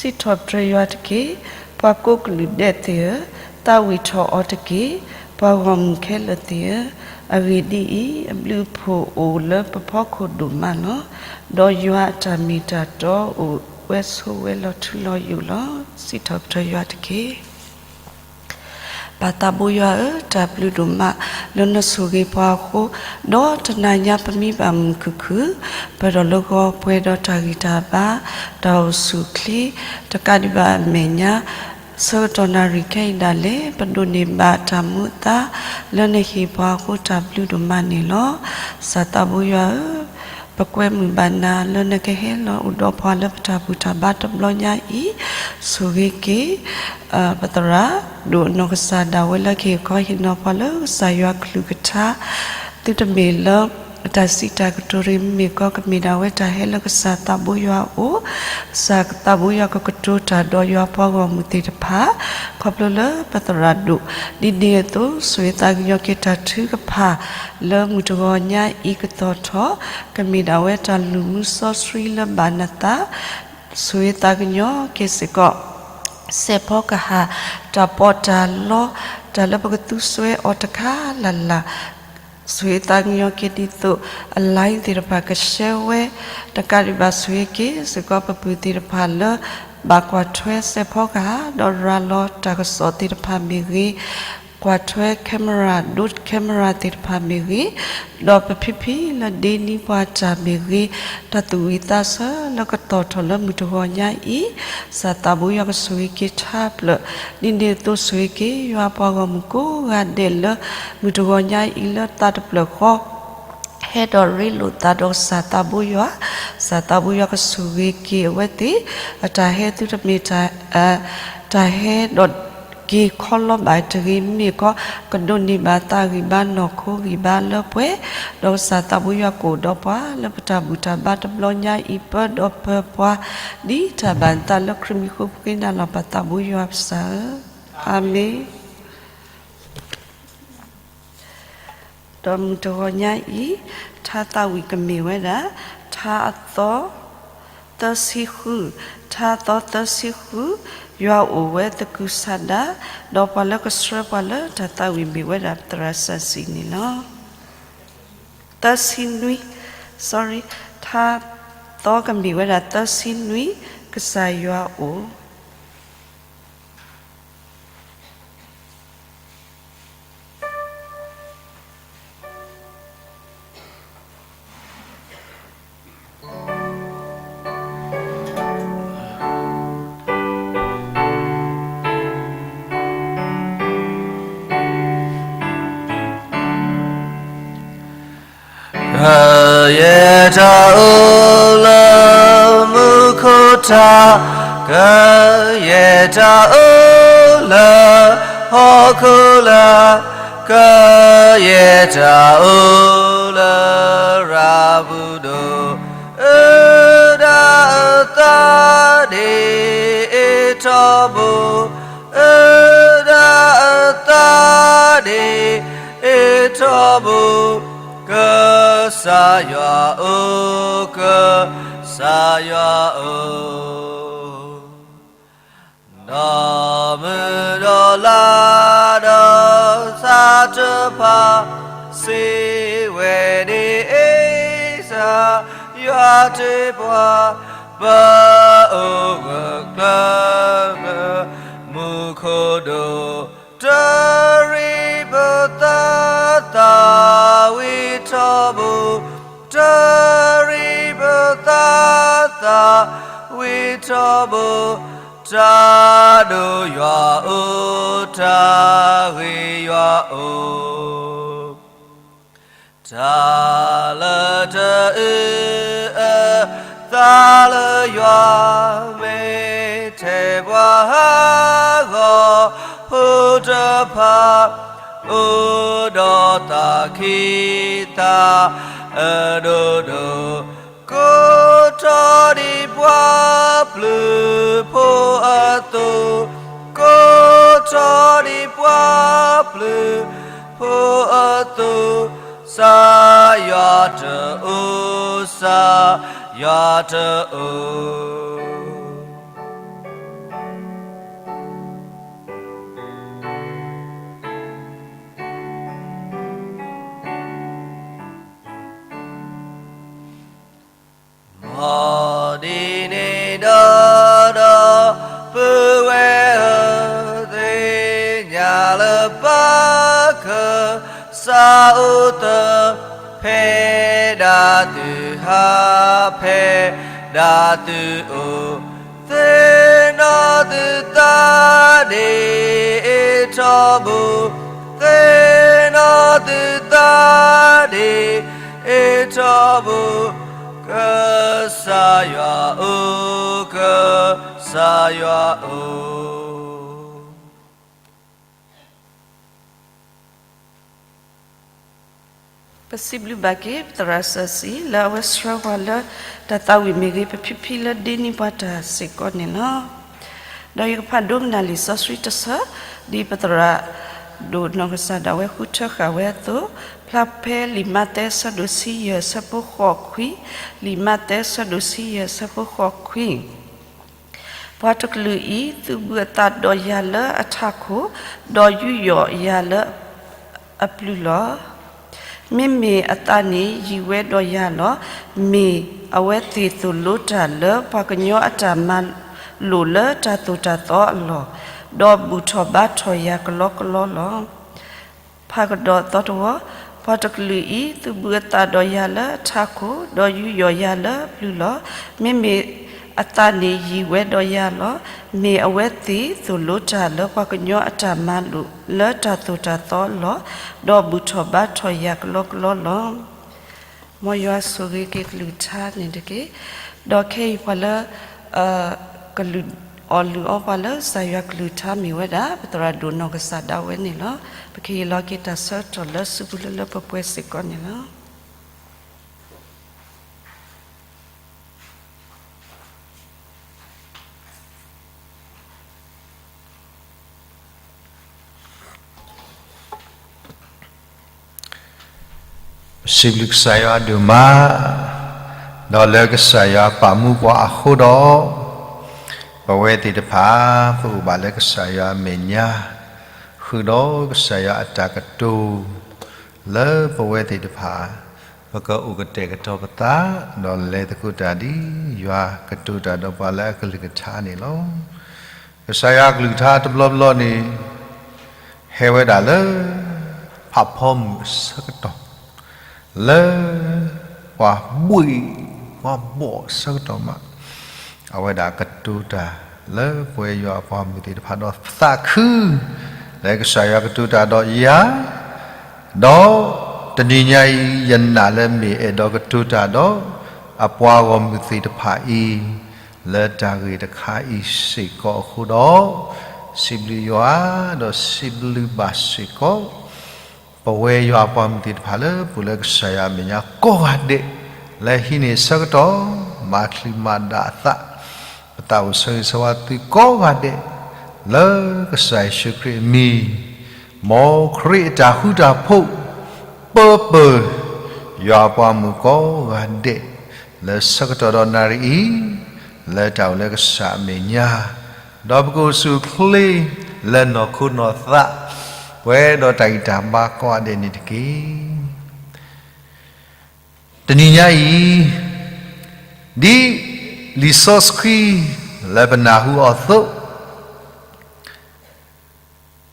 စံးထီၣ်ပတြၢၤယွၤတက့ၢ်. ပှၤကိးကလုာ်ဒဲးသ့ၣ်ဧၢ, သးဝံၣ်ထီၣ်အီၤတက့ၢ်. ပှၤဂီၢ်မုၢ်ခဲလၢာ်သ့ၣ်ဧၢ, အဂ့ၢ်ဒ်အံၤ, အဘျုးအဖှိၣ်အိၣ်လၢပဖီခိၣ်ဒိၣ်မးလီၤ. ဒီးယွၤအတၢ်မ့ၢ်တၢ်တီအိၣ်ဝဲဆိးဝဲလီၤထူလီၤယိာ်လီၤ. စံးထီၣ်ပတြၢၤယွၤတက့ၢ်. ပၢ်သးဘိယွၤဧၢ, တၢ်ဘျုးဒိၣ်မးလၢနဆိၣ်ဂ့ၤပှၤအဃိ, ဒီးတနၤညါပမံဘၣ်မုာ်ခုၣ်ခုၣ်, ပၢၢ်ထီၣ်လၢဂီၤပှဲၤဒီးတၢ်ဂံၢ်တၢ်ဘါ, တၢ်အိၣ်ဆူၣ်အိၣ်ချ့, တကးဒံးဘၣ်အမဲာ်ညါ ဆၢကတီၢ်နၣ်ရံၣ်ခဲအံၤဒၣ်လဲာ် ပဒိးန့ၢ်ဘၣ်တၢ်မူအသါ လၢနဟ့ၣ်ပှၤအဃိ တၢ်ဘျုးဒိၣ်မးန့ၣ်လီၤ. ကစၢ်သးဘိယွၤဧၢ, ပကွဲမုာ်ဘၣ်နၤလၢနကဟဲလီၤအိၣ်ဒီးပှၤလၢပတၢ်ဘူၣ်တၢ်ဘါတဘျီညါအံၤ, ဆိၣ်ဂ့ၤက့ၤ ပသရၣ်ဒိၣ်နီၢ်ကစၢ်ဒၣ်ဝဲလၢကဟ့ၣ်ခီဟ့ၣ်နီၤပှၤလၢကစၢ်ယွၤကလုၢ်ကထါ, သုတမ့ၢ်လၢ တၢ်စံးတၢ်ကတိၤတဂ့ၤ မ့မ့ၢ်ကီး ကမ့ၢ်ဒၣ်ဝဲတၢ်ဟဲလၢကစၢ်သးဘိယွၤအအိၣ်, ကစၢ်သးဘိယွၤကကတိၤတၢ်ဒီးယွၤပှၤဂီၢ်မုၢ်သ့ၣ်တဖၣ်, ခီဖျိလၢပသရၣ်ဒိၣ်, ဒ်န့ၣ်အသိး ဆိၣ်ဂ့ၤသးကညီၤက့ၤတၢ်ထုကဖၣ် လၢမုၢ်တဂီၤညါအံၤကသီၣ်ထီၣ်, ကမ့ၢ်ဒၣ်ဝဲတၢ်လုၢ်မူစီဆှံလၢဘၣ်နသး ဆိၣ်ဂ့ၤသးကညီၤက့ၤစ့ၢ်ကီး စဲးဖီကဟၣ်, တၢ်ပီးတၢ်လီ, တၢ်လၢပကသူစွဲအီၤတခါလၢ်လၢ်, ဆိၣ်ဂ့ၤသးကညီၤက့ၤဒ်သိး အ line သ့ၣ်တဖၣ်ကရှဲဝဲ, တကးဒံးဘၣ်ဆိၣ်ဂ့ၤက့ၤစ့ၢ်ကီးပပုၢ်သ့ၣ်တဖၣ်လၢ ဘၣ်ကွၢ်ထွဲစဲးဖီကဟၣ် ဒီးရၤလီၤတၢ်ကစီၣ်သ့ၣ်တဖၣ်မ့ၢ်ဂ့ၤ, ကွၢ်ထွဲ camera ဒိ camera သ့ၣ်တဖၣ်မ့ၢ်ဂ့ၤ, ဒီးပဖံဖံလၢဒ့နံၤပှၤတၢ်မ့ၢ်ဂ့ၤ, တၢ်သူၣ်ဝံၣ်သးဆၢလၢကသီၣ်ထီၣ်လၢမုၢ်တဂီၤညါအံၤ, ကစၢ်သးဘိယွၤကဆိၣ်ဂ့ၤက့ၤထါဖျၢၣ်, ဒ်န့ၣ်အသိးဆိၣ်ဂ့ၤက့ၤယွၤပှၤဂီၢ်မုၢ်ကိးဂၤဒဲးလၢ မုၢ်တဂီၤညါအံၤလၢသးတဖျၢၣ်ဃီ ဟဲဒီးရ့လိာ်သးဒီးကစၢ်သးဘိယွၤ, ကစၢ်သးဘိယွၤကဆိၣ်ဂ့ၤက့ၤအဝဲသ့ၣ်, အတၢ်ဟဲသုတမ့ၢ် တၢ်ဟဲဒီးက့ၤခီလီဘၣ်တဂ့ၤ မ့ၢ်ကီး ကဒိးန့ၢ်ဘၣ်သးဂံၢ်ဘါနီၢ်ခိဂံၢ်ဘါလၢပှဲၤ, ဒီးကစၢ်သးဘိယွၤကအိၣ်ဒီးပှၤလၢပတၢ်ဘူၣ်တၢ်ဘါတဘျီညါအံၤ ပၢဒီးပၢၤပှၤ ဒ်တၢ်ဘၣ်နသးလၢခရံာ်မံၤဃိ ပဃ့နၤလီၤပၢ်သးဘိယွၤပကစၢ်ဧၢ, အၤမ့ၣ်. ဒီးမုၢ်တဂီၤညါအံၤ, ထါသးဝံၣ်ကမ့ၢ်ဝဲဒၣ် ထါအသီ သၢဆံဃု, ထါအသီသၢဆံဃု, ယွၤအိၣ်ဝဲသကုၤဆးဒး, ဒီးပှၤလၢကဆှၢပှၤလၢတၢ်သးဝံၣ်မ့ၢ်ဝဲဒၣ်သရၣ်စၢ်စံၣ်န့ၣ်လီၤ. သၢဆံနွံ, sorry, ထါသီကမ့ၢ်ဝဲဒၣ်သၢဆံနွံ, ကစၢ်ယွၤအိၣ် ကယဲၢ်တၢ်အိၣ်လၢမူခိၣ်ထး, ကယဲၢ်တၢ်အိၣ်လၢဟီၣ်ခိၣ်လာ်, ကယဲၢ်တၢ်အိၣ်လၢရၤပူၤဒိၣ်, အၢဒၣ်အသးဒ်အ့ၣ်ထီဘိ, အၢဒၣ်အသးဒ်အ့ၣ်ထီဘိ, ကစၢ်ယွၤဧၢ, ကစၢ်ယွၤဧၢ, ဒီးမုၢ်ဒီးလါဒီးဆၣ်တဖၣ်, စံးဝဲဒ်အံၤ, ကစၢ်ယွၤတ့ပှၤ, ပအိၣ်ဂၢၢ်ကျၢၤလၢမူခိၣ်ဒိၣ်, တရံးပသးသးဝံၣ်ထီဘိ, တရံးပသးသးဝံၣ်ထီဘိ, တၢ်ဒိၣ်ယွၤအိၣ်, တၢ်ဂ့ၤယွၤအိၣ်, တၢ်လၢတအုၣ်အသးလၢယွၤ, မ့ၢ်ထဲပှၤဟးဂီၤဖိတဖၣ်, အိၣ်ဒီးသးခံသးအဒိၣ်ဒိၣ်, ကိးထီၣ်ဒံးပှၤပျုၤဖိအသိး, ကိးထီၣ်ဒံးပှၤပျုၤဖိအသိး, ကစၢ်ယွၤတအိၣ်, ကစၢ်ယွၤတအိၣ်. စးအိၣ်တၢ်, ဖဲဒၣ်သုဟး, ဖဲဒၣ်သုအိၣ်, သ့ၣ်နီၣ်သုသးဒ်အ့ၣ်ထီၣ်ဘိ, သ့ၣ်နီၣ်သုသးဒ်အ့ၣ်ထီၣ်ဘိ, ကစၢ်ယွၤအိၣ်, ကစၢ်ယွၤအိၣ်. ပစံးဘျုးဘၣ်က့ၤ ပသရၣ်စီဆှံ လၢအဝဲဆှၢပှၤလၢတၢ်သးဝံၣ်မ့ၢ်ဂ့ၤ ပဖံဖံလၢဒ့န့ၢ်ပှၤတၢ်စ့ၢ်ကီးန့ၣ်လီၤ. ဒီးယကဖးဒိကနၣ်လံာ်စီဆှံတဆၢ, ဒ်ပသရၣ်ဒိၣ်နီၢ်ကစၢ်ဒၣ်ဝဲဃုထၢဃာ်ဝဲအသိး, ဖျါဖဲလံာ်မးသဲအဆၢဒိၣ်ဆံယဲၢ်အဆၢဖိဃိးခွံ, လံာ်မးသဲအဆၢဒိၣ်ဆံယဲၢ်အဆၢဖိဃိးခွံ ပှၤတကလုာ်အံၤ သုးဘူးအသးဒီးယၤလၢအထးခိၣ်, ဒီးယူးယီၣ်ယၤလၢအပျုၤလီၤ. မ့မ့ၢ်အသးန့ၣ်ယံၤဝဲဒီးယၤလီၤ. မ့ၢ်အဝဲသ့ၣ်သိၣ်လိတၢ်လၢပှၤကညီအတၢ်မၤလိာ်လၢတၢ်သိၣ်တၢ်သီအလီၢ်, ဒီးဘူၣ်ထီၣ်ဘါထီၣ်ယၤကလီကလီလီၤ. ဖးကဒီးသီတဝီ, ပှၤတကလုာ်အံၤ သုးဘူးအသးဒီးယၤလၢအထးခိၣ်, ဒီးယူးယီၣ်ယၤလၢပျုၤလီၤ. မ့မ့ၢ်အသးန့ၣ်ယံၤဝဲဒီးယၤလီၤ. မ့ၢ်အဝဲသ့ၣ်သိၣ်လိတၢ်လၢပှၤကညီအတၢ်မၤလိာ်လၢတၢ်သိၣ်တၢ်သီအလီၢ်, ဒီးဘူၣ်ထီၣ်ဘါထီၣ်ယၤကလီကလီလီၤ. မ်ယွၤဆိၣ်ဂ့ၤက့ၤကလုၢ်ကထါန့ၣ်တက့ၢ်. ဒီးခဲအံၤပှၤလၢ ကလုၢ်အီၣ်လုၢ်အီပှၤလၢကစၢ်ယွၤကလုၢ်ကထါမ့ၢ်ဝဲဒၣ် ပသရၣ်ဒိၣ်နီၢ်ကစၢ်ဒၣ်ဝဲန့ၣ်လီၤ. ပကဟ့ၣ်လီၤက့ၤတၢ်ဆၢကတီၢ်လၢစုပူၤလၢလၢပှဲၤပှဲၤစ့ၢ်ကီးန့ၣ်လီၤ. ပစံးဘျုးကစၢ်ယွၤဒိၣ်မး, ဒီးလၢကစၢ်ယွၤပာ်မူပှၤအဃိဒီး, ပဝဲသ့ၣ်တဖၣ် ပအိၣ်ဘၣ်လၢကစၢ်ယွၤအမဲာ်ညါ, ဃုာ်ဒီးကစၢ်ယွၤအတၢ်ကတိၤ လၢပဝဲသ့ၣ်တဖၣ် ပကအိၣ်ကတဲာ်ကတီၤပသး, ဒီးလဲၤသကိးတၢ်ဒ်ယွၤကတိၤတၢ်ဒီးပှၤလၢအကလုၢ်ကထါန့ၣ်လီၤ. ကစၢ်ယွၤအကလုၢ်ကထါတဘျီဘျီန့ၣ် ဟဲဝဲဒၣ်လၢ ဖးဖီမုၢ်အဆၢကတီၢ်, လၢ ပှၤဘှ့ၣ် ပှၤဘီၣ်အဆၢကတီၢ်မး, အဝဲဒၣ်ကတိၤတၢ်လၢပဝဲယွၤအပှၤမုၢ်သ့ၣ်တဖၣ်ဒီးသးခု, လၢကစၢ်ယွၤကတိၤတၢ်ဒီးယၤ, ဒီးတနံၤညါအံၤ ယနာ်လၢမ့ၢ်အဲၣ်ဒိးကတိၤတၢ်ဒီး အပှၤဂီၢ်မုၢ်သ့ၣ်တဖၣ်အံၤ လၢတၢ်ဂ့ၢ်တခါအံၤစ့ၢ်ကီးအဃိဒီး, စံးဘျုးယွၤ, ဒီးစံးဘျုးဘၣ်စ့ၢ်ကီး ပဝဲယွၤအပှၤမုၢ်သ့ၣ်တဖၣ်လၢပအိၣ်လၢကစၢ်ယွၤအမဲာ်ညါကိးဂၤဒဲး, လၢဟံးန့ၢ်ဆၢကတီၢ် မၤချံမၤဒၣ်အသး, ပသးအိၣ်ဆၢဂ့ၤဆၢဝါသုကိးဂၤဒဲး, လၢကစၢ်ယ့ၣ်ၡူးခရံာ်အမံၤ, မ်ခရံာ်အတၢ်ဃူတၢ်ဖိး ပၢပၢၢ် ယွၤအပှၤမုၣ်ကိးဂၤဒဲး လၢဆၢကတီၢ်ဒီးနၣ်ရံၣ်အံၤ, လၢတၢ်အိၣ်လၢကစၢ်အမဲာ်ညါ, ဒီးပကအိၣ်ဆူၣ်အိၣ်ချ့ လၢနီၢ်ခိနီၢ်သး ပှဲၤဒီးတၢ်ဂံၢ်တၢ်ဘါကိးဂၤဒဲးန့ၣ်တက့ၢ်. တနံၤညါအံၤ, ဒ်လံာ်စီဆှံ လၢပနၢ်ဟူအီၤအသိး,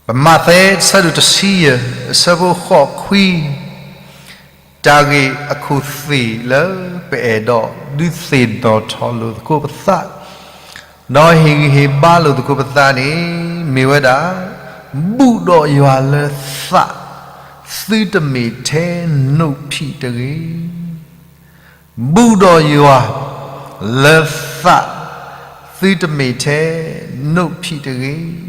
ပမးသဲ အဆၢဒိၣ်တဆံယဲၢ် အဆၢဖိဃိးခွံ, တၢ်ဂ့ၢ်အခိၣ်သ့ၣ်လၢပအဲၣ်ဒိးဒုးသ့ၣ်နီၣ်ထီၣ်လိာ်သကိးပသး, ဒီးဟ့ၣ်ဂံၢ်ဟ့ၣ်ဘါလိာ်သကိးပသးန့ၣ် မ့ၢ်ဝဲဒၣ်, ဘူးဒီးယွၤလၢသး, သုတမ့ၢ်ထဲနိၣ်ဖံးတဂ့ၤ. ဘူးဒီးယွၤလၢသး, သုတမ့ၢ်ထဲနိၣ်ဖံးတဂ့ၤ.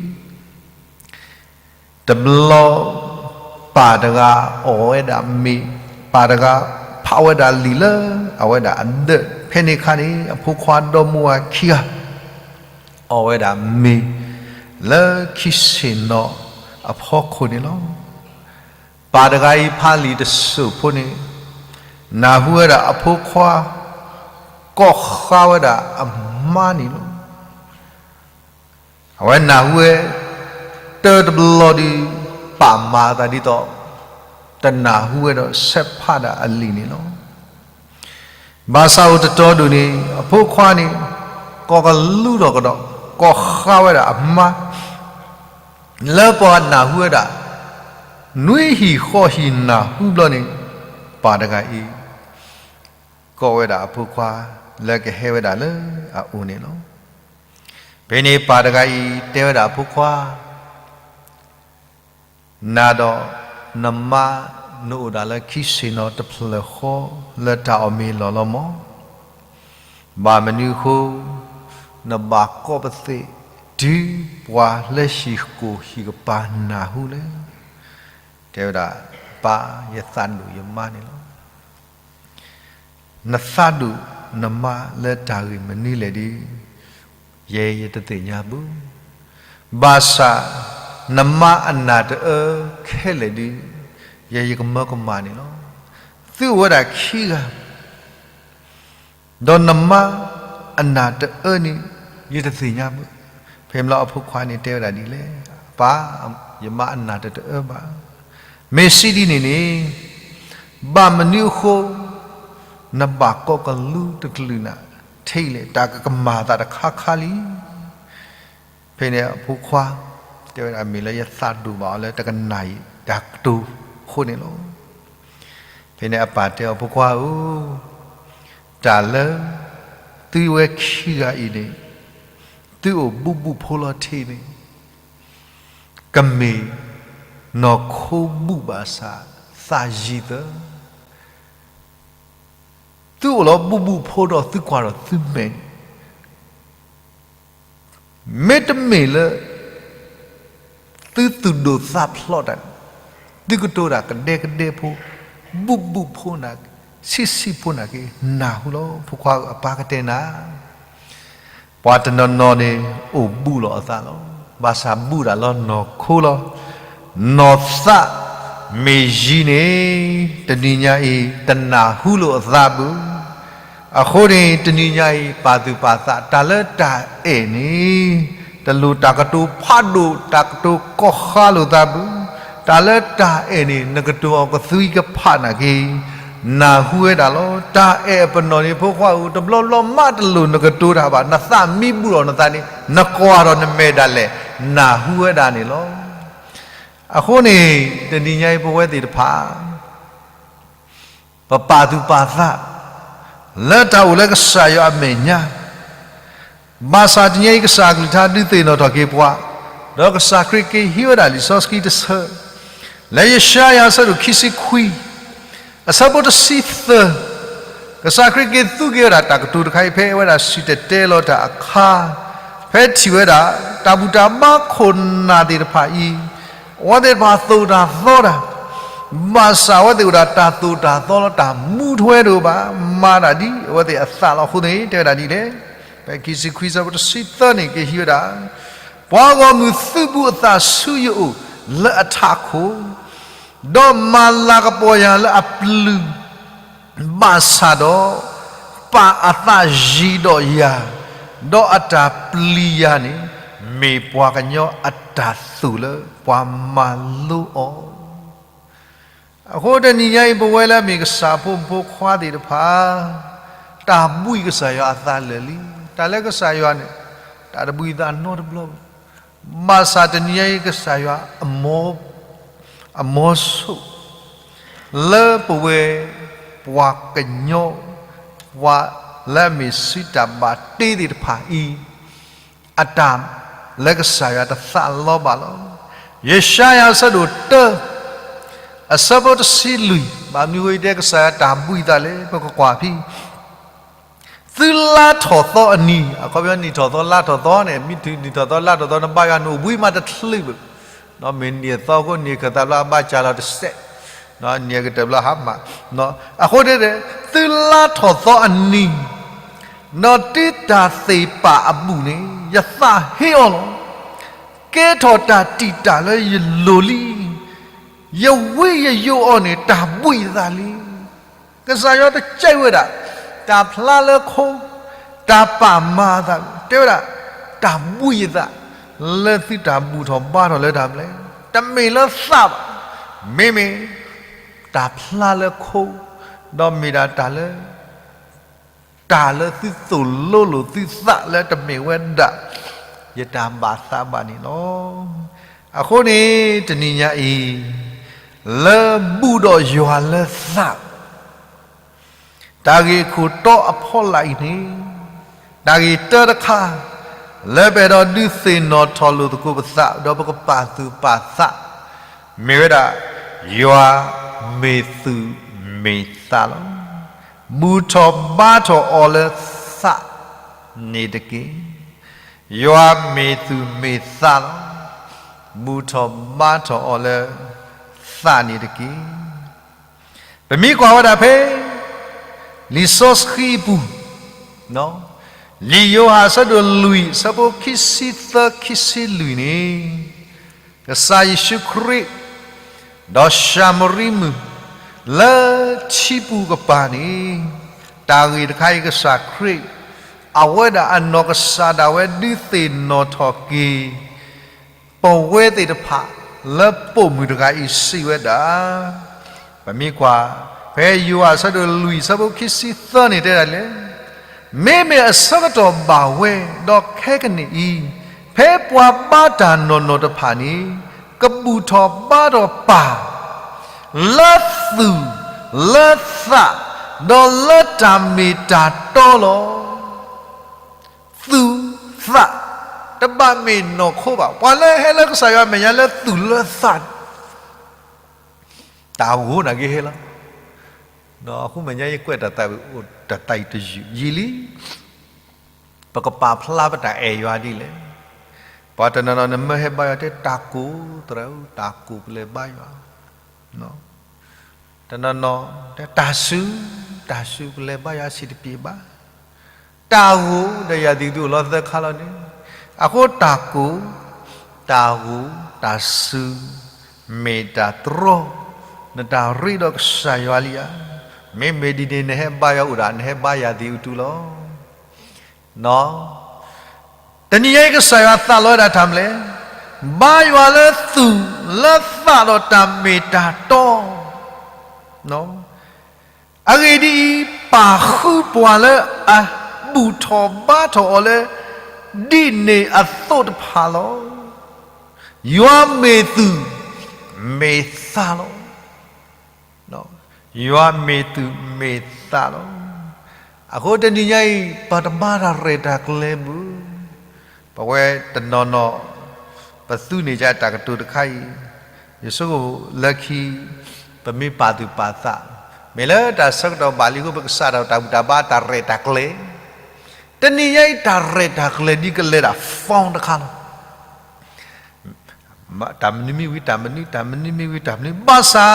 တဘျီ ပၢ်တဂၤအီၣ်ဝဲဒၣ်မ့ၤ, ပၢ်တဂၤဖးဝဲဒၣ်လံာ်လၢ အဝဲဒၣ်အဒၢး, ဖဲန့ၣ်အခါန့ၣ် အဖိခွါဒီမါဝၤခံဂၤ အီၣ်ဝဲဒၣ်မ့ၤ လၢခံဆ့ၣ်နီၤအဖီခိၣ်န့ၣ်လီၤ. ပၢ်တဂၤအံၤဖးလံာ်တစိၢ်ဖိန့ၣ် နၢ်ဟူဝဲဒၣ်အဖိခွါ ကိးဃါဝဲဒၣ်အမါန့ၣ်လီၤ. အဝဲနၢ်ဟူဝဲ တၢတဘျီဒီး ပၢ်မၤအသးဒ်သိး တနၢ်ဟူဝဲဒီး ဆဲးဖးဒၣ်အလံာ်န့ၣ်လီၤ. ဘၣ်ဆၣ်အိၣ်တတီၤဒိၣ်န့ၣ် အဖိခွါန့ၣ် ကိးကလူးထီၣ်ကဒီး ကိးဃါဝဲဒၣ်အမါ လၢပှၤနၢ်ဟူဝဲဒၣ် နွံဟံၣ်ဃိးဟံၣ်နၢ်ဟူဘျီန့ၣ်, ပၢ်တဂၤအံၤ ကိးဝဲဒၣ်အဖိခွါ လၢကဟဲဝဲဒၣ်လၢအအိၣ်န့ၣ်လီၤ. ဖဲန့ၣ်ပၢ်တဂၤအံၤ တဲဝဲဒၣ်အဖိခွါ, နၤဒီးနမါ နအိၣ်ဒၣ်လၢခံဆ့ၣ်နီၤတဖျၢၣ်ဃီ လၢတၢ်အီၣ်မ့ၤလီၢ်လီၤမး. ဘၣ်မနုၤအဃိ နဘၣ်ကိးပသူ တုၤပှၤလၢဟံၣ်ကိၢ်ဟံၣ်ကပၤနၢ်ဟူလဲၣ်. တဲဝဲဒၣ်, ပၢ်, ယသးဒိၣ်ယမါန့ၣ်လီၤ. နသးဒိၣ်နမါလၢတၢ်ဂ့ၢ်မနုၤလဲၣ်ဒုး ယဲယတသ့ၣ်ညါဘၣ်. ဘၣ်ဆၣ် နမါအနၢ်တအၢခဲလၢာ်ဒုး ယဲယကမၢကမၣ်န့ၣ်လီၤ. သုအိၣ်ဝဲဒၣ်ခံဂၤ ဒီးနမါအနၢ်တအၢန့ၣ် ယတသ့ၣ်ညါဘၣ်. ဖဲမ့ၢ်လီၤအဖိခွါန့ၣ်တဲဝဲဒၣ်ဒ်လဲၣ်, ပၢ်, ယမါအနၢ်တအၢဘၣ်. မ့ၢ်စံးဒ်န့ၣ်န့ၣ်, ဘၣ်မနုၤအဃိ နဘၣ်ကိးကလူတကလုာ်နၤ ထဲလဲၣ်, တၢ်ကကမၤသးတခါခါလံ. ဖဲန့ၣ်အဖိခွါ တဲဝဲဒၣ်မ့ၢ်လၢယသးဒိၣ်ဘၣ်အီၤလၢတကနၣ်အံၤတၢ်ကတိၤအဃိန့ၣ်လီၤ. ဖဲန့ၣ်အပၢ်တဲအီၤ, ဖိခွါဧၢ, တၢ်လၢသုဝဲခံဂၤအံၤန့ၣ် သုအိၣ်ဘူးဘူးဖိလီၤထဲန့ၣ် ကမ့ၢ်နီၢ်ခိဘူးဘၣ်ဆၣ်သးယံၤသၢ. သုအိၣ်လီၤဘူးဘူးဖိဒီးသုကွၢ်ဒီးသုမဲာ်န့ၣ် မ့တမ့ၢ်လၢ သုသူၣ်ဒိၣ်သးဖျိးတၢ်န့ၣ် သုကတိၤတၢ်ကဒဲကဒဲဖိ ဘူးဘူးဖိနၤ ဆံးဆံးဖိနၤက့ၤ နၢ်ဟူလီၤ. ဖိခွါဧၢ, အပၢ်ကတဲနၤ ပှၤတနီၤနီၤန့ၣ် အိၣ်ဘူးလီၤအသးလီၤ. ဘၣ်ဆၣ်ဘူးတၢ်လၢနီၢ်ခိလီၤ. နီၢ်သးမ့ၢ်ယံၤန့ၣ် တနံၤညါအံၤ တနၢ်ဟူလိာ်အသးဘၣ်. အဃိန့ၣ် တနံၤညါအံၤ ပာ်သူၣ်ပာ်သး တၢ်လၢတၢ်အဲၣ်န့ၣ် တလိၣ်တၢ်ကတိၤဖးဒိၣ် တၢ်ကတိၤကီၢ်ဃါလိာ်သးဘၣ်. တၢ်လၢတၢ်အဲၣ်န့ၣ် နကတိၤအီၤကသွံကဖးနၤက့ၤ နၢ်ဟူဝဲဒၣ်လီၤ. တၢ်အဲၣ်အပနီၣ်န့ၣ် ဖိခွါဧၢ, တဘျီဘျီမးတလိၣ်နကတိၤတၢ်ဘၣ်. နသးမံဘူးဒီးနသးန့ၣ် နကွၢ်ဒီးနမဲာ်ဒၣ်လဲာ် နၢ်ဟူဝဲဒၣ်န့ၣ်လီၤ. အဃိန့ၣ် တနံၤညါအံၤ ပဝဲသ့ၣ်တဖၣ် ပပာ်သူၣ်ပာ်သး လၢတၢ်အိၣ်လၢကစၢ်ယွၤအမဲာ်ညါ, ဘၣ်ဆၣ်တနံၤညါအံၤ ကစၢ်အကလုၢ်ကထါဒုးသ့ၣ်နီၣ်ထီၣ်က့ၤပှၤ, ဒီးကစၢ်ခရံာ်က့ၤဟံးဝဲဒၣ်လံာ်စီဆှံတဆၢ, လၢယၡါယၤအဆၢဒိၣ်ခံဆံခွံ အဆၢဖိတဆံသၢ, ကစၢ်ခရံာ်က့ၤသူက့ၤဝဲဒၣ်တၢ်ကတိၤတခါအံၤ ဖဲအဝဲဒၣ်စံၣ်တဲၤတဲလီၤတၢ်အခါ, ဖဲထံၣ်ဝဲဒၣ် တၢ်ဘူၣ်တၢ်ဘါခိၣ်နၢ်သ့ၣ်တဖၣ်အံၤ အဝဲသ့ၣ်တဖၣ်သိၣ်တၢ်သီတၢ်, ဘၣ်ဆၣ်အဝဲသ့ၣ်အိၣ်ဒၣ်တၢ်သိၣ်တၢ်သီလၢတၢ်မူထွဲတအိၣ်ဘၣ်, မၤဒၣ်ဒ်အဝဲသ့ၣ်အသးလီၤ. အဃိန့ၣ် တဲဝဲဒၣ်ဒ်လဲၣ်, ဖဲခံဆံခွံဆၢဖိတဆံသၢန့ၣ် က့ၤဟံးဝဲဒၣ်, ပှၤဂီၢ်မုၢ်သုးဘူးအသးဆူယအိၣ်လၢအထးခိၣ်, ဒီးမၤလၤကပီၤယၤလၢအပျုၤ ဘၣ်ဆၣ်ဒီး ပာ်အသးယံၤဒီးယၤ, ဒီးအတၢ်ပျံၤယၤန့ၣ် မ့ၢ်ပှၤကညီအတၢ်သိၣ်လၢပှၤမၤလိအီၤ. အဃိတနံၤညါအံၤ ပဝဲလၢအမ့ၢ်ကစၢ်ဖိမုၣ်ဖိခွါသ့ၣ်တဖၣ် တၢ်ဘှံးကစၢ်ယွၤအသးလၢာ်လံ. တၢ်လၢကစၢ်ယွၤန့ၣ် တၢ်တဘှံးသးနီတဘျီဘၣ်. ဘၣ်ဆၣ်တနံၤညါအံၤ ကစၢ်ယွၤအမီ အမီဆိၣ် လၢပဝဲ ပှၤကညီ ပှၤလၢအမ့ၢ်စုတၢ်ဘၣ်တ့သ့ၣ်တဖၣ်အံၤ အတၢ်လၢကစၢ်ယွၤတသးလီဘၣ်လီၤ. ယၡါယၤအဆၢဒိၣ်တၢ အဆၢဖိတဆံလွံၢ်, ဘၣ်မနုၤအဃိတဲကစၢ်ယွၤတၢ်ဘှံးသးလဲၣ် ပကကွၢ်ဖဲ သုလါထီၣ်သီအနံၤ, အခီပညီနံၣ်ထီၣ်သီလါထီၣ်သီန့ၣ် မ့ၢ်တုၤနံၣ်ထီၣ်သီလါထီၣ်သီ နဘါယွၤနအိၣ်ဘှံးမးတချုးဘၣ်, မ့ၢ်နံၣ်အသီအဃိ နံၣ်အခၢၣ်သးဘျီအဘါစၢ်လီၤတစဲး, နံၣ်အကတၢၢ်ဘျီဟါမၢ်, အဃိတဲ သုလါထီၣ်သီအနံၤ, ဒီးတုၤတၢ်သ့ၣ်ပာ်အဘူၣ်န့ၣ် ယသးဟ့အီၤလီၤ. ကဲထီၣ်တၢ်တံာ်တာ်လၢယလိၤလံ. ယဝံယယိအီၤန့ၣ် တၢ်ဘှံးယသးလံ. ကစၢ်ယွၤတကြိုက်ဝဲဒၣ် တၢ်ဖျါလၢခိ, တၢ်ပာ်မၤအသး, တဲဝဲဒၣ် တၢ်ဘှံးယသး လၢသုတၢ်ဘူၣ်ထီၣ်ဘါထီၣ်လၢတၢ်ဘျဲၣ်, တမ့ၢ်လၢသးဘၣ်, မ့မ့ၢ် တၢ်ဖျါလၢခိ, ဒီးမ့ၢ်ဒၣ်တၢ်လၢ တၢ်လၢသုသိၣ်လိလိာ်သုသးလၢတမ့ၢ်ဝဲဒၣ် ယတၢ်ဘၣ်သးဘၣ်န့ၣ်လီၤ. အဃိန့ၣ် တနံၤညါအံၤ လၢဘူၣ်ဒီးယွၤလၢသး, တၢ်ဂ့ၢ်အခိၣ်တီအဖီလာ်အံၤန့ၣ်, တၢ်ဂ့ၢ်တၢတခါ လၢပအဲၣ်ဒိးဒုးသ့ၣ်နီၣ်ထီၣ်လိာ်သကိးပသး ဒီးပကပာ်သူၣ်ပာ်သး, မ့ၢ်ဝဲဒၣ် ယွၤမ့ၢ်သူၣ်မ့ၢ်သးလီၤ. ဘူၣ်ထီၣ်ဘါထီၣ်အီၤလၢသးန့ၣ်တက့ၢ်. ယွၤမ့ၢ်သူၣ်မ့ၢ်သးလီၤ. ဘူၣ်ထီၣ်ဘါထီၣ်အီၤလၢသးန့ၣ်တက့ၢ်. ပမ့ၢ်ကွၢ်ဝဲဒၣ်ဖဲ လံာ်စီဆှံအပူၤ, လံာ်ယိၤဟၣ်အဆၢဒိၣ်လွံၢ် အဆၢဖိခံဆံသၢ ခံဆံလွံၢ်န့ၣ်, ကစၢ်ယ့ၣ်ၡူးခရံာ် ဒီးၡၤမရံမုၣ် လၢထံပူၤကပၤန့ၣ်, တၢ်ဂ့ၢ်တခါအံၤကစၢ်ခရံာ် အဝဲဒၣ်အနီၢ်ကစၢ်ဒၣ်ဝဲဒုးသ့ၣ်နီၣ်ထီၣ်က့ၤ ပဝဲသ့ၣ်တဖၣ် လၢပိာ်မုၣ်တဂၤအံၤစံးဝဲဒၣ်, ပမ့ၢ်ကွၢ် ဖဲယိၤဟၣ်အဆၢဒိၣ်လွံၢ် အဆၢဖိခံဆံသၢန့ၣ်တဲဒၣ်လဲၣ်, မ့မ့ၢ်အဆၢကတီၢ်ဘၣ်ဝဲ ဒီးခဲကနံၣ်အံၤ, ဖဲပှၤဘါတၢ်နီၢ်နီၢ်တဖၣ်န့ၣ် ကဘူၣ်ထီၣ်ဘါထီၣ်ပၢ် လၢသူၣ်လၢသး ဒီးလၢတၢ်မ့ၢ်တၢ်တီလီၤ. သူၣ်သး တဘၣ်မ့ၢ်နီၢ်ခိဘၣ်. ပှၤလၢဟဲလၢကစၢ်ယွၤအမဲာ်ညါလၢသူၣ်လၢသးန့ၣ် တၢ်ဂိၢ်န့ၣ်က့ၤဟဲလီၤ. အဃိမဲာ်ညါယကွဲးတၢ်သးဝံၣ်အိၣ်တၢ်သးအံၤတယုၢ်ယံာ်လံ. ပကပာ်ဖျါပတၢ်အဲၣ်ယွၤဒ်လဲၣ်. ပှၤတနီၤနီၤနမၢဟဲဘါယွၤတဲတၢ်ကိၢ်သရၣ်ဧၢ, တၢ်ကိၢ်ပလဲၤဘါယွၤ တနီၤနီၤ တၢ်စူၤ, တၢ်စူၤပလဲၤဘါယွၤဆံးတပျ့ၤဘၣ်. တၢ်ဂိၢ်ဒီးယၤသံးဒုးအိၣ်လီၤသၢခါလီၤန့ၣ်, အဃိတၢ်ကိၢ်, တၢ်ဂိၢ်, တၢ်စူၤ, မ့ၢ်တၢ်တြီ, နတၢ်ရ့ဒီးကစၢ်ယွၤလံဧါ. မ့မ့ၢ်ဒ်န့ၣ် နဟဲဘါယွၤအိၣ်ဒၣ် နဟဲဘါယၤသံးအူတူလီၤ. တနံၤညါအံၤကစၢ်ယွၤသးလီဝဲဒၣ်တၢ်မနုၤလဲၣ်, ဘါယွၤလၢသူၣ်လၢသးဒီးတၢ်မ့ၢ်တၢ်တီ, အဂ့ၢ်ဒ်အံၤ, ပာ်ဃုပှၤလၢအဘူၣ်ထီၣ်ဘါထီၣ်အီၤလၢ ဒ်န့ၣ်အသိးတဖၣ်လီၤ. ယွၤမ့ၢ်သူၣ်မ့ၢ်သးလီၤ. ယွၤမ့ၢ်သူၣ်မ့ၢ်သးလီၤ. အဃိတနံၤညါအံၤ ပတဘါတၢ်ရဲၣ်တၢ်ကျဲၤဘၣ်. ပဝဲတနီၤနီၤ ပသူန့ၢ်ယတၢ်ကတိၤတခါအံၤ, ယဆိကမိၣ်လၢခံ ပမ့ၢ်ပာ်သူၣ်ပာ်သး, မ့ၢ်လၢတၢ်ဆၢကတီၢ်ဘၣ်လံအဃိ ပကစးထီၣ်တၢ်ဘူၣ်တၢ်ဘါတၢ်ရဲၣ်တၢ်ကျဲၤ, တနံၤညါအံၤ တၢ်ရဲၣ်တၢ်ကျဲၤဒ်ကလဲၤဒၣ် form တခါလီၤ. တၢ်မနုၤမ့ၢ်ဝံၤတၢ်မနုၤ, တၢ်မနုၤမ့ၢ်ဝံၤတၢ်မနုၤ, ဘၣ်ဆၣ်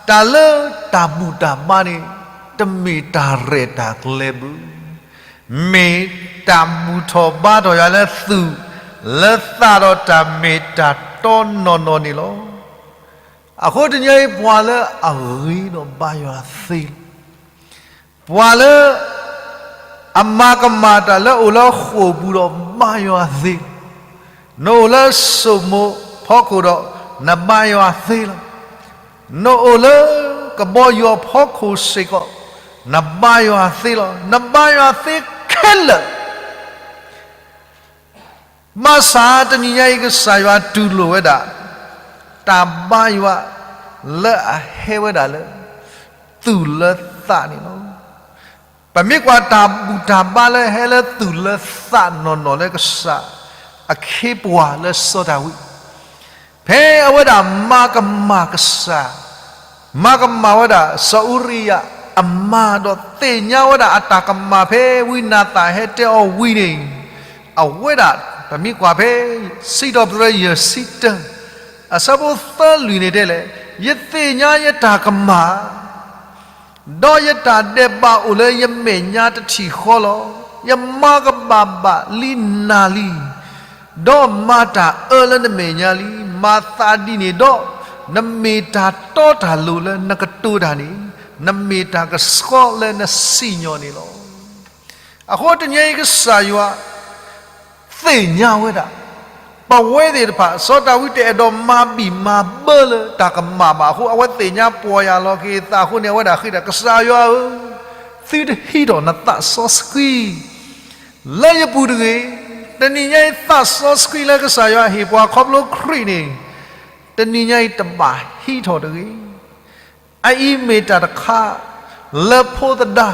တၢ်လၢတၢ်ဘူၣ်တၢ်ဘါန့ၣ် တမ့ၢ်တၢ်ရဲၣ်တၢ်ကျဲၤဘၣ်. မ့ၢ်တၢ်ဘူၣ်ထီၣ်ဘါထီၣ်ယၤလၢသူၣ်လၢသးဒီးတၢ်မ့ၢ်တၢ်တီနီၢ်နီၢ်န့ၣ်လီၤ. အဃိတနံၤညါအံၤ ပှၤလၢအဂ့ၤဒီးဘါယွၤသ့လီၤ. ပှၤလၢ အမၤကမၣ်တၢ်လၢအိၣ်လၢဃိာ်ပူၤဒီးဘါယွၤသ့လီၤ. နအိၣ်လၢစိာ်မိၤဖီခိၣ်ဒီး နဘါယွၤသ့လီၤ. နအိၣ်လၢကဘီယူၤအဖီခိၣ်စ့ၢ်ကီး နဘါယွၤသ့လီၤ. နဘါယွၤသ့ခဲလၢာ် ဘၣ်ဆၣ်တနံၤညါအံၤ ကစၢ်ယွၤတူၢ်လိာ်ဝဲဒၣ် တၢ်ဘါယွၤလၢအဟဲဝဲဒၣ်လၢ သူၣ်လၢသးန့ၣ်လီၤ. ပမ့ၢ်ကွၢ်တၢ်ဘူၣ်တၢ်ဘါလၢဟဲလၢသူၣ်လၢသးနီၢ်နီၢ်လၢကစၢ်အခ့အပှၤလၢစီၤဒၤဝံး ဖဲအဝဲဒၣ်မၤကမၣ်ကစၢ်, မၤကမၣ်ဝဲဒၣ်စီၤအူရံယၤအမါဒီးသ့ၣ်ညါဝဲဒၣ်အတၢ်ကမၣ်ဖဲဝံနၤသၣ်ဟဲတဲအီၤဝံၤန့ၣ်, အဝဲဒၣ် ပမ့ၢ်ကွၢ်ဖဲ စံးထီၣ်ပတြၢၤယဲၢ်ဆံတၢ အဆၢဖိသၢလွံၢ်န့ၣ်တဲလဲၣ်, ယသ့ၣ်ညါယတၢ်ကမၣ် ဒီးယတၢ်ဒဲးဘးအိၣ်လၢယမဲာ်ညါတထံၣ်ဃီလီၤ. ယမၤကဘၣ်ဘၣ်လံနၤလံ, ဒီးမၤတၢ်အၢလၢနမဲာ်ညါလံ. မၤသးဒ်န့ၣ်ဒီး နမ့ၢ်တၢ်တီတၢ်လိၤလၢနကတိၤတၢ်န့ၣ်, နမ့ၢ်တၢ်ကဆှီလၢနစံၣ်ညီၣ်န့ၣ်လီၤ. အဃိတနံၤအံၤကစၢ်ယွၤ သ့ၣ်ညါဝဲဒၣ် ပဝဲသ့ၣ်တဖၣ်, စီၤဒၤဝံးတအဲၣ်ဒိးမၤဘံၣ်မၤဘၢလၢတၢ်ကမၣ်ဘၣ်အဃိ အဝဲသ့ၣ်ညါပှၤယၤလီၤက့ၤအသးအဃိန့ၣ် အဝဲဒၣ်ဃ့တၢ် ကစၢ်ယွၤဧၢ, သုတဟံးထီၣ်နသးစီဆှံ လၢယပူၤတဂ့ၤ. တနံၤညါအံၤသးစီဆှံလၢကစၢ်ယွၤဟ့ၣ်ပှၤခီဖျိခရံာ်န့ၣ် တ တနံၤညါအံၤတဘၣ်ဟံးထီၣ်တဂ့ၤ. အအံၤမ့ၢ်တၢ်တခါလၢဖိသဒါ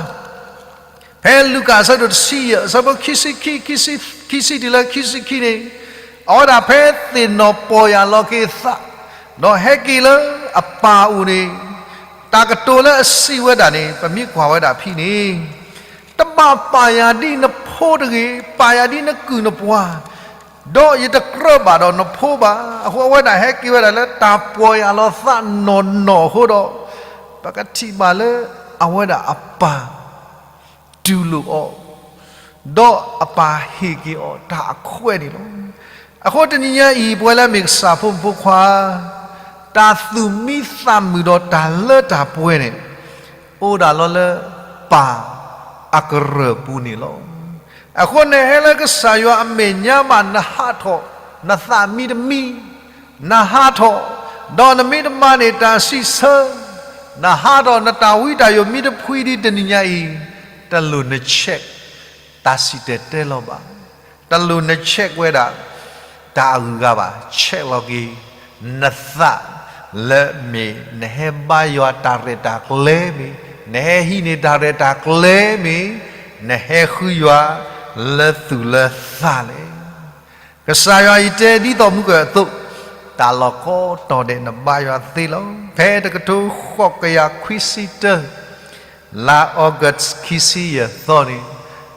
ဖဲလူၤကၣ်အဆၢဒိၣ်တဆံယဲၢ် အဆၢဖိခံဆံခံ ခံဆံတုၤလၢခံဆံခံန့ၣ်, အဝဲဒၣ်ဖဲသ့ၣ်နီၣ်ပီၢ်ယၢ်လီၤက့ၤအသး ဒီးဟဲက့ၤလၢအပၢ်အအိၣ်န့ၣ်, တၢ်ကတိၤလၢအစံးဝဲဒၣ်န့ၣ် ပမ့ၢ်ကွၢ်ဝဲဒၣ်ဖဲန့ၣ်, တဘၣ်ပာ်ယၤဒ်နဖိတဂ့ၤ, ပာ်ယၤဒ်နကုၢ်နပှၤ ဒီးယတကြၢးဘၣ်ဒီးနဖိဘၣ်. အဃိအဝဲဒၣ်ဟဲက့ၤဝဲဒၣ်လၢတၢ်ပီၢ်ယၢ်လီၤသးနီၢ်နီၢ်အဃိဒီး, ပကထံၣ်ဘၣ်လၢအဝဲဒၣ်အပၢ်တူၢ်လိာ်အီၤ, ဒီးအပၢ်ဟ့ၣ်က့ၤအီၤတၢ်အခွဲးန့ၣ်လီၤ. အဃိတနံၤညါအံၤ ပဝဲလၢအမ့ၢ်ကစၢ်ဖိမုၣ်ဖိခွါ, တၢ်သူၣ်မံသးမုာ်ဒီးတၢ်လၢတၢ်ပှဲၤန့ၣ် အိၣ်ဒၣ်လီၤလၢပၢ်အကရၢၢ်ပူၤန့ၣ်လီၤ. အဃိနဟဲလၢကစၢ်ယွၤအမဲာ်ညါဘၣ် နဟးထီၣ်, နသးမံတမံ, နဟးထီၣ်, ဒီးနမ့ၢ်တမၤန့ၢ်တၢ်စံးဆၢ, နဟးထီၣ်နတၢ်ဝံတၢ်ယိးမ့ၢ်တဖှံဒံးတနံၤညါအံၤ, တလိၣ်န check တၢ်စံၣ်တဲၤတဲလီၤဘၣ်. တလိၣ်န check ဝဲဒၣ် တၢ်အဂုၤအဂၤဘၣ်, check လီၤက့ၤ နသး လၢမ့ၢ်နဟဲဘါယွၤတၢ်ရဲၣ်တၢ်ကျဲၤမ့ၢ်, နဟဲဟံးန့ၢ်တၢ်ရဲၣ်တၢ်ကျဲၤမ့ၢ်, နဟဲဃုယွၤလၢသူၣ်လၢသးလဲၣ်. ကစၢ်ယွၤအံၤတဲဒ်သိးမုၢ်ကၢၢ်အသိး, တၢ်လီၢ်ကိးတီၤဒဲးနဘါယွၤသ့လီၤ. ဖဲတကထိဃိးကယၤခွံဆံတၢ လါ August ခံဆံယဲၢ်သီန့ၣ်,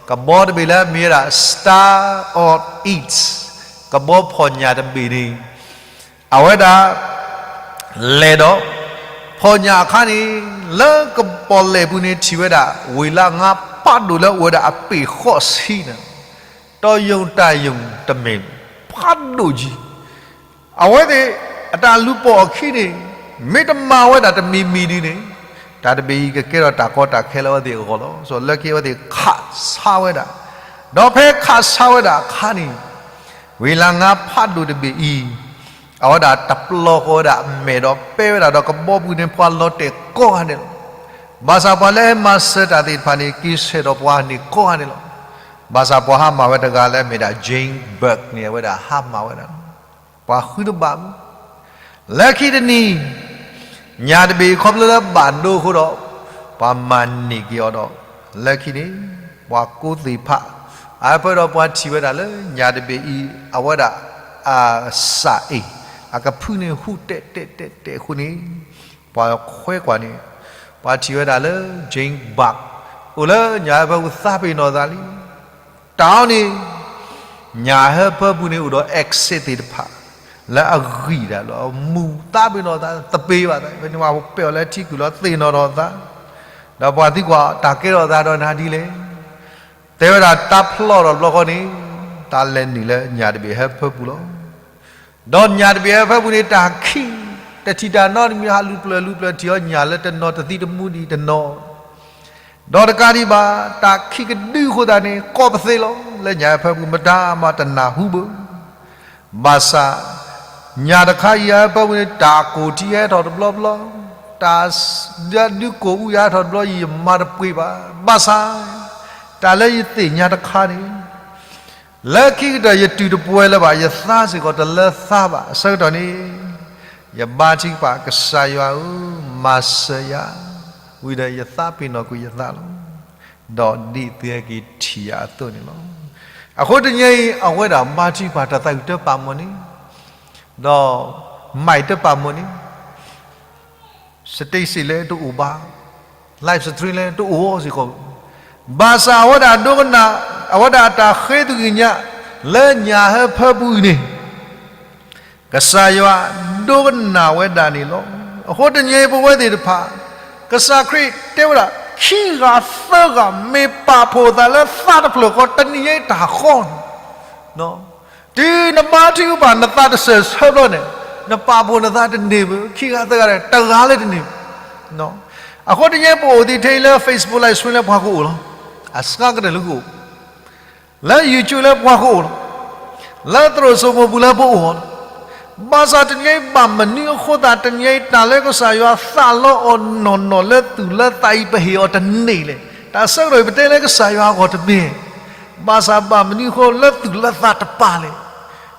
ကဘီတဘ့ၣ်လၢအမ့ၢ်ဝဲဒၣ် Star of East ကဘီဖီၣ်ညၣ်တဘ့ၣ်န့ၣ်, အဝဲဒၣ်လဲၤဒီး ဖီၣ်ညၣ်အခါန့ၣ်, လၢကပီၣ်လဲၣ်ပူၤန့ၣ်ထံၣ်ဝဲဒၣ် ဝ့ၢ်လါငါဖးဒိၣ်လၢအိၣ်ဝဲဒၣ်အပ့ၢ်ဃိးဆံန့ၣ်, တီၢ်ယိာ်တၢ်ယိာ်တမ့ၢ်ဖးဒိၣ်ကံ အဝဲသ့ၣ်အတၢ်လူၤပိာ်အခံန့ၣ်, မ့ၢ်တမၤဝဲဒၣ်တမံၤမံၤဒ်န့ၣ်, တၢ်တဘ့ၣ်အံၤကကဲထီၣ်တၢ်ကီတၢ်ခဲလၢအဝဲသ့ၣ်အဂီၢ်လီၤ. စီၤလၢခံအဝဲသ့ၣ်ခးဆါဝဲဒၣ်, ဒီးဖဲခးဆါဝဲဒၣ်အခါန့ၣ်, ဝ့ၢ်လါငါဖးဒိၣ်တဘ့ၣ်အံၤ, အဝဲဒၣ်တပျီဃီဝဲဒၣ်အမဲာ်ဒီးပဲဝဲဒၣ်ဒီးကဘီပူၤန့ၣ် ပှၤလီၤတဲာ်ကိးဂၤန့ၣ်လီၤ. ဘၣ်ဆၣ်ပှၤလၢအဟဲမၤစၢၤတၢ်သ့ၣ်တဖၣ်န့ၣ် က့ၤဆဲးထီၣ်ပှၤန့ၣ်ကိးဂၤန့ၣ်လီၤ. ဘၣ်ဆၣ်ပှၤဟးမၢ်ဝဲတဂၤလၢအမ့ၢ်ဒၣ် Jane Burke န့ၣ် အဝဲဒၣ်ဟးမၢ်ဝဲဒၣ်လီၤ. ပှၤဃုတဘၣ်မူ လၢခံတနံၤ, ညၣ်တဘ့ၣ်ခီဖျိလၢဘၣ်ဒိအဃိဒီး, ပှၤမၤန့ၢ်က့ၤအီၤဒီး, လၢခံန့ၣ်, ပှၤကိးသ့ၣ်ဖး, အဖၢဒီးပှၤထံၣ်ဝဲဒၣ်လၢညၣ်တဘ့ၣ်အံၤ အဝဲဒၣ်အစၢ်အ့ၣ်, အကဖုန့ၣ်ဟူးတဲာ်တဲာ်တဲာ်တဲာ်အဃိန့ၣ်, ပှၤခွဲးကွၢ်န့ၣ်, ပှၤထံၣ်ဝဲဒၣ်လၢ Jane Burke အိၣ်လၢညၣ်ဟၢဖၢပူၤသးပ့ၤနီၣ်သးလံ. တၢ်အီၤန့ၣ်, ညၣ်ဟၢဖၢပူၤန့ၣ်အိၣ်ဒီး exit သ့ၣ်တဖၣ် လၢအဂံၢ်ဒၣ်လီၤ မူၤသးပ့ၤနီၣ်သး သပ့ၤဘၣ်သး ဖဲန့ၣ်ပှၤပဲာ်အီၤလၢထံကုၢ်လီၤ သ့ၣ်နီၣ်ထီၣ်သး, ဒီးပှၤသံကွၢ်တၢ်ကဲထီၣ်သးဒီးနၤဒ်လဲၣ်. တဲဝဲဒၣ်တၢ်ဖျီၣ်ထီၣ်တဘျီဃီန့ၣ်, တၢ်လဲၤနုာ်လၢညၣ်တဘ့ၣ်ဟၢဖၢပူၤလီၤ. ဒီးညၣ်တဘ့ၣ်ဟၢဖၢပူၤန့ၣ် တၢ်ခံး, တထံၣ်တၢ်နီတမံၤ ဟးလူၤပျၢၤလူၤပျၢၤထံၣ်အီၤညၣ်လၢတနီၤတသံတမူဒံးတနီၤ ဒီးတကးဒံးဘၣ်, တၢ်ခံးကဒုအဃိသတးန့ၣ် ကိးပသ့လီၤ. လၢညၣ်ဟၢဖၢပူၤမတၤမးတနၢ်ဟူဘၣ်. ဘၣ်ဆၣ်, ညၣ်တခါအံၤဟၢဖၢပူၤန့ၣ် တၢ်ကိၢ်ထံဟဲထီၣ်တဘျီဘျီ, တၢ်ဒုးကိၢ်အူယၤထီၣ်တဘျီ ယမၤတပှ့ၤဘၣ်. ဘၣ်ဆၣ်, တၢ်လၢယသ့ၣ်ညါတခါန့ၣ် လၢခံကတၢၢ်ယတူၢ်တပှဲၤလၢၤဘၣ်, ယသးစ့ၢ်ကီးတလၢသးဘၣ်. အဆၢကတီၢ်န့ၣ်, ယဘါထုကဖၣ် ကစၢ်ယွၤဧၢ, မၤစၢၤယၤ, ဝံၤဒီးယသးပ့ၤနီၣ်ကွံာ်ယသးလီၤ. ဒီးဒ်သုဟဲက့ၤထံၣ်ယၤအသိးန့ၣ်လီၤ. အဃိတနံၤအံၤ အဝဲဒၣ်ဘါထုကဖၣ်တၢ်သးဝံၣ်တပာ်မီၢ်န့ၣ်, ဒီး mic တပာ်မီၢ်န့ၣ် stage စ့ၢ်လဲၣ်တအိၣ်ဘၣ်, live stream လဲၣ်တအိၣ်အီၤစ့ၢ်ကီး, ဘၣ်ဆၣ်အဝဲဒၣ်ဒိကနၣ်, အဝဲဒၣ်အတၢ်ဃ့သဂ့ၤညါ, လၢညၣ်ဟၢဖၢပူၤအံၤန့ၣ်, ကစၢ်ယွၤဒိကနၣ်ဝဲဒၣ်န့ၣ်လီၤ. အဃိတနံၤအံၤပဝဲသ့ၣ်တဖၣ်, ကစၢ်ခရံာ်တဲဝဲဒၣ်, ခံဂၤသၢဂၤမ့ၢ်ပာ်ဖှိၣ်အသးလၢသးတဖျၢၣ်ဃီ တနံၤအံၤတၢ်ဃီန့ၣ် တုၤနဘါထုကဖၣ်နသးတစၢၢ်ဆၢဘျီန့ၣ်, နပာ်ဖှိၣ်နသးတန့ၢ်ဘၣ်, ခံဂၤသၢဂၤန့ၣ် တဂၤလၢတန့ၢ်ဘၣ်. အဃိတနံၤအံၤပအိၣ်သ့ထဲအံၤလၢ Facebook live stream လၢပှၤကအိၣ်လီၤ. အစှၤကတၢၢ်လၢကအိၣ်, လၢ YouTube လၢပှၤကအိၣ်လီၤ. လၢသရိာ်စိမိၤပူၤလၢပအိၣ်လီၤ. ဘၣ်ဆၣ်တနံၤအံၤဘၣ်မနုၤအဃိသတး တနံၤအံၤတၢ်လၢကစၢ်ယွၤသးလီအီၤနီၢ်နီၢ်လၢသူၣ်လၢသးအံၤ ပဟ့ၣ်အီၤတန့ၢ်လဲၣ်. တၢ်ဆၢကတီၢ်အံၤပတဲလၢကစၢ်ယွၤအဂီၢ်တမ့ၢ်, ဘၣ်ဆၣ်ဘၣ်မနုၤအဃိလၢသူၣ်လၢသးတပာ်လဲၣ်.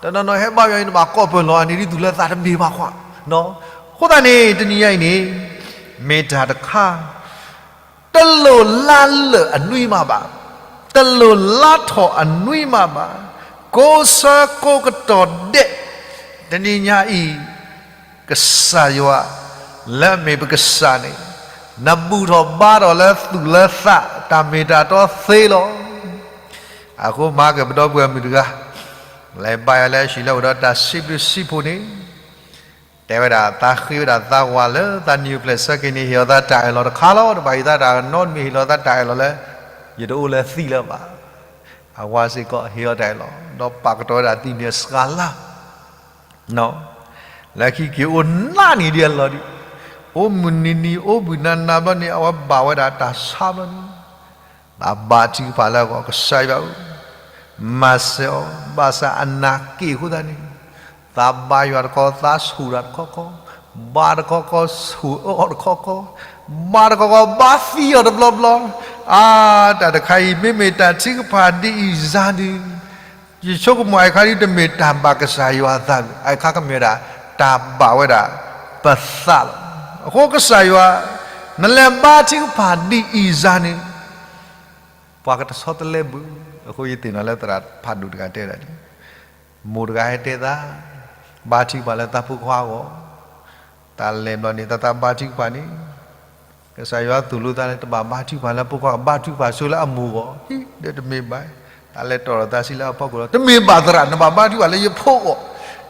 တနီၤနီၤဟဲဘါယွၤအံၤ နဘၣ်ကိးပၢၢ်လီၤအန့ၣ်ဒ်သူၣ်လၢသးတမ့ၢ်ဘၣ်ခွါ အဃိသတးန့ၣ် တနံၤညါအံၤန့ၣ် မ့ၢ်တၢ်တခါ တလိၣ်လါလၢာ်အနွံမးဘၣ်, တလိၣ်လါထီၣ်အနွံမးဘၣ်, ကိးဆၢကိးကတီၢ်ဒဲး, တနံၤညါအံၤ ကစၢ်ယွၤ လၢအမ့ၢ်ပကစၢ်န့ၣ် နဘူၣ်ထီၣ်ဘါထီၣ်လၢသူၣ်လၢသး တၢ်မ့ၢ်တၢ်တီသ့လီၤ. အဃိမၤက့ၤပဒီပုၢ်ဝဲၢ်မုၣ်တဂၤ လဲၤဘါယွၤလၢအဟံၣ်လၢအိၣ်ဒီးတၢ်စံးဘျုးစံးဖှိၣ်န့ၣ် တဲဝဲဒၣ် သးဃ့ဝဲဒၣ်သးဝၤလၢသးနံၣ်အိၣ်ဖျဲၣ်ဆၢက့ၤန့ၣ် ဟ့ၣ်လီၤသးတၢ်အၢၣ်လီၤတခါလီၤ. တဘၣ်ဟ့ၣ်သးတၢ်နီတမံၤ ဟ့ၣ်လီၤသးတၢ်အၢၣ်လီၤလၢ ယတအိၣ်လၢသံလၢၤဘၣ်. အဝၤစ့ၢ်ကီးဟ့ၣ်လီၤတၢ်အၢၣ်လီၤ ဒီးပာ်ကတီၤဝဲဒၣ်သံမ့ၢ်စှၤလါ လၢခံက့ၤအိၣ်နးနံၤဒ်အလီၢ်ဒံး, အိၣ်မုၢ်နံၤနံၤ အိၣ်ဘှံးနၤနၤဘျီန့ၣ် အဝဲဘၣ်ဝဲဒၣ်တၢ်ဆါဘျီန့ၣ် သးဘါထုကဖၣ်လၢအဂီၢ် ကစၢ်ယွၤဧၢ, မၤစၢၤအီၤ, ဘၣ်ဆၣ်အနၢ်က့ၣ်အဃိသတးန့ၣ် သးဘါယွၤတခီ သးဆိၣ်တၢ်တခီခီ, ဘါတခီခီ ဆိၣ်အၢအီၤတခီခီ, ဘါတခီခီ ဘါသံအီၤတဘျီဘျီ, အါ တၢ်တခါအံၤ မ့မ့ၢ်တၢ်ထုကဖၣ်ဒ်အံၤစ့ၢ်န့ၣ် ယဆိကမိၣ်အံၤခါဒ်တမ့ၢ်တၢ်ဘၣ်ကစၢ်ယွၤအသးဘၣ်, အံၤခါကမ့ၢ်ဝဲဒၣ် တၢ်ဘၣ်ဝဲဒၣ်ပသးလီၤ. အဃိကစၢ်ယွၤ နလဲၤဘါထုကဖၣ်ဒ်အံၤစ့ၢ်န့ၣ် ပှၤကတဆီတလဲဘၣ်. အဃိယသ့ၣ်နီၣ်လၢသရၣ်ဖးဒိၣ်တဂၤတဲဒၣ်န့ၣ် မိၢ်တဂၤဟဲတဲသး ဘါထုကဖၣ်လၢသးဖိခွါအဂီၢ်, တၢ်လဲၤဘျီန့ၣ် သးသးဘါထုကဖၣ်န့ၣ် ကစၢ်ယွၤသိၣ်လိသးလၢတဘၣ်ဘါထုကဖၣ်လၢဖိခွါ, ဘါထုကဖၣ်ဆိလၢအမိၢ်အဂီၢ်, ဟံး ဒီးတမ့ၢ်ဘၣ်, တၢ်လဲၤတီၢ်ထီၣ်သးစုလၢအဖီခိၣ်လီၤ. တမ့ၢ်ဘၣ်သရၣ်, နဘၣ်ဘါထုကဖၣ်လၢယဖိအဂီၢ်,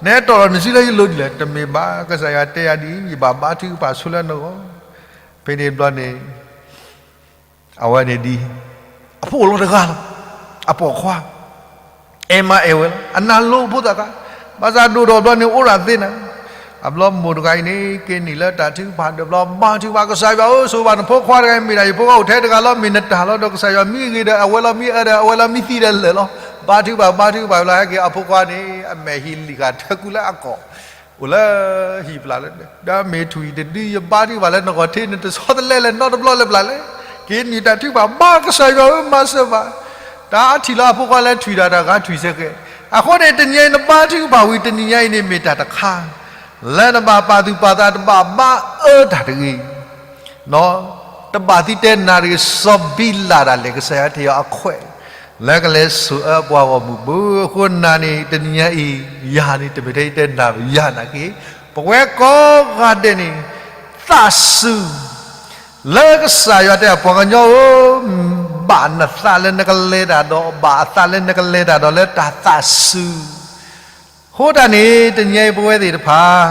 နဟဲတီၢ်ထီၣ်နစုလၢယလိၤဒ်လဲၣ်. တမ့ၢ်ဘၣ်, ကစၢ်ယွၤတဲယၤဒ်အံၤ, ယဘၣ်ဘါထုကဖၣ်ဆိလၢနဂီၢ်. ဖဲန့ၣ်ဘျီန့ၣ် အဝဲန့ၣ်ဒ် အဖိလီၤတဂၤလီၤ, အပိာ်ခွါ အဲၣ်မါအဲၣ်ဝဲလီၤ, အနၢ်လိၤဖိသၣ်ခါ, ဘၣ်ဆၣ်ဒိၣ်ထီၣ်ဘျီန့ၣ် အိၣ်ဒၣ်သ့နၤ, အဘျီမိၢ်တဂၤအံၤန့ၣ် က့ၤနုာ်လၢတၢ်ထုကဖၣ်ဒီးဘျီ ဘါထုကဖၣ် ကစၢ်ယွၤဧၢ, ဆိၣ်ဂ့ၤဘၣ်နဖိခွါတဂၤအံၤ မ့ၢ်ဒၣ်ယဖိခွါအိၣ်ထဲတဂၤလီၤ, မ့ၢ်နတၢ်လီၤ, ဒီးကစၢ်ယွၤမ့ၢ်ဂ့ၤဒီးအဝဲလီၤ, မ့ၢ်အၢဒီးအဝဲလီၤ, မ့ၢ်သံဒီးလၢာ်လီၤ. ဘါထုကဖၣ် ဘါထုကဖၣ်လီၤ, ဟဲက့ၤအဖိခွါန့ၣ် အမဲာ်ဟံၣ်လံာ်ဃာ်ထၢကူလၢအကိာ် အိၣ်လၢဟံၣ်ပျၢ်လၢ, ဒီးမ့ၢ်ထွံၣ်တဒု ယဘါထုကဖၣ်လၢနဂီၢ်ထဲ နတဆီတလဲလၢၤနီတဘျီလၢၤဘၣ်လဲၣ်. က့ၤနုာ်တၢ်ထုကဖၣ် ဘါကစၢ်ယွၤဧၢ မၤစၢၤဘၣ်, တၢ်ထံၣ်လီၤအဖိခွါလၢထွံၣ်တၢ်တဂၤထွံၣ်ဆဲကဲး. အဃိန့ၣ် တနံၤအံၤနဘါထုကဖၣ်ဝံၤ တနံၤညါအံၤန့ၣ်မ့ၢ်တၢ်တခါ လၢနဘၣ်ပာ်သူၣ်ပာ်သး တဘၣ်ဘါအၢတၢ်တဂ့ၤ တဘၣ်သံတဲနၤတဂ့ၤ, စီၤဘံလးဒၣ်လဲာ် ကစၢ်ယွၤထံၣ်အီၤအခွဲး လၢကလဲၤဆိၣ်အၢပှၤဂီၢ်မုၢ်ဘၣ်. အဃိနၤန့ၣ် တနံၤညါအံၤ ယၤန့ၣ် တမ့ၢ်ထဲယတဲနၤဘၣ်, ယၤနာ်က့, ပဝဲကိးဂၤဒဲးန့ၣ် သးစူၤ လၢကစၢ်ယွၤတဲ ပှၤကညီဧၢ, ဘၣ်နသးလၢနကလဲၤတၢ်ဒီး, ဘၣ်အသးလၢနကလဲၤတၢ်ဒီးလၢတၢ်သးစူၤ အဃိတၢ်န့ၣ် တနံၤညါအံၤပဝဲသ့ၣ်တဖၣ်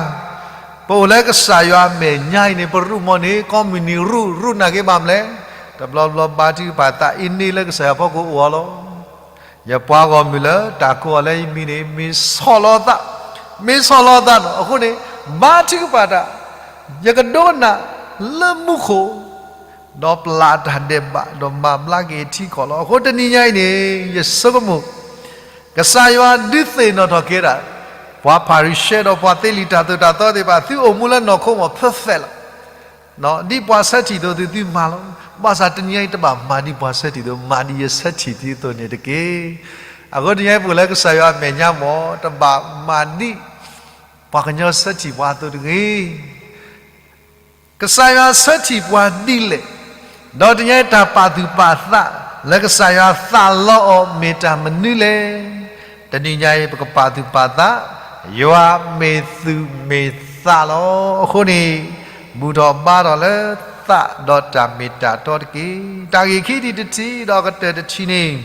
ပအိၣ်လၢကစၢ်ယွၤအမဲာ်ညါအံၤန့ၣ် ပရူၢ်မီၢ်န့ၣ် ကိးမုၢ်နံၤရူၢ်, ရူၢ်နာ်က့ဘၣ်မလဲၣ်. တဘျီဘျီဘါထုကဖၣ်သးအ့န့လၢကစၢ်ယွၤဖီခိၣ်အိၣ်အီၤလီၤ. ယပှၤဂီၢ်မုၢ်လၢတၢ်ကိးအီၤလၢယမံၤန့ၣ် မ့ၢ်ဆီၣ်လီၤသး, မ့ၢ်ဆီၣ်လီၤသးနီၤ. အဃိန့ၣ် ဘါထုကဖၣ်တၢ်, ယကဒိကနၣ်လၢမူခိၣ် ဒီးပျၢ်တၢ်ဒဲးဘး ဒီးမၤဘျါက့ၤထံကီၢ်လီၤ. အဃိတနံၤညါအံၤန့ၣ် ယဆိကမိၣ် ကစၢ်ယွၤဒုးသ့ၣ်နီၣ်ထီၣ်က့ၤဒၣ် ပှၤဖၤရံၤၡဲဒီးပှၤသ့လံာ်တၢ်သိၣ်တၢ်သီသ့ၣ်တဖၣ် သုအိၣ်မူလၢနီၢ်ခိမီၢ် perfect လီၤ. ဒ်ပှၤဆၢထံၣ်အသိးသုသုမၤလီၤ. ဘၣ်ဆၣ်တနံၤညါအံၤတဘၣ်မၤဒ်ပှၤဆၢထံၣ်အသိး, မၤဒ်ယဆၢထံၣ်သုအသိးန့ၣ်တက့ၢ်. အဃိတနံၤညါအံၤပအိၣ်လၢကစၢ်ယွၤအမဲာ်ညါမီၢ် တဘၣ်မၤဒ် ပှၤကညီဆၢထံၣ်ပှၤအသိးတဂ့ၤ. ကစၢ်ယွၤဆၢထံၣ်ပှၤဒ်လဲၣ်, ဒီးတနံၤညါအံၤတၢ်ပာ်သူၣ်ပာ်သး လၢကစၢ်ယွၤသးလီအီၤမ့ၢ်တၢ်မနုၤလဲၣ်. တနံၤညါအံၤပကပာ်သူၣ်ပာ်သး ယွၤမ့ၢ်သူၣ်မ့ၢ်သးလီၤ. အဃိန့ၣ် ဘူၣ်ထီၣ်ဘါထီၣ်လၢသးဒီးတၢ်မ့ၢ်တၢ်တီတက့ၢ်. တၢ်ဂ့ၢ်ခံထံၣ်တထံၣ်ဒီးကတၢၢ်တထံၣ်န့ၣ်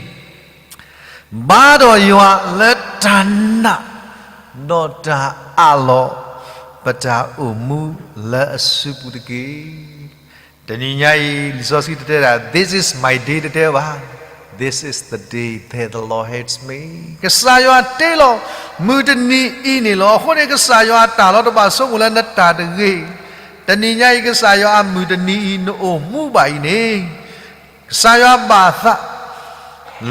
ဘါဒီးယွၤလၢတၢ်နာ် ဒီးတၢ်အးလီၤ ပတၢ်အိၣ်မူလၢအစုပူၤတက့ၢ်. တနံၤညါအံၤ လံာ်စီဆှံတတဲဒၣ် This is my day တတဲဘၣ်, This is the day that the Lord has made. ကစၢ်ယွၤတ့လီၤ မုၢ်တနံၤအံၤန့ၣ်လီၤ. အဃိန့ၣ် ကစၢ်ယွၤအတၢ်လီၤတဘၣ်ဆိကမိၣ်လၢနတၢ်တဂ့ၤ. တနံၤညါအံၤ ကစၢ်ယွၤအမုၢ်တနံၤအံၤ နအိၣ်မူဘၣ်အံၤန့ၣ် ကစၢ်ယွၤဘၣ်သး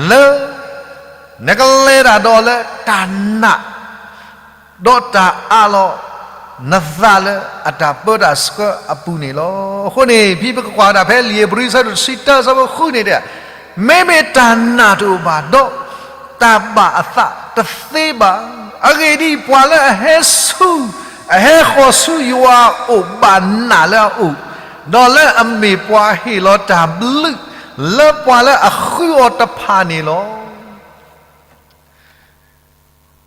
လၢ နကလဲၤတၢ်ဒီးလၢတၢ်နာ် ဒီးတၢ်အးလီၤ နသးလၢအတၢ်ပၢတၢ်ဆှၢအပူၤန့ၣ်လီၤ. အဃိန့ၣ် ဖဲပကကွၢ်ဝဲဒၣ်ဖဲလံာ်ဧ့ၤဘြံၤ အဆၢဒိၣ်တဆံတၢ အဆၢဖိဃုန့ၣ်တဲ, မ့မ့ၢ်တၢ်နာ်တအိၣ်ဘၣ်ဒီး တၢ်ဘၣ်အသးတသ့ဘၣ်. အဂ့ၢ်ဒ်အံၤ, ပှၤလၢအဟဲဆူ အဟဲဃီၤဆူယွၤအအိၣ်ဘၣ်နးလၢအအိၣ်, ဒီးလၢအမ့ၢ်ပှၤဟ့ၣ်လီၤတၢ်ဘျုး လၢပှၤလၢအဃုအီၤတဖၣ်န့ၣ်လီၤ.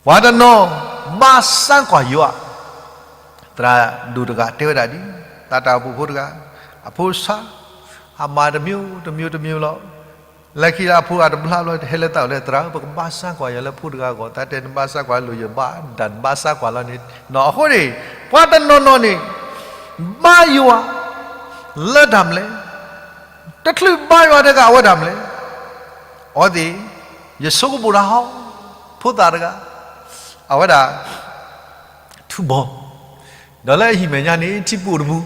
ပှၤတနီၤဘါစါကွၢ်ယွၤ, သရၣ်ဒိၣ်တဂၤတဲဝဲဒၣ်ဒ် သးတၢ်အိၣ်ဖှိၣ်ဖိတဂၤ, အဖိဆါ, အမၤတမံၤတမံၤတမံၤလီၤ. လၢခံလၢအဖိဂၤတဘျါဘျီ ဟဲလၢသးအိၣ်လၢ သရၣ်ဧၢ ပကဘါစါကွၢ်ယွၤလၢဖိတဂၤအဂီၢ်, တၢ်တဲနဘါစါကွၢ်လိာ်ယဘၣ်ဒၣ် နဘါစါကွၢ်လီၤန့ၣ်, အဃိန့ၣ် ပှၤတနီၤနီၤန့ၣ် ဘါယွၤ လၢတၢ်မနုၤလဲၣ်, တချုးဘါယွၤတဂၤအဝဲဒၣ်မနုၤလဲၣ်, အဝဲသ့ၣ် ယဆိကမိၣ်တၢ်ဟီ, ဖိသၣ်တဂၤ အဝဲဒၣ် ထူဘီ, ဒီးလၢအဟံၣ်မဲာ်ညါန့ၣ် ထံပူၤတပူၤ,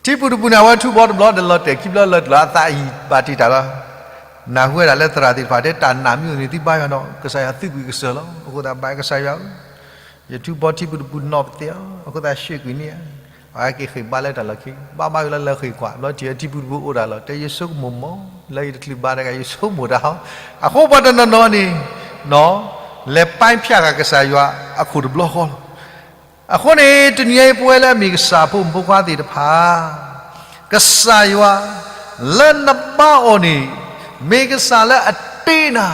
ထံပူၤတပူၤန့ၣ် အဝဲထူဘီတဘျီ ဒီးလီၤတဲာ်ခံဘျီလၢတလီၤ အသးအဟံၣ်ဘၣ်တံာ်တာ်လီၤ. နၢ်ဟူဝဲဒၣ်လၢသရၣ်သ့ၣ်တဖၣ်တဲ တၢ်နာ်မ့ၢ်အိၣ်န့ၣ် သုဘါယွၤဒီး ကစၢ်ယွၤသုးကွံာ်ကစၢၢ်လီၤ. အဃိသတးဘၣ်ကစၢ်ယွၤဧၢ, ယထူဘီထံပူၤတပူၤနီၢ်ပသ့ၣ်ဧၢ, အဃိသတး ရှ့ၣ်ကွံာ်န့ၢ်ဧါ. အဝဲက့ၤဃ့ၢ်ဘါလၢတၢ်လီၢ်ခံ, ဘါဘါယွၤလၢလၢဃ့ၢ်ကွၢ် ဘျီထံၣ်ဝဲထံပူၤတပူၤအိၣ်ဒၣ်လီၤ, တဲယဆိကမိၣ်မး လၢယတချုးဘါတဂၤ ယဆိကမိၣ်တၢ်ဟီ, အဃိပှၤတနီၤနီၤန့ၣ် လဲၤပၢ်ဖၠးဃာ်ကစၢ်ယွၤအခိၣ်တဘျီဃီလီၤ. အဃိန့ၣ် တနံၤအံၤပဝဲလၢအမ့ၢ်ကစၢ်ဖိမုၣ်ဖိခွါသ့ၣ်တဖၣ်, ကစၢ်ယွၤ လၢနဘါအီၤန့ၣ် မ့ၢ်ကစၢ်လၢအတ့နၤ,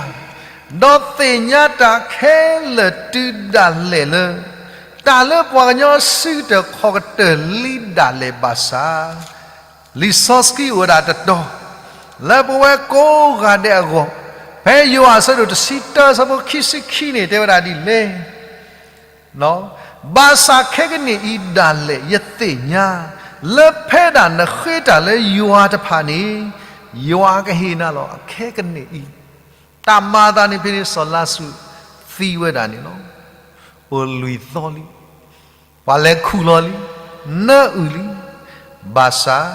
ဒီးသ့ၣ်ညါတၢ်ခဲလၢာ်တုၤဒၣ်လဲာ်လၢ တၢ်လၢပှၤကညီစုကတၢၢ်ခီၣ်ကတၢၢ်လံဒၣ်လဲာ်ဘၣ်ဆၣ်, လံာ်စီဆှံအိၣ်ဝဲဒၣ်တတီၤ လၢပဝဲကိးဂၤဒဲးအဂီၢ်, ဖဲယိၤဟၣ်အဆၢဒိၣ်တဆံတၢ အဆၢဖိခံဆံခံန့ၣ် တဲဝဲဒၣ်ဒ်လဲၣ် ဘၣ်ဆၣ်ခဲကနံၣ်အံၤဒၣ်လဲာ်ယသ့ၣ်ညါ, လၢဖဲဒၣ်နဃ့တၢ်လၢယွၤတဖၣ်န့ၣ်, ယွၤကဟ့ၣ်နၤလီၤ. အခဲကနံၣ်အံၤ, တၢ်မၤအသးန့ၣ်ဖဲန့ၣ် စီၤလါစရူးသံဝဲဒၣ်န့ၣ်လီၤ. အိၣ်လွံၢ်သီလံ, ပှၤလဲၤခူၣ်လီၤလံ, နၢအုၣ်လံ, ဘၣ်ဆၣ်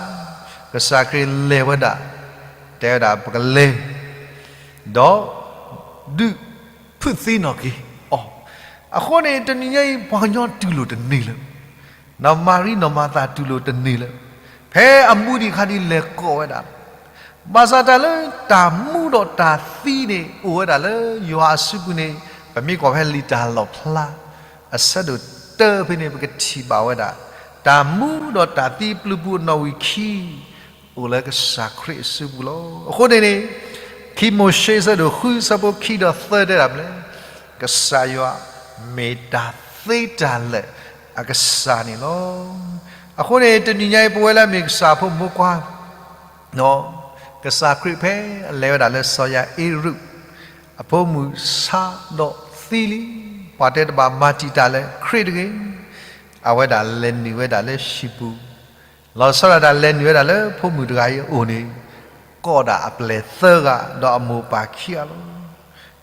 ကစၢ်ခရံာ်လဲၤဝဲဒၣ်, တဲဝဲဒၣ်ပကလဲၤ ဒီး ဒုးဖုးသံနီၣ်က့ၤအီၤ. အဃိန့ၣ် တနံၤညါအံၤ ပှၤကညီတူၢ်လိာ်တန့ၢ်လၢၤ, နီၢ်မၤရံနီၢ်မၤသၤတူၢ်လိာ်တန့ၢ်လၢၤ, ဖဲအမူဒံးခါဒံးလဲၤကိးဝဲဒၣ်လီၤ. ဘၣ်ဆၣ်တၢ်လၢတၢ်မူဒီးတၢ်သံန့ၣ် အိၣ်ဝဲဒၣ်လၢယွၤအစုပူၤန့ၣ်, ပမ့ၢ်ကွၢ်ဖဲလံာ်တၢ်လီၣ်ဖျါ အဆၢဒိၣ်တၢဖဲန့ၣ် ပကထံၣ်ဘၣ်ဝဲဒၣ် တၢ်မူဒီးတၢ်သံပျုၤပူၤအနီၣ်ဝံာ်ခံ အိၣ်လၢကစၢ်ခရံာ်အစုပူၤလီၤ. အဃိန့ၣ်န့ၣ် ခံမိၤၡ့အဆၢဒိၣ်ဃု အဆၢဖိခံဒီးသၢတဲဒၣ်မနုၤလဲၣ်, ကစၢ်ယွၤမ့ၢ်တၢ်သ့တၢ်လၢာ်အကစၢ်န့ၣ်လီၤ. အဃိန့ၣ် တနံၤညါအံၤ ပဝဲလၢအမ့ၢ်ကစၢ်ဖိမုၣ်ဖိခွါ ကစၢ်ခရံာ်ဖဲအလဲၤဝဲဒၣ်လၢစီၤယၤအ့ရူး အဖိမုၣ်ဆါဒီးသံလံ, ပှၤတဲတဘၣ်မၤတံာ်တာ်လၢခရံာ်တဂ့ၤ, အဝဲဒၣ်လဲၤနုာ်ဝဲဒၣ်လၢဟံၣ်ပူၤ, လီၤဆီဒၣ်တၢ်လဲၤနုာ်ဝဲဒၣ်လၢဖိမုၣ်တဂၤအံၤအအိၣ်န့ၣ်, ကိးဒၣ်အပျဲၢ်သၢဂၤ ဒီးအမိၢ်ပၢ်ခံဂၤလီၤ.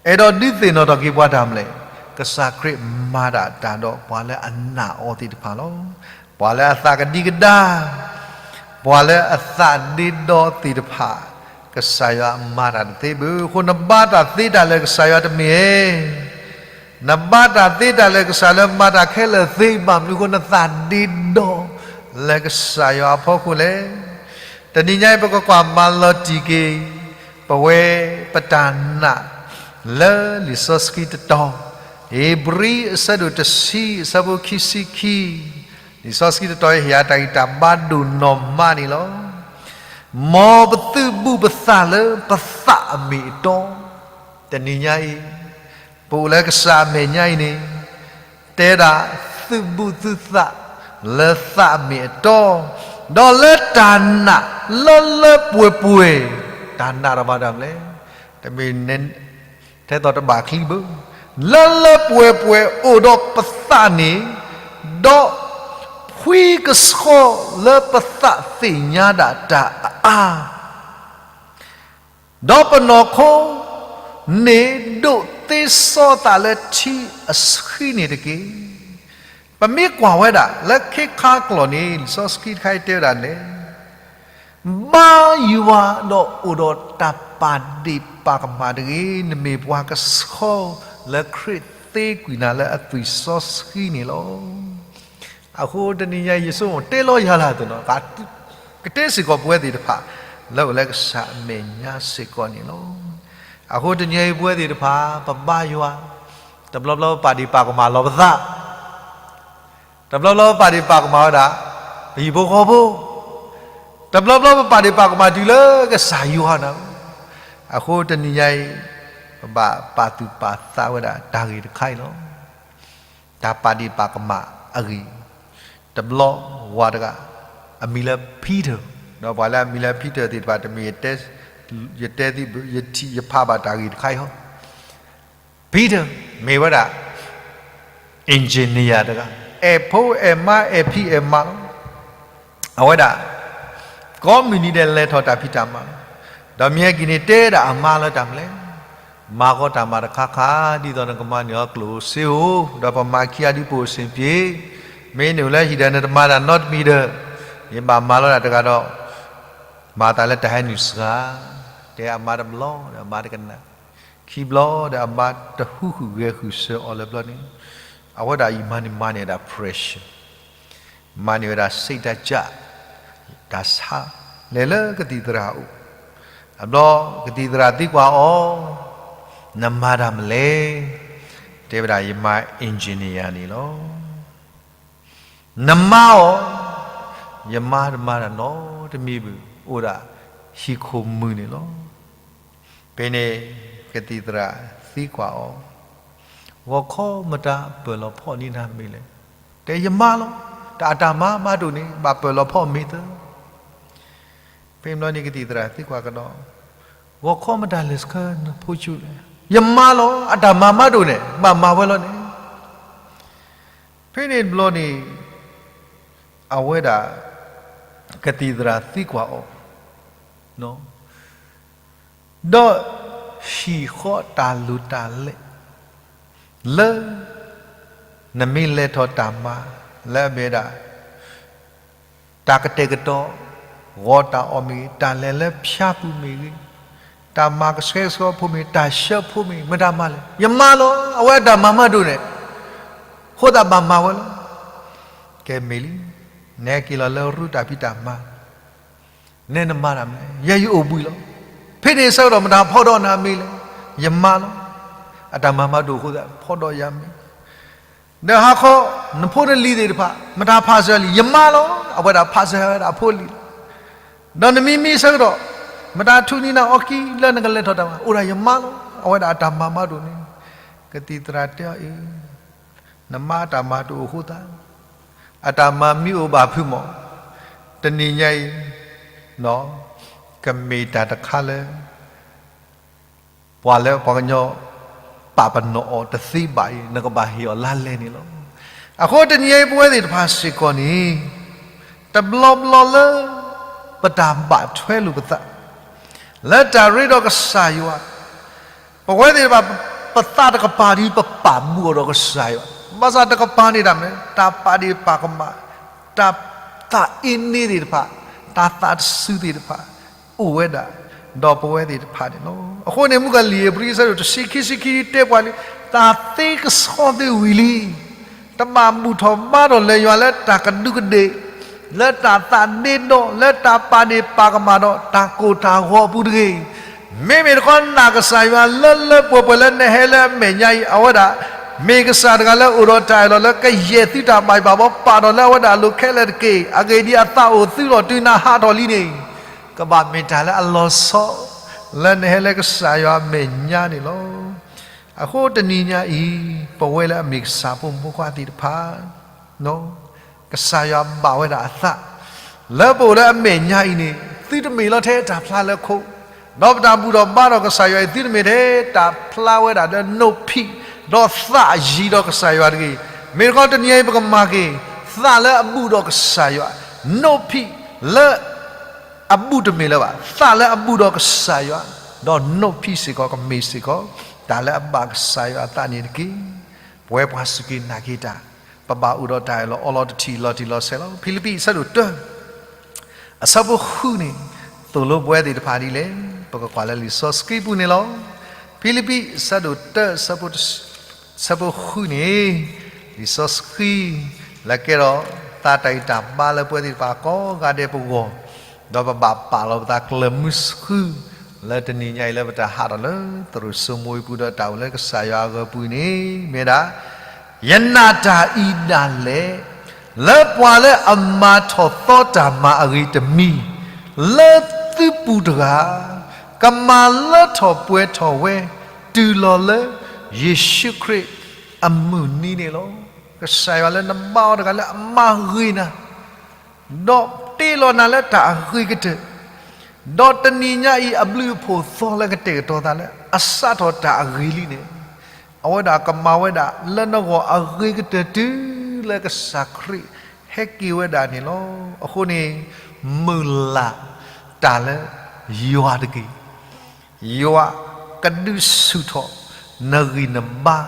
အဲၣ်ဒိးဒုးသ့ၣ်နီၣ်ထီၣ်က့ၤပှၤတၢ်မနုၤလဲၣ်, ကစၢ်ခရံာ်မၤဒၣ်တၢ်ဒီးပှၤလၢအနာ်အီၤသ့ၣ်တဖၣ်လီၤ. ပှၤလၢအသးကဒံကဒါ, ပှၤလၢအသးဒ့ဒီသ့ၣ်တဖၣ်, ကစၢ်ယွၤမၤတၢ်တသ့ဘၣ်. အဃိနဘါတၢ်သ့တၢ်လၢာ်ကစၢ်ယွၤတမ့ၢ်ဧါ. နဘါတၢ်သ့တၢ်လၢာ်ကစၢ်လၢမၤတၢ်ခဲလၢာ်သ့ဘၣ်မနုၤအဃိ နသးဒ့ဒီလၢကစၢ်ယွၤအဖီခိၣ်လဲၣ်. တနံၤညါအံၤ ပကကွၢ်မၤလီၤတံၢ်က့ၤ ပဝဲပတၢ်နာ် လၢလံာ်စီဆှံတတီၤ, ဧ့ၤဘြံၤအဆၢဒိၣ်တဆံ အဆၢဖိခံဆံခံ, လံာ်စီဆှံတတီၤအံၤ ဟ့ၣ်ယၤတၢ်ဂံၢ်တၢ်ဘါဒိၣ်နီၢ်မးန့ၣ်လီၤ. မ်ပသုးဘူးပသးလၢပသးအမ့ၢ်အတီ, တနံၤညါအံၤ ပအိၣ်လၢကစၢ်အမဲာ်ညါအံၤန့ၣ်, တဲဒၣ်သုးဘူးသုသးလၢသးအမ့ၢ်အတီ, ဒီးလၢတၢ်နာ်လၢလၢပှဲၤပှဲၤ, တၢ်နာ်ဒီးမၤတၢ်မနုၤလဲၣ်, တမ့ၢ် ထဲသိးတဘၣ်ချံဘၣ်, လၢလၢပှဲၤပှဲၤအိၣ်ဒီးပသးန့ၣ်, ဒီးဖှံကဆှီလၢပသးသ့ၣ်ညါဒၣ်တၢ်အါအါ ဒီးပနီၢ်ခိန့ၣ်ဒိးသ့စီသးလၢထံအဆှံန့ၣ်တက့ၢ်. ပမ့ၢ်ကွၢ်ဝဲဒၣ်လၢခ့ခါကျိာ်န့ၣ် လံာ်စီဆှံတခါအံၤတဲဝဲဒၣ်လဲၣ်, ဘါယွၤဒီးအိၣ်ဒီးတၢ်ပာ်ဒ့ၣ်ပာ်ကမၣ်တဂ့ၤ. နမ့ၢ်ပှၤကဆှီလၢခရံာ်သ့ကွံာ်နၤလၢအသွံၣ်စီဆှံန့ၣ်လီၤ. အဃိတနံၤညါအံၤ ယဆိကမိၣ်တဲလီၤယၤလၢအသိးနီၤ, ကတဲစ့ၢ်ကီးပဝဲသ့ၣ်တဖၣ် လၢအိၣ်လၢကစၢ်အမဲာ်ညါစ့ၢ်ကီးန့ၣ်လီၤ. အဃိတနံၤညါအံၤပဝဲသ့ၣ်တဖၣ် ပဘါယွၤ, တဘျီဘျီပပာ်ဒ့ၣ်ပာ်ကမၣ်လီၤပသး တဘျီဘျီပပာ်ဒ့ၣ်ပာ်ကမၣ်ဝဲဒၣ် ပဟံၣ်ဖိဃီဖိ, တဘျီဘျီပပာ်ဒ့ၣ်ပာ်ကမၣ်တုၤလၢကစၢ်ယွၤနၤ, အဃိတနံၤညါအံၤ ပဘၣ်ပာ်သူၣ်ပာ်သးဝဲဒၣ်တၢ်ဂ့ၢ်တခါအံၤလီၤ. တၢ်ပာ်ဒ့ၣ်ပာ်ကမၣ်အဂ့ၢ်, တဘျီဝၤတဂၤ အမံၤလၢ Peter, ဒီးပှၤလၢအမံၤလၢ Peter သ့ၣ်တဖၣ် တမ့ၢ်ယတဲ, ယတဲသ့, ယထံၣ်ယဖးဘၣ်တၢ်ဂ့ၢ်တခါအံၤဟီ Peter မ့ၢ်ဝဲဒၣ် engineer တဂၤ, အဲၣ်ဖိအဲၣ်မါအဲၣ်ဖံအဲၣ်မါလီၤ. အဝဲဒၣ် ကိးမုၢ်နံၤဒဲးလဲၤထီၣ်တၢ်ဖံးတၢ်မၤလီၤ. ဒီးမ့ၢ်ဟဲက့ၤန့ၣ်တဲဒၣ်အမါလၢတၢ်မနုၤလဲၣ်, မၤဃီတၢ်မၤတခါခါ ဒ်သိးနကမၤန့ၢ်အီၤကျိၣ်ဧိၤစ့ဧိၤ, ဒီးပမၤခံဂၤဒုးပအိၣ်ဆ့ၣ်ပျ့ၤ, မ့ၢ်နုာ်လၢဟံၣ်ဒီးနတမၤတၢ်နီတမံၤဒီး, ယဘၣ်မၤလီၤဒၣ်တဂၤဒီး မၤသးလၢတၢ်ဟဲနုာ်စှၤ, တဲအမါတဘျီဒီးအမါတကနၣ်, ခံဘျီဒီးအမါတဟူးဃုာ်ဂဲၤဃုာ်စၢၤအီၤလၢဘျီန့ၣ်, အဝဲဒၣ်အံၤမၤန့ၢ်မၤန့ၢ်ဒၣ် pressure, မၤန့ၢ်ဝဲဒၣ် စိတ်ဓာတ်ကျ, တၢ်ဆါလဲၤလၢကသံၣ်သရၣ်အအိၣ်, အဘျီကသံၣ်သရၣ်သံကွၢ်အီၤ, နမၤတၢ်မနုၤလဲၣ်, တဲဝဲဒၣ်ယမၤ engineer န့ၣ်လီၤ. နမါအီၤ, ယမါတမၤတၢ်နီတမံၤဘၣ်, အိၣ်ဒၣ်ဟံၣ်ခိၣ်မုၢ်န့ၣ်လီၤ. ဖဲန့ၣ် ကသံၣ်သရၣ်သံကွၢ်အီၤ, ဂီၤခီမတၤပၢၢ်လီၤဖီၣ်န့ၢ်နၤမ့ၢ်လဲၣ်, တဲယမါလီၤ, တၢ်အတၢ်မၤမၤဒိၣ်န့ၣ် ဘၣ်ပၢၢ်လီၤဖီၣ်မ့ၢ်သၢ ဖဲန့ၣ်ဘျီန့ၣ်ကသံၣ်သရၣ်သံကွၢ်ကဒီး, ဂီၤခီမတၤလဲၤဆှၢနဖိဆူလဲၣ်, ယမါလီၤ, အတၢ်မၤမၤဒိၣ်န့ၣ် ဘၣ်မၤဝဲလီၤန့ၣ်. ဖဲန့ၣ်တဘျီန့ၣ် အဝဲဒၣ် ကသံၣ်သရၣ်သံကွၢ်အီၤ, ဒီးဟံၣ်ဃီတၢ်လိၣ်တၢ်လဲၢ် လၢ နမ့ၢ်လဲၤထီၣ်တၢ်မၤ လၢအမ့ၢ်ဒၣ် တၢ်ကတဲာ်ကတီၤ ဂီၤတၢ်အီၣ်မ့ၢ်ဂ့ၤ, တၢ်လဲၤလၢဖၠါပူၤမ့ၢ်ဂ့ၤ, တၢ်မၤကဆှဲကဆှီဖိမ့ၢ်, တၢ်ဆှၢဖိမ့ၢ်, မတၤမၤလဲၣ်, ယမါလီၤ, အဝဲအတၢ်မၤမၤဒိၣ်န့ၣ်, ဃိသတးဘၣ်မၤဝဲလီၤ. ကဲမ့ၢ်လံ, နဟဲက့ၤလီၤလၢရူတၢ်ဖံးတၢ်မၤ နဲနမၤတၢ်မနုၤလဲၣ်, ယဲယအိၣ်ဘှံးလီၤ. ဖဲန့ၣ်ဆၢကတီၢ်မတၤဖီၣ်ဒီးနၤမ့ၢ်လဲၣ်, ယမါလီၤ. အတၢ်မၤမၤဒိၣ်အဃိသတး ဖီၣ်ဒီးယၤမ့ၢ်, ဒီးဟါခီ နဖိနလံၤသ့ၣ်တဖၣ် မတၤဖးစၢၤလံ, ယမါလီၤ. အဝဲဒၣ်ဖးစၢၤဝဲဒၣ်အဖိအလံၤလီၤ. ဒီးနမံမံဆၢကတီၢ် မတၤထုးန့ၢ်နၤအီကံလၢနကလဲၤထီၣ်တၢ်မၤ အိၣ်ဒၣ်ယမါလီၤ. အဝဲဒၣ်အတၢ်မၤမၤဒိၣ်န့ၣ်, ကသံၣ်သရၣ်တဲအီၤအံၤ, နမါအတၢ်မၤဒိၣ်အဃိသတး အတၢ်မၤမ့ၢ်အိၣ်ဘၣ်ဖုးမး, တနံၤညါအံၤ ကမ့ၢ်တၢ်တခါလၢ ပှၤလၢပှၤကညီ ပာ်ပနီၣ်အီၤတသ့ဘၣ်အံၤ နကဘၣ်ဟ့ၣ်အီၤလါလဲန့ၣ်လီၤ. အဃိတနံၤညါအံၤ ပဝဲသ့ၣ်တဖၣ်စ့ၢ်ကီးန့ၣ် တဘျီဘျီလၢ ပတၢ်ဘၣ်ထွဲလိာ်ပသး လၢတၢ်ရ့ဒီးကစၢ်ယွၤ ပဝဲသ့ၣ်တဖၣ် ပသးတကပၤဒီး ပပာ်ဘူၣ်အီၤဒီးကစၢ်ယွၤ, ဘၣ်ဆၣ်တကပၤန့ၣ်ဒၣ်မ့ၢ် တၢ်ပာ်ဒ့ၣ်ပာ်ကမၣ်, တၢ်သးအ့န့သ့ၣ်တဖၣ်, တၢ်သးတစူၤသ့ၣ်တဖၣ် အိၣ်ဝဲဒၣ် ဒီးပဝဲသ့ၣ်တဖၣ်န့ၣ်လီၤ. အဃိန့ၣ် မုၣ်ကလံၤဧ့ၤဘြံၤ အဆၢဒိၣ်တဆံခံ ဆံခံ တဲပှၤလံ, တၢ်သ့ကဆှီသ့ဝံၤလံ တဘၣ်ဘူၣ်ထီၣ်ဘါထီၣ်လၢၤယွၤလၢတၢ်ကဒူးကဒ့ၣ်, လၢတၢ်သးဒ့ဒီ, လၢတၢ်ပာ်ဒ့ၣ်ပာ်ကမၣ်ဒီး တၢ်ကိၢ်တၢ်ဂီၤအပူၤတဂ့ၤ. မ့မ့ၢ်တခီနာ်ကစၢ်ယွၤလၢလၢပှဲၤပှဲၤလၢနဟဲလၢအမဲာ်ညါအံၤ အဝဲဒၣ် မ့ၢ်ကစၢ်တဂၤလၢအိၣ်ဒီးတၢ်အၢၣ်လီၤလၢကယဲၢ်သုတၢ်ဘၣ်ယိၣ်ဘၣ်ဘီ ပာ်ထီၣ်လၢအဝဲဒၣ်အလိၤခဲလၢာ်တက့ၢ်. အဂ့ၢ်ဒ်အံၤ အသးအိၣ်သုလီၤတုၤနၤဟးထီၣ်လံန့ၣ် ကဘၣ်မ့ၢ်တၢ်လၢအလီၤဆီ လၢနဟဲလၢကစၢ်ယွၤအမဲာ်ညါန့ၣ်လီၤ. အဃိတနံၤညါအံၤ ပဝဲလၢအမ့ၢ်ကစၢ်ဖိမုၣ်ဖိခွါသ့ၣ်တဖၣ် ကစၢ်ယွၤဘၣ်ဝဲဒၣ်အသး လၢပအိၣ်လၢအမဲာ်ညါအံၤန့ၣ် သုတမ့ၢ်လီၤထဲတၢ်ဖျါလၢခိၣ်, ဒီးပတၢ်ဘူၣ်ထီၣ်ဘါထီၣ်ကစၢ်ယွၤအံၤ သုတမ့ၢ်ထဲတၢ်ဖျါဝဲဒၣ်လၢနိၣ်ဖံး ဒီးသးယံၤဒီးကစၢ်ယွၤတဂ့ၤ. မ့ၢ်တခီတနံၤအံၤ ပကမၤက့ၤ သးလၢအဘူၣ်ဒီးကစၢ်ယွၤ, နိၣ်ဖံးလၢ အဘူၣ်တမ့ၢ်လၢၤဘၣ်, သးလၢအဘူၣ်ဒီးကစၢ်ယွၤ, ဒီးနိၣ်ဖံးစ့ၢ်ကီးကမ့ၢ်စ့ၢ်ကီး တၢ်လၢအဘၣ်ကစၢ်ယွၤအသးန့ၣ်တက့ၢ်. ပဝဲပှၤစူၢ်က့ၤနာ်က့ၤတၢ် ပဘၣ်အိၣ်ဒီးတၢ်အၢၣ်လီၤအီလီၤတထံၣ်လီၤတံၢ်လီၤဆဲးလီၤ. ဖံလံးပံး အဆၢဒိၣ်တၢ အဆၢဖိဃုန့ၣ် သိၣ်လိပဝဲသ့ၣ်တဖၣ်ဒ်လဲၣ်, ပကကွၢ်လၢလံာ်စီဆှံပူၤန့ၣ်လီၤ. ဖံလံးပံး အဆၢဒိၣ်တၢ အဆၢဖိဃုန့ၣ် လံာ်စီဆှံ လၢကဲထီၣ်သးတၢ်ဂံၢ်တၢ်ဘါလၢပဝဲသ့ၣ်တဖၣ်ကိးဂၤဒဲးပဂီၢ်, ဒီးပဘၣ်ပာ်လီၤပသးကျၢၤမုဆူ လၢတနံၤညါအံၤလၢပတၢ်ဟးထီၣ်လၢသရိာ်စိမိၤအံၤပူၤဒီးတၢ်အိၣ်လၢကစၢ်ယွၤအဂီၤပူၤန့ၣ် မ့ၢ်ဝဲဒၣ် ယနာ်တၢ်အံၤဒၣ်လဲာ် လၢပှၤလၢအမၤထီၣ်သီတၢ်မၤအဂ့ၤတမံၤ လၢသုပူၤတဂၤ ကမၤလၢထီၣ်ပှဲၤထီၣ်ဝဲ တုၤလီၤလၢယ့ၣ်ၡူးခရံာ်အမုၢ်နံၤန့ၣ်လီၤ. ကစၢ်ယွၤလၢနဘါအီၤတဂၤလၢအမၤဂ့ၤနၤ ဒီးတ့လီၤနၤလၢတၢ်အဂ့ၤကတၢၢ်, ဒီးတနံၤညါအံၤအဘျုးအဖှိၣ်သီလၢကတဲာ်ကတီၤသးလၢ အစးထီၣ်တၢ်အဂ့ၤလံန့ၣ်, အဝဲဒၣ်ကမၤဝဲဒၣ်လၢနဂီၢ်အဂ့ၤကတၢၢ်တုၤလၢကစၢ်ခရံာ်ဟဲက့ၤဝဲဒၣ်န့ၣ်လီၤ. အဃိန့ၣ် မုၢ်လၢ်တၢ်လၢယွၤတက့ၢ်. ယွၤကဒုးဆူၣ်ထီၣ်နဂံၢ်နဘါ,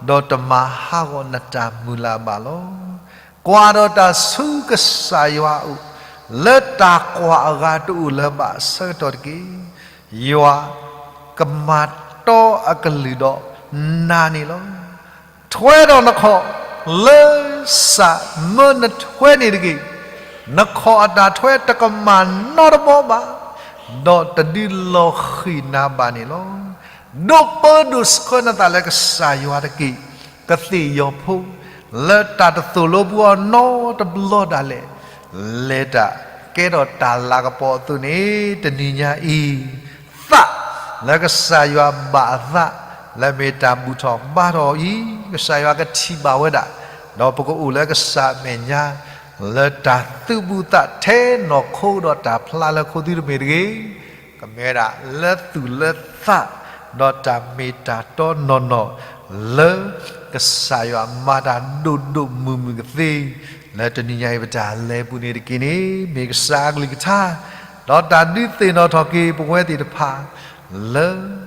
ဒီးတမၤဟးဂီၤနတၢ်မုၢ်လၢ်ဘၣ်လီၤ. ကွၢ်ဒီးတၢ်ဆူကစၢ်ယွၤအအိၣ်, လၢတၢ်ကွၢ်အဂၤတအိၣ်လၢၤဘၣ်အဆၢကတီၢ်တက့ၢ်. ယွၤကမၤတီအကလုၢ်ဒီးနၤန့ၣ်လီၤ. ထွဲဒီးနခီၣ်လၢစးမၢနထွဲန့ၣ်တဂ့ၤ. နခီၣ်အတၢ်ထွဲတကမၣ်နီတဘီဘၣ်, ဒီးတဒုးလီၤဃံၤနၤဘၣ်န့ၣ်လီၤ. ဒိးပၢဒိးဆှၢနသးလၢကစၢ်ယွၤတက့ၢ်. ကသ့ၣ်ယီၤဖိ လၢတၢ်တသိၣ်လိပူၤအီၤနီတဘျီဒၣ်လဲာ်, လဲၤတၢ်ကဲထီၣ်တၢ်လၤကပီၤအသိးန့ၣ် တနံၤညါအံၤ သးလၢကစၢ်ယွၤဘၣ်အသး လၢမ့ၢ်တၢ်ဘူၣ်ထီၣ်ဘါထီၣ်အံၤ ကစၢ်ယွၤကထံၣ်ဘၣ်ဝဲဒၣ်, ဒီးပကအိၣ်လၢကစၢ်အမဲာ်ညါ လၢတၢ်သုးဘူးသးထဲနီၢ်ခိဒီးတၢ်ဖျါလၢခိသုတမ့ၢ်တဂ့ၤ, ကမ့ၢ်ဝဲဒၣ်လၢသူၣ်လၢသး ဒီးတၢ်မ့ၢ်တၢ်တီနီၢ်နီၢ် လၢကစၢ်ယွၤမၤတၢ်ဒိၣ်ဒိၣ်မုၢ်မုၢ်ကသ့ လၢတနံၤညါအံၤပတၢ်လဲၤပူၤန့ၣ်တက့ၢ်န့ၣ် မ့ၢ်ကစၢ်အကလုၢ်ကထါ ဒီးတၢ်ဒုးသ့ၣ်နီၣ်ထီၣ်က့ၤပဝဲသ့ၣ်တဖၣ် လၢ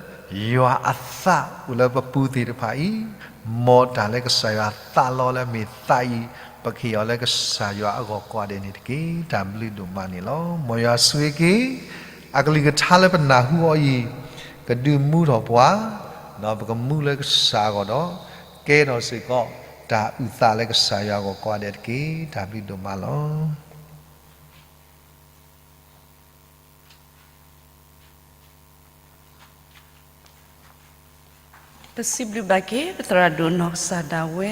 ယွၤအသးအိၣ်လၢပပူၤသ့ၣ်တဖၣ်အံၤ, မ်တၢ်လၢကစၢ်ယွၤသးလီလၢမ့ၢ်သးအံၤ ပကဟ့ၣ်အီၤလၢကစၢ်ယွၤအဂီၢ်ကိးဂၤဒဲးန့ၣ်တက့ၢ်. တၢ်ဘျုးဒိၣ်မးန့ၣ်လီၤ. မ်ယွၤဆိၣ်ဂ့ၤက့ၤ အကလုၢ်ကထါလၢပနၢ်ဟူအီၤအံၤ ကဒုးမူထီၣ်ပှၤ, ဒီးပကမူလၢကစၢ်အဂီၢ်ဒီး ကဲထီၣ်စ့ၢ်ကီး တၢ်အုၣ်သးလၢကစၢ်ယွၤအဂီၢ်ကိးဂၤဒဲးတက့ၢ်. တၢ်ဘျုးဒိၣ်မးလီၤ. ပစံးဘျုးဘၣ်က့ၤ ပသရၣ်ဒိၣ်နီၢ်ကစၢ်ဒၣ်ဝဲ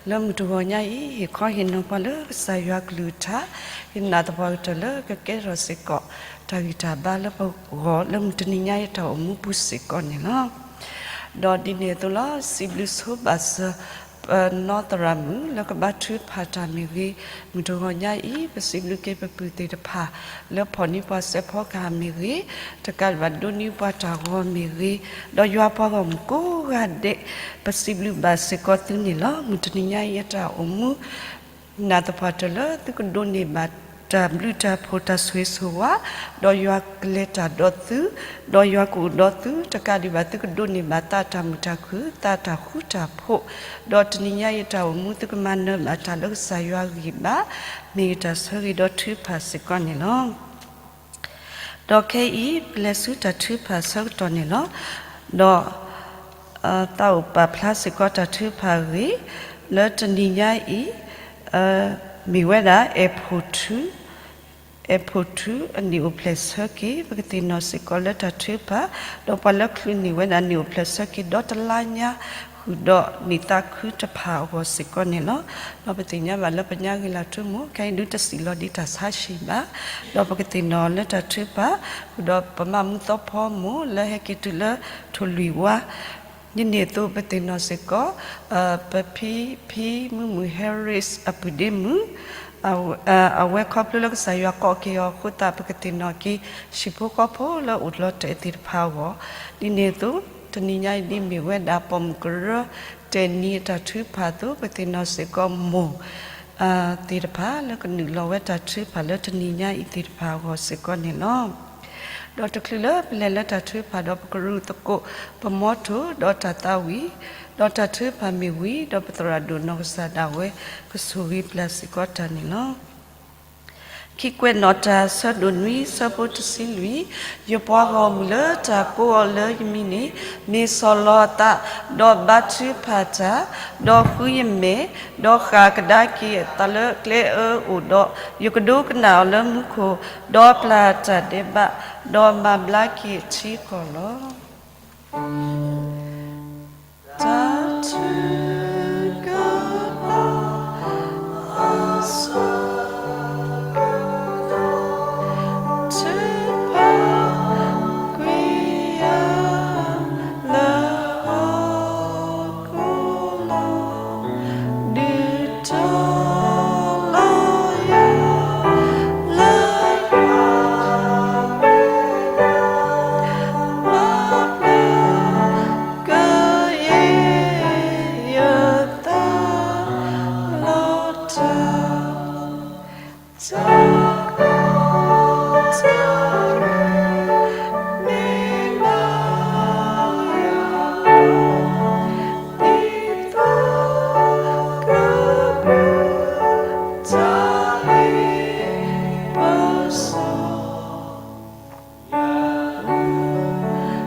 လၢမုၢ်တဂီၤညါအံၤ ဟ့ၣ်ခီဟ့ၣ်နီၤပှၤလၢကစၢ်ယွၤကလုၢ်ကထါ, ဟ့ၣ်နၢ်သပှၢ်ကတၢၢ်လၢကကဲထီၣ်စ့ၢ်ကီး တၢ်ဂံၢ်တၢ်ဘါလၢပဂီၢ် လၢမုၢ်တနံၤညါအံၤတၢ်အိၣ်မူပူၤစ့ၢ်ကီးန့ၣ်လီၤ. ဒီးဒ်န့ၣ်အသိးလီၤ စံးဘျုးဆိဘၣ်စၢၤ ပနီၢ်သရၣ်မုၣ် လၢကဘါထုကဖၣ်တၢ်မ့ၢ်ဂ့ၤ, မုၢ်တဂီၤညါအံၤ ပစံးဘျုးက့ၤပပုၢ်သ့ၣ်တဖၣ် လၢဖီၣ်န့ၢ်ပှၤစဲးဖီကဟၣ်မ့ၢ်ဂ့ၤ, တကးဒံးဘၣ်ဒိးန့ၢ်ပှၤတၢ်ဂီၤမ့ၢ်ဂ့ၤ, ဒီးယွၤပှၤဂီၢ်မုၢ်ကိးဂၤဒဲး ပစံးဘျုးဘၣ်စ့ၢ်ကီးသုန့ၣ်လီၤ. မုၢ်တနံၤညါအံၤအတၢ်အိၣ်မူ နၢ်သပှၢ်တၢၢ်လၢသုကဒိးန့ၢ်ဘၣ်တၢ်ဘျုးတၢ်ဖှိၣ်တၢ်ဆိၣ်ဂ့ၤဆိၣ်ဝါ, ဒီးယွၤကလဲၤတၢ်ဒီးသု, ဒီးယွၤကအိၣ်ဒီးသု, တကးဒံးဘၣ်သုကဒိးန့ၢ်ဘၣ်သးတၢ်မုာ်တၢ်ခုၣ် သးတၢ်ဃူတၢ်ဖိး, ဒီးတနံၤညါအံၤတၢ်အိၣ်မူသုကမၤနၢၤဘၣ်တၢ်လၢကစၢ်ယွၤဂံၢ်ဘါ, မ့ၢ်ဂ့ၤတၢ်ဆၢဂ့ၤဒီးထုကဖၣ်စ့ၢ်ကီးန့ၣ်လီၤ. ဒီးခဲအံၤ ပလဲၤဆူတၢ်ထုကဖၣ်အဆၢကတီၢ်န့ၣ်လီၤ. ဒီး သးအိၣ်ပာ်ဖျါစ့ၢ်ကီးတၢ်ထုကဖၣ်အဂ့ၢ် လၢတနံၤညါအံၤ မ့ၢ်ဝဲဒၣ် အဲၣ်ဖှိၣ်ထူ အဲၣ်ဖှိၣ်ထူ အနံၣ်အိၣ်ဖျဲၣ်ဆၢက့ၤ ပကသ့ၣ်နီၣ်စ့ၢ်ကီးလၢတၢ်ထုကဖၣ်, ဒီးပှၤလၢချုးန့ၢ်ဝဲဒၣ်နံၣ်အိၣ်ဖျဲၣ်ဆၢက့ၤ ဒီးတလါညါ ဃုာ်ဒီးနံၣ်သးခုတဖၣ်အဂီၢ်စ့ၢ်ကီးန့ၣ်လီၤ. ဒီးပသ့ၣ်ညါဘၣ်လၢပညါဂ့ၤလၢထူမူ ခဲအံၤဒုးတစံးလီၤဒံးတၢ်ဆါဟံၣ်ဘၣ်, ဒီးပကသ့ၣ်နီၣ်လၢတၢ်ထုကဖၣ် ဃုာ်ဒီးပမၤမူသီဖီမိၢ်လၢဟဲက့ၤတုၤလၢထိၣ်လွံၢ်ဝါ ဒ်န့ၣ်အသိးပသ့ၣ်နီၣ်စ့ၢ်ကီး ပဖံဖံမုၢ်မုၢ် Harris အပုၢ်ဒ့မုၣ် အဝဲခီဖျိလၢကစၢ်ယွၤကိးက့ၤအီၤအဃိသတး ပကသ့ၣ်နီၣ်က့ၤ ဟံၣ်ဖိဃီဖိလၢအိၣ်လီၤတဲာ်သ့ၣ်တဖၣ်အဂီၢ်, ဒ်န့ၣ်အသိး တနံၤညါအံၤဒ်မ့ၢ်ဝဲဒၣ်ပိာ်မုၣ်ကရၢတဲာ်နံၤအတၢ်ထုကဖၣ်အသိး ပသ့ၣ်နီၣ်စ့ၢ်ကီးမိၢ် သ့ၣ်တဖၣ်လၢကနုာ်လီၤဝဲတၢ်ထုကဖၣ်လၢတနံၤညါအံၤသ့ၣ်တဖၣ်အဂီၢ်စ့ၢ်ကီးန့ၣ်လီၤ. ဒီးတချုးလၢပလဲၤလၢတၢ်ထုကဖၣ်ဒီးပကရူၢ်သကိး ပမီထိၣ်ဒီးတၢ်သးဝံၣ်, ဒီးတၢ်ထုကဖၣ်မ့ၢ်ဝံၤ ဒီးပသရၣ်ဒိၣ်နီၢ်ကစၢ်ဒၣ်ဝဲ ကဆိၣ်ဂ့ၤပျၢ်စ့ၢ်ကီးတၢ်န့ၣ်လီၤ. ခံကွဲးနီၣ်တၢ်ဆၢဒိၣ်နွံဆၢဖိတဆံလွံၢ်, ယပှၤဂီၢ်မုၢ်လၢတၢ်ကိးအီၤလၢယမံၤန့ၣ် မ့ၢ်ဆီၣ်လီၤအသး ဒီးဘါထုကဖၣ်တၢ်, ဒီးဃုယမဲာ်, ဒီးဃၣ်ကဒါက့ၤအသးလၢကျဲအၢအိၣ်ဒီး, ယကဒိကနၣ်အီၤလၢမူခိၣ်, ဒီးပျၢ်တၢ်ဒဲးဘး, ဒီးမၤဘျါက့ၤအထံအကီၢ်လီၤ. တၢ်ထုကဖၣ် စီၤကၤဒိၣ် ထုးဖးကွံာ်ယၤ လၢဟီၣ်ခိၣ်လီၤ. ဒုးထီၣ်လီၤယၤ လၢယွၤမဲာ်ညါ မၤဘျါ ကယဲၢ်ယသး လီၤတၢ် တၢ် တၢ်ရ့ မ့ၢ်ဘၣ်ယၤ ဒ်သိးကဘျုး တၢ်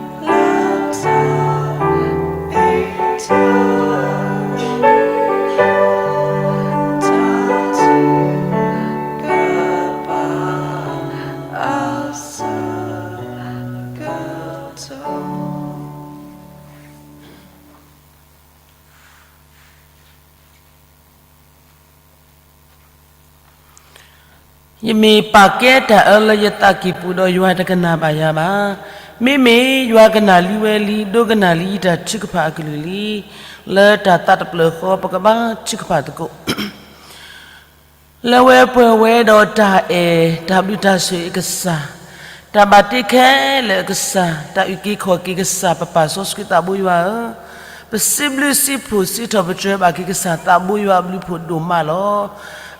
လ့ပစီ လၢတၢ်အ့ၣ်တၢ်အီ တၢ်ထုကဖၣ်အဆၢကတီၢ်. ယမ့ၢ်ပာ်ကဲတၢ်အၢလၢယသးကံၢ်ပူၤဒီး ယွၤတကနၣ်ဘၣ်ယၤဘၣ်. မ့မ့ၢ်ယွၤကနၣ်လံဝဲလံ, ဒိကနၣ်လံယတၢ်ထုကဖၣ်အကလုၢ်လံ. လၢတၢ်သးတဖျၢၣ်ဃီ ပကဘၣ်ထုကဖၣ်သကိး လၢဝဲပှဲၤဝဲဒီးတၢ်အဲၣ်, တၢ်ဘျုးတၢ်ဆိၣ်ဂ့ၤအကစၢ်, တၢ်ဘၣ်တ့ခဲလၢာ်အကစၢ်, တၢ်အုၣ်က့ၤခီၣ်က့ၤကစၢ်, ပပၢ်စီဆှံသးဘိယွၤဧၢ, ပစံးဘျုးစံးဖှိၣ်စံးထီၣ်ပတြၢၤဘၣ်က့ၤကစၢ်သးဘိယွၤအဘျုးဖှိၣ်ဒိၣ်မးလီၤ.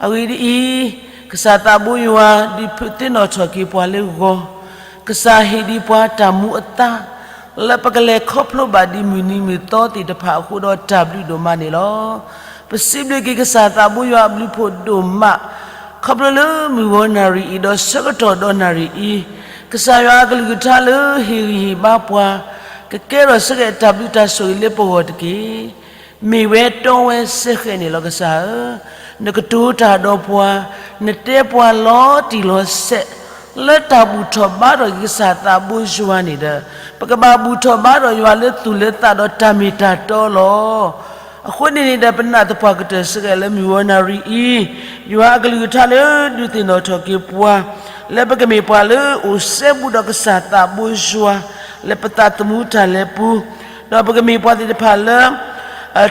အဂ့ၢ်ဒ်အံၤ, ကစၢ်သးဘိယွၤ ဒုးသ့ၣ်နီၣ်ထီၣ်က့ၤပှၤလၢဂီၤ, ကစၢ်ဟ့ၣ်ဒံးပှၤတၢ်မူအသါ လၢပကလဲၤခီဖျိဘၣ်ဒံးမုၢ်နံၤမုၢ်သီသ့ၣ်တဖၣ်အဃိဒီးတၢ်ဘျုးဒိၣ်မးန့ၣ်လီၤ. ပစံးဘျုးက့ၤကစၢ်သးဘိယွၤအဘျုးဖှိၣ်ဒိၣ်မး, ခီဖျိလၢမုၢ်ဂီၤနၣ်ရံၣ်အံၤဒီးဆၢကတီၢ်ဒီးနၣ်ရံၣ်အံၤ, ကစၢ်ယွၤအကလုၢ်ကထါလၢဟ့ၣ်ဂံၢ်ဟ့ၣ်ဘါပှၤ, ကကဲထီၣ်စ့ၢ်ကီးတၢ်ဘျုးတၢ်ဆိၣ်ဂ့ၤလၢပဂီၢ်တက့ၢ်. မ့ၢ်ဝဲတီဝဲစဲဃဲးန့ၣ်လီၤကစၢ်ဧၢ, နကတိၤတၢ်ဒီးပှၤ, နတဲပှၤလီၤတံၢ်လီၤဆဲး, လၢတၢ်ဘူၣ်ထီၣ်ဘါထီၣ်က့ၤကစၢ်သးဘိယွၤန့ၣ်ဒီး, ပကဘၣ်ဘူၣ်ထီၣ်ဘါထီၣ်ယွၤလၢသူၣ်လၢသးဒီးတၢ်မ့ၢ်တၢ်တီလီၤ. အဃိန့ၣ်န့ၣ်ဒီး ပနာ်သပှၢ်ကတၢၢ်စ့ၢ်ကီးလၢမုၢ်ဂီၤနၣ်ရံၣ်အံၤ, ယွၤအကလုၢ်ကထါလၢဒုးသ့ၣ်နီၣ်ထီၣ်က့ၤပှၤ, လၢပကမ့ၢ်ပှၤလၢအိၣ်စဲဘူးဒီးကစၢ်သးဘိယွၤ, လၢပသးသမူတၢ်လဲၤပူၤ, ဒီးပကမ့ၢ်ပှၤသ့ၣ်တဖၣ်လၢ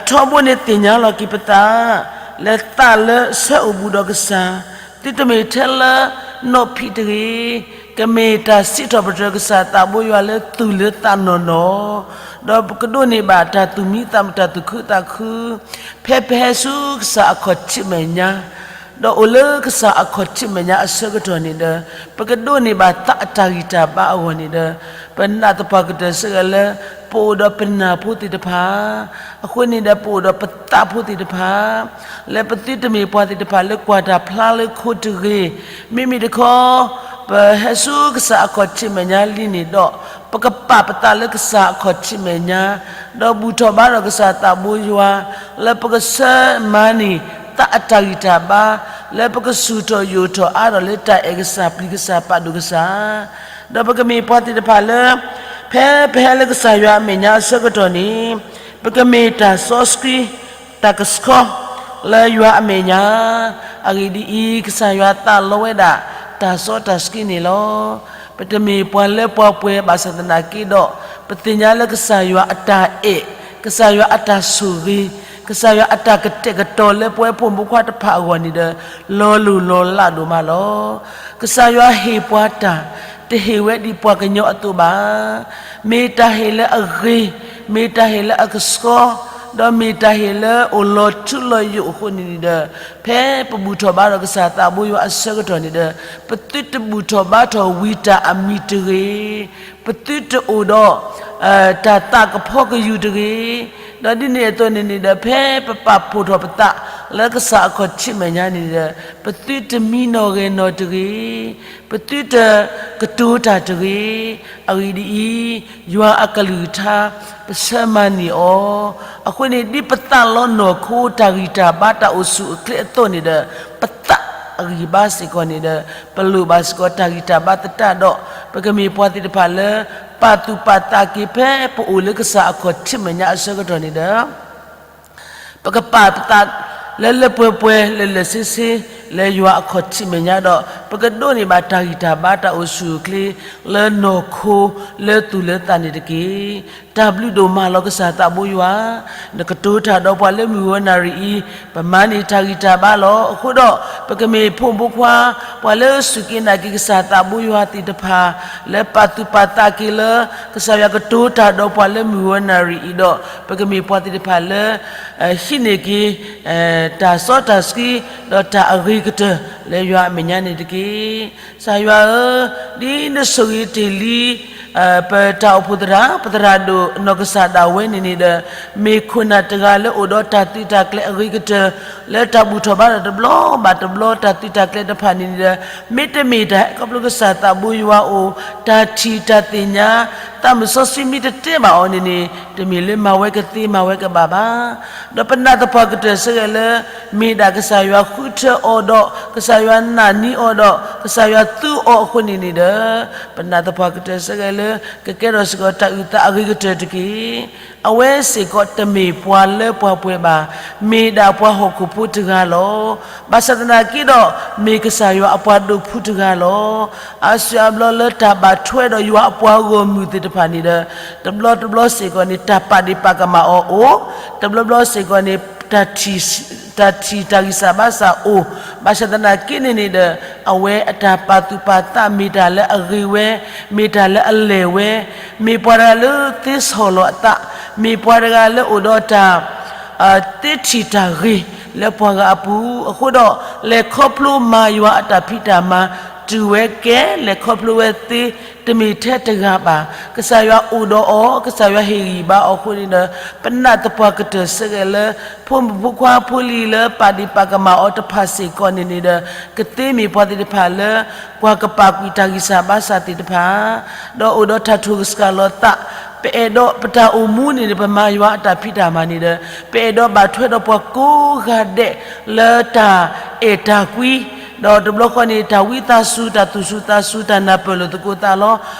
ထီဘိန့ၣ်သ့ၣ်ညါလီၤက့ၤပသး, လၢသးလၢဆၢအိၣ်ဘူးဒီးကစၢ်, သုတမ့ၢ်ထဲလၢနီၢ်ဖံးတဂ့ၤ, ကမ့ၢ်တၢ်စံးထီၣ်ပတြၢၤကစၢ်သးဘိယွၤလၢသူၣ်လၢသးနီၢ်နီၢ်, ဒီးပကဒိးန့ၢ်ဘၣ်တၢ်သူၣ်မံသးမုာ်တၢ်သူၣ်ခုသးခု, ဖဲပဟဲဆူကစၢ်အခီၣ်ထံးမဲာ်ညါ, ဒီးအိၣ်လၢကစၢ်အခီၣ်ထံးမဲာ်ညါအဆၢကတီၢ်န့ၣ်ဒီး, ပကဒိးန့ၢ်ဘၣ်သးအတၢ်ဂံၢ်တၢ်ဘါအဂီၢ်န့ၣ်ဒီး, ပနာ်သပှၢ်ကတၢၢ်စ့ၢ်ကီးလၢ ပအိၣ်ဒီးပနၢ်ဖိသ့ၣ်တဖၣ်, အဃိန့ၣ်ဒီးပအိၣ်ဒီးပသးဖိသ့ၣ်တဖၣ်, လၢပသုတမ့ၢ်ပှၤသ့ၣ်တဖၣ်လၢကွၢ်တၢ်ဖျါလၢခိတဂ့ၤ, မ့မ့ၢ်တခီ ပဟဲဆူကစၢ်အခီၣ်ထံးမဲာ်ညါလံန့ၣ်ဒီး, ပကပာ်ပသးလၢကစၢ်အခီၣ်ထံးမဲာ်ညါ, ဒီးဘူၣ်ထီၣ်ဘါထီၣ်ကစၢ်သးဘိယွၤ, လၢပကဆၢမၤန့ၢ်သးအတၢ်ဂံၢ်တၢ်ဘါ, လၢပကဆူၣ်ထီၣ်ယိာ်ထီၣ်အါထီၣ်လၢတၢ်အဲၣ်ကစၢ်ပျံၤကစၢ်ပာ်ဒိၣ်ကစၢ်, ဒီးပကမ့ၢ်ပှၤသ့ၣ်တဖၣ်လၢ ဖဲပဟဲလၢကစၢ်ယွၤအမဲာ်ညါအဆၢကတီၢ်န့ၣ်, ပကမ့ၢ်တၢ်စီဆှံ တၢ်ကဆှီ လၢယွၤအမဲာ်ညါ, အဂ့ၢ်ဒ်အံၤ, ကစၢ်ယွၤသးလီဝဲဒၣ် တၢ်စီတၢ်ဆှံန့ၣ်လီၤ. ပတမ့ၢ်ပှၤလၢပှၤပှဲၤဘၣ်ဆၣ်သနာ်က့ဒီး, ပသ့ၣ်ညါလၢကစၢ်ယွၤအတၢ်အဲၣ်, ကစၢ်ယွၤအတၢ်ဆိၣ်ဂ့ၤ, ကစၢ်ယွၤအတၢ်ကတဲာ်ကတီၤလၢပဝဲဖိမုၣ်ဖိခွါတဖၣ်အဂီၢ်န့ၣ်ဒီး, လီၤလိၢ်လီၤလးဒိၣ်မးလီၤ. ကစၢ်ယွၤဟ့ၣ်ပှၤတၢ်, တဟ့ၣ်ဝဲဒ်ပှၤကညီအသိးဘၣ်. မ့ၢ်တၢ်ဟ့ၣ်လၢအဂ့ၤ, မ့ၢ်တၢ်ဟ့ၣ်လၢအကဆှီ, ဒီးမ့ၢ်တၢ်ဟ့ၣ်လၢအိၣ်လီၤထူလီၤယိာ်အဃိန့ၣ်ဒီး, ဖဲပဘူၣ်ထီၣ်ဘါထီၣ်ကစၢ်သးဘိယွၤအဆၢကတီၢ်န့ၣ်ဒီး, ပသုတဘူၣ်ထီၣ်ဘါထီၣ်ဝံတၢ်အမံၤတဂ့ၤ, ပသုတအိၣ်ဒီး တၢ်သးကဖီကယူၤတဂ့ၤ, ဒီးဒ်န့ၣ်အသိးန့ၣ်န့ၣ်ဒီး ဖဲပပာ်ဖှိၣ်ထီၣ်ပသး လၢကစၢ်အခီၣ်ထံးမဲာ်ညါန့ၣ်ဒီး, ပသုတမံနီၣ်ဂဲၤနီၣ်တဂ့ၤ, ပသုတကတိၤတၢ်တဂ့ၤ. အဂ့ၢ်ဒ်အံၤ, ယွၤအကလုၢ်ကထါ ပဆၢမၤန့ၢ်အီၤ, အဃိန့ၣ် ဒ်ပသးလီၤနီၢ်ခိတၢ်ဂံၢ်တၢ်ဘါတၢ်အိၣ်ဆူၣ်အိၣ်ချ့အသိးန့ၣ်ဒီး, ပသးအဂံၢ်ဘါစ့ၢ်ကီးန့ၣ်ဒီး, ပလိၣ်ဘၣ်စ့ၢ်ကီးတၢ်ဂံၢ်တၢ်ဘါသတးဒီး, ပကမ့ၢ်ပှၤသ့ၣ်တဖၣ်လၢ ပာ်သူၣ်ပာ်သးက့ၤဖဲပအိၣ်လၢကစၢ်အခီၣ်ထံးမဲာ်ညါအဆၢကတီၢ်န့ၣ်ဒီး ပကပာ်ပသး လၢလၢပှဲၤပှဲၤ လၢလၢဆ့ဆ့ လၢယွၤအခီၣ်ထံးမဲာ်ညါဒီး ပကဒိးန့ၢ်ဘၣ်တၢ်ဂံၢ်တၢ်ဘါတၢ်အိၣ်ဆူၣ်အိၣ်ချ့ လၢနီၢ်ခိလၢသူၣ်လၢသးန့ၣ်တက့ၢ်. တၢ်ဘျုးဒိၣ်မးလီၤကစၢ်သးဘိယွၤ, နကတိၤတၢ်ဒီးပှၤလၢမုၢ်ဝဲနၣ်ရံၣ်အံၤ, ပမၤန့ၢ်တၢ်ဂံၢ်တၢ်ဘါလီၤ. အဃိဒီး ပကမ့ၢ်ဖိမုၣ်ဖိခွါ ပှၤလၢစူၢ်က့ၤနာ်က့ၤကစၢ်သးဘိယွၤသ့ၣ်တဖၣ် လၢပာ်သူၣ်ပာ်သးက့ၤလၢ ကစၢ်ယွၤကတိၤတၢ်ဒီးပှၤလၢမုၢ်ဝဲနၣ်ရံၣ်အံၤဒီး ပကမ့ၢ်ပှၤသ့ၣ်တဖၣ်လၢ ဟံးန့ၢ်က့ၤ တၢ်စီတၢ်ဆှံ ဒီးတၢ်အဂ့ၤကတၢၢ်လၢယွၤအမဲာ်ညါန့ၣ်တက့ၢ်. ကစၢ်ယွၤဧၢ, ဒ်နဆိၣ်ဂ့ၤတ့ၢ်လံ ပတၢ်အိၣ်ဖှိၣ်သရၣ် ပသရၣ်ဒိၣ်နီၢ်ကစၢ်ဒၣ်ဝဲန့ၣ်န့ၣ်ဒီး မ့ၢ်ခိၣ်နၢ်တဂၤလၢအိၣ်ဒီးတၢ်သုးတၢ်ကျဲၤအဂ့ၤကတၢၢ် လၢတၢ်ဘူၣ်ထီၣ်ဘါထီၣ်တဘျီဘၣ်တဘျီ တၢ်သုးတၢ်ကျဲၤတဖၣ်န့ၣ်န့ၣ်ဒီး မ့တမ့ၢ်တၢ်ခီဖျိကစၢ်သးဘိယွၤအိၣ် တၢ်ထံၣ်တၢ်သ့ၣ်ညါ သးမုၢ်စီဆှံမ့ၢ်တတဲဘၣ်အီၤန့ၣ်န့ၣ် တမ့ၢ်လၢမၤဝဲကသ့မၤဝဲကဘၣ်ဘၣ်. ဒီးပနာ်သပှၢ်ကတၢၢ်စ့ၢ်ကီးလၢ မ့ၢ်ဒၣ်ကစၢ်ယွၤဃုထၢအီၤဒီး ကစၢ်ယွၤနာ်န့ၢ်အီၤဒီး ကစၢ်ယွၤသူအီၤအဃိန့ၣ်န့ၣ်ဒီး ပနာ်သပှၢ်ကတၢၢ်စ့ၢ်ကီးလၢ ကကဲထီၣ်စ့ၢ်ကီးတၢ်အုၣ်သးအဂ့ၤကတၢၢ်တက့ၢ်. အဝဲစ့ၢ်ကီးတမ့ၢ်ပှၤလၢပှၤပှဲၤဘၣ်, မ့ၢ်ဒၣ်ပှၤဟီၣ်ခိၣ်ဖိတဂၤလီၤ. ဘၣ်ဆၣ်သနာ်က့ဒီး မ့ၢ်ကစၢ်ယွၤအပှၤဒိးဖှူတဂၤလီၤ. အါစုအါဘျီလၢတၢ်ဘၣ်ထွဲဒီးယွၤအပှၤဂီၢ်မုၢ်သ့ၣ်တဖၣ်န့ၣ်ဒီး တဘျီတဘျီစ့ၢ်ကီးန့ၣ် တၢ်ပာ်ဒ့ၣ်ပာ်ကမၣ်အီၤအိၣ်, တဘျီဘျီစ့ၢ်ကီးန့ၣ် တၢ်ထံၣ်တၢ်ဂံၢ်စၢ်ဘါစၢ်အိၣ်, ဘၣ်ဆၣ်သနာ်က့န့ၣ်န့ၣ်ဒီး အဝဲအတၢ်ပာ်သူၣ်ပာ်သးမ့ၢ်တၢ်လၢအဂ့ၤဝဲ, မ့ၢ်တၢ်လၢအလဲၢ်ဝဲ, မ့ၢ်ပှၤတဂၤလၢသ့ဆီၣ်လီၤအသး, မ့ၢ်ပှၤတဂၤလၢအိၣ်ဒီးတၢ် သ့ထံၣ်တၢ်ဂ့ၤလၢပှၤဂၤအပူၤ, အဃိဒီး လဲၤခီဖျိမၤယွၤအတၢ်ဖံးတၢ်မၤ တုၤဝဲကဲ လဲၤခီဖျိဝဲသ့ တမ့ၢ်ထဲတဂၤဘၣ်. ကစၢ်ယွၤအိၣ်ဒီးအီၤ, ကစၢ်ယွၤဟ့ၣ်ဂံၢ်ဘါအီၤအဃိန့ၣ်ဒီး ပနာ်သပှၢ်ကတၢၢ်စ့ၢ်ကီးလၢ ဖိမုၣ်ဖိခွါဖိလံၤလၢပာ်ဒ့ၣ်ပာ်ကမၣ်အီၤတဖၣ်စ့ၢ်ကီးန့ၣ်န့ၣ်ဒီး ကသ့မ့ၢ်ပှၤသ့ၣ်တဖၣ်လၢ ပှၤကပာ်ကွံာ်တၢ်ဂံၢ်စၢ်ဘါစၢ်သ့ၣ်တဖၣ် ဒီးအိၣ်ဒီးတၢ်ထိၣ်ကစှၤလီၤသး, ပအဲၣ်ဒိးပတၢ်အိၣ်မူန့ၣ်န့ၣ် ပမၤယွၤအတၢ်ဖံးတၢ်မၤန့ၣ်ဒီး ပအဲၣ်ဒိးဘၣ်ထွဲဒီးပှၤကိးဂၤဒဲးလၢတၢ်အဲၣ်တၢ်ကွံ, ဒီးတဘျီဃီန့ၣ် တၢ်ဝံသးစူၤ တၢ်သူၣ်စူၤသးစူၤ တၢ်နၢ်ပၢၢ်လိာ်သကိးသးလီၤ.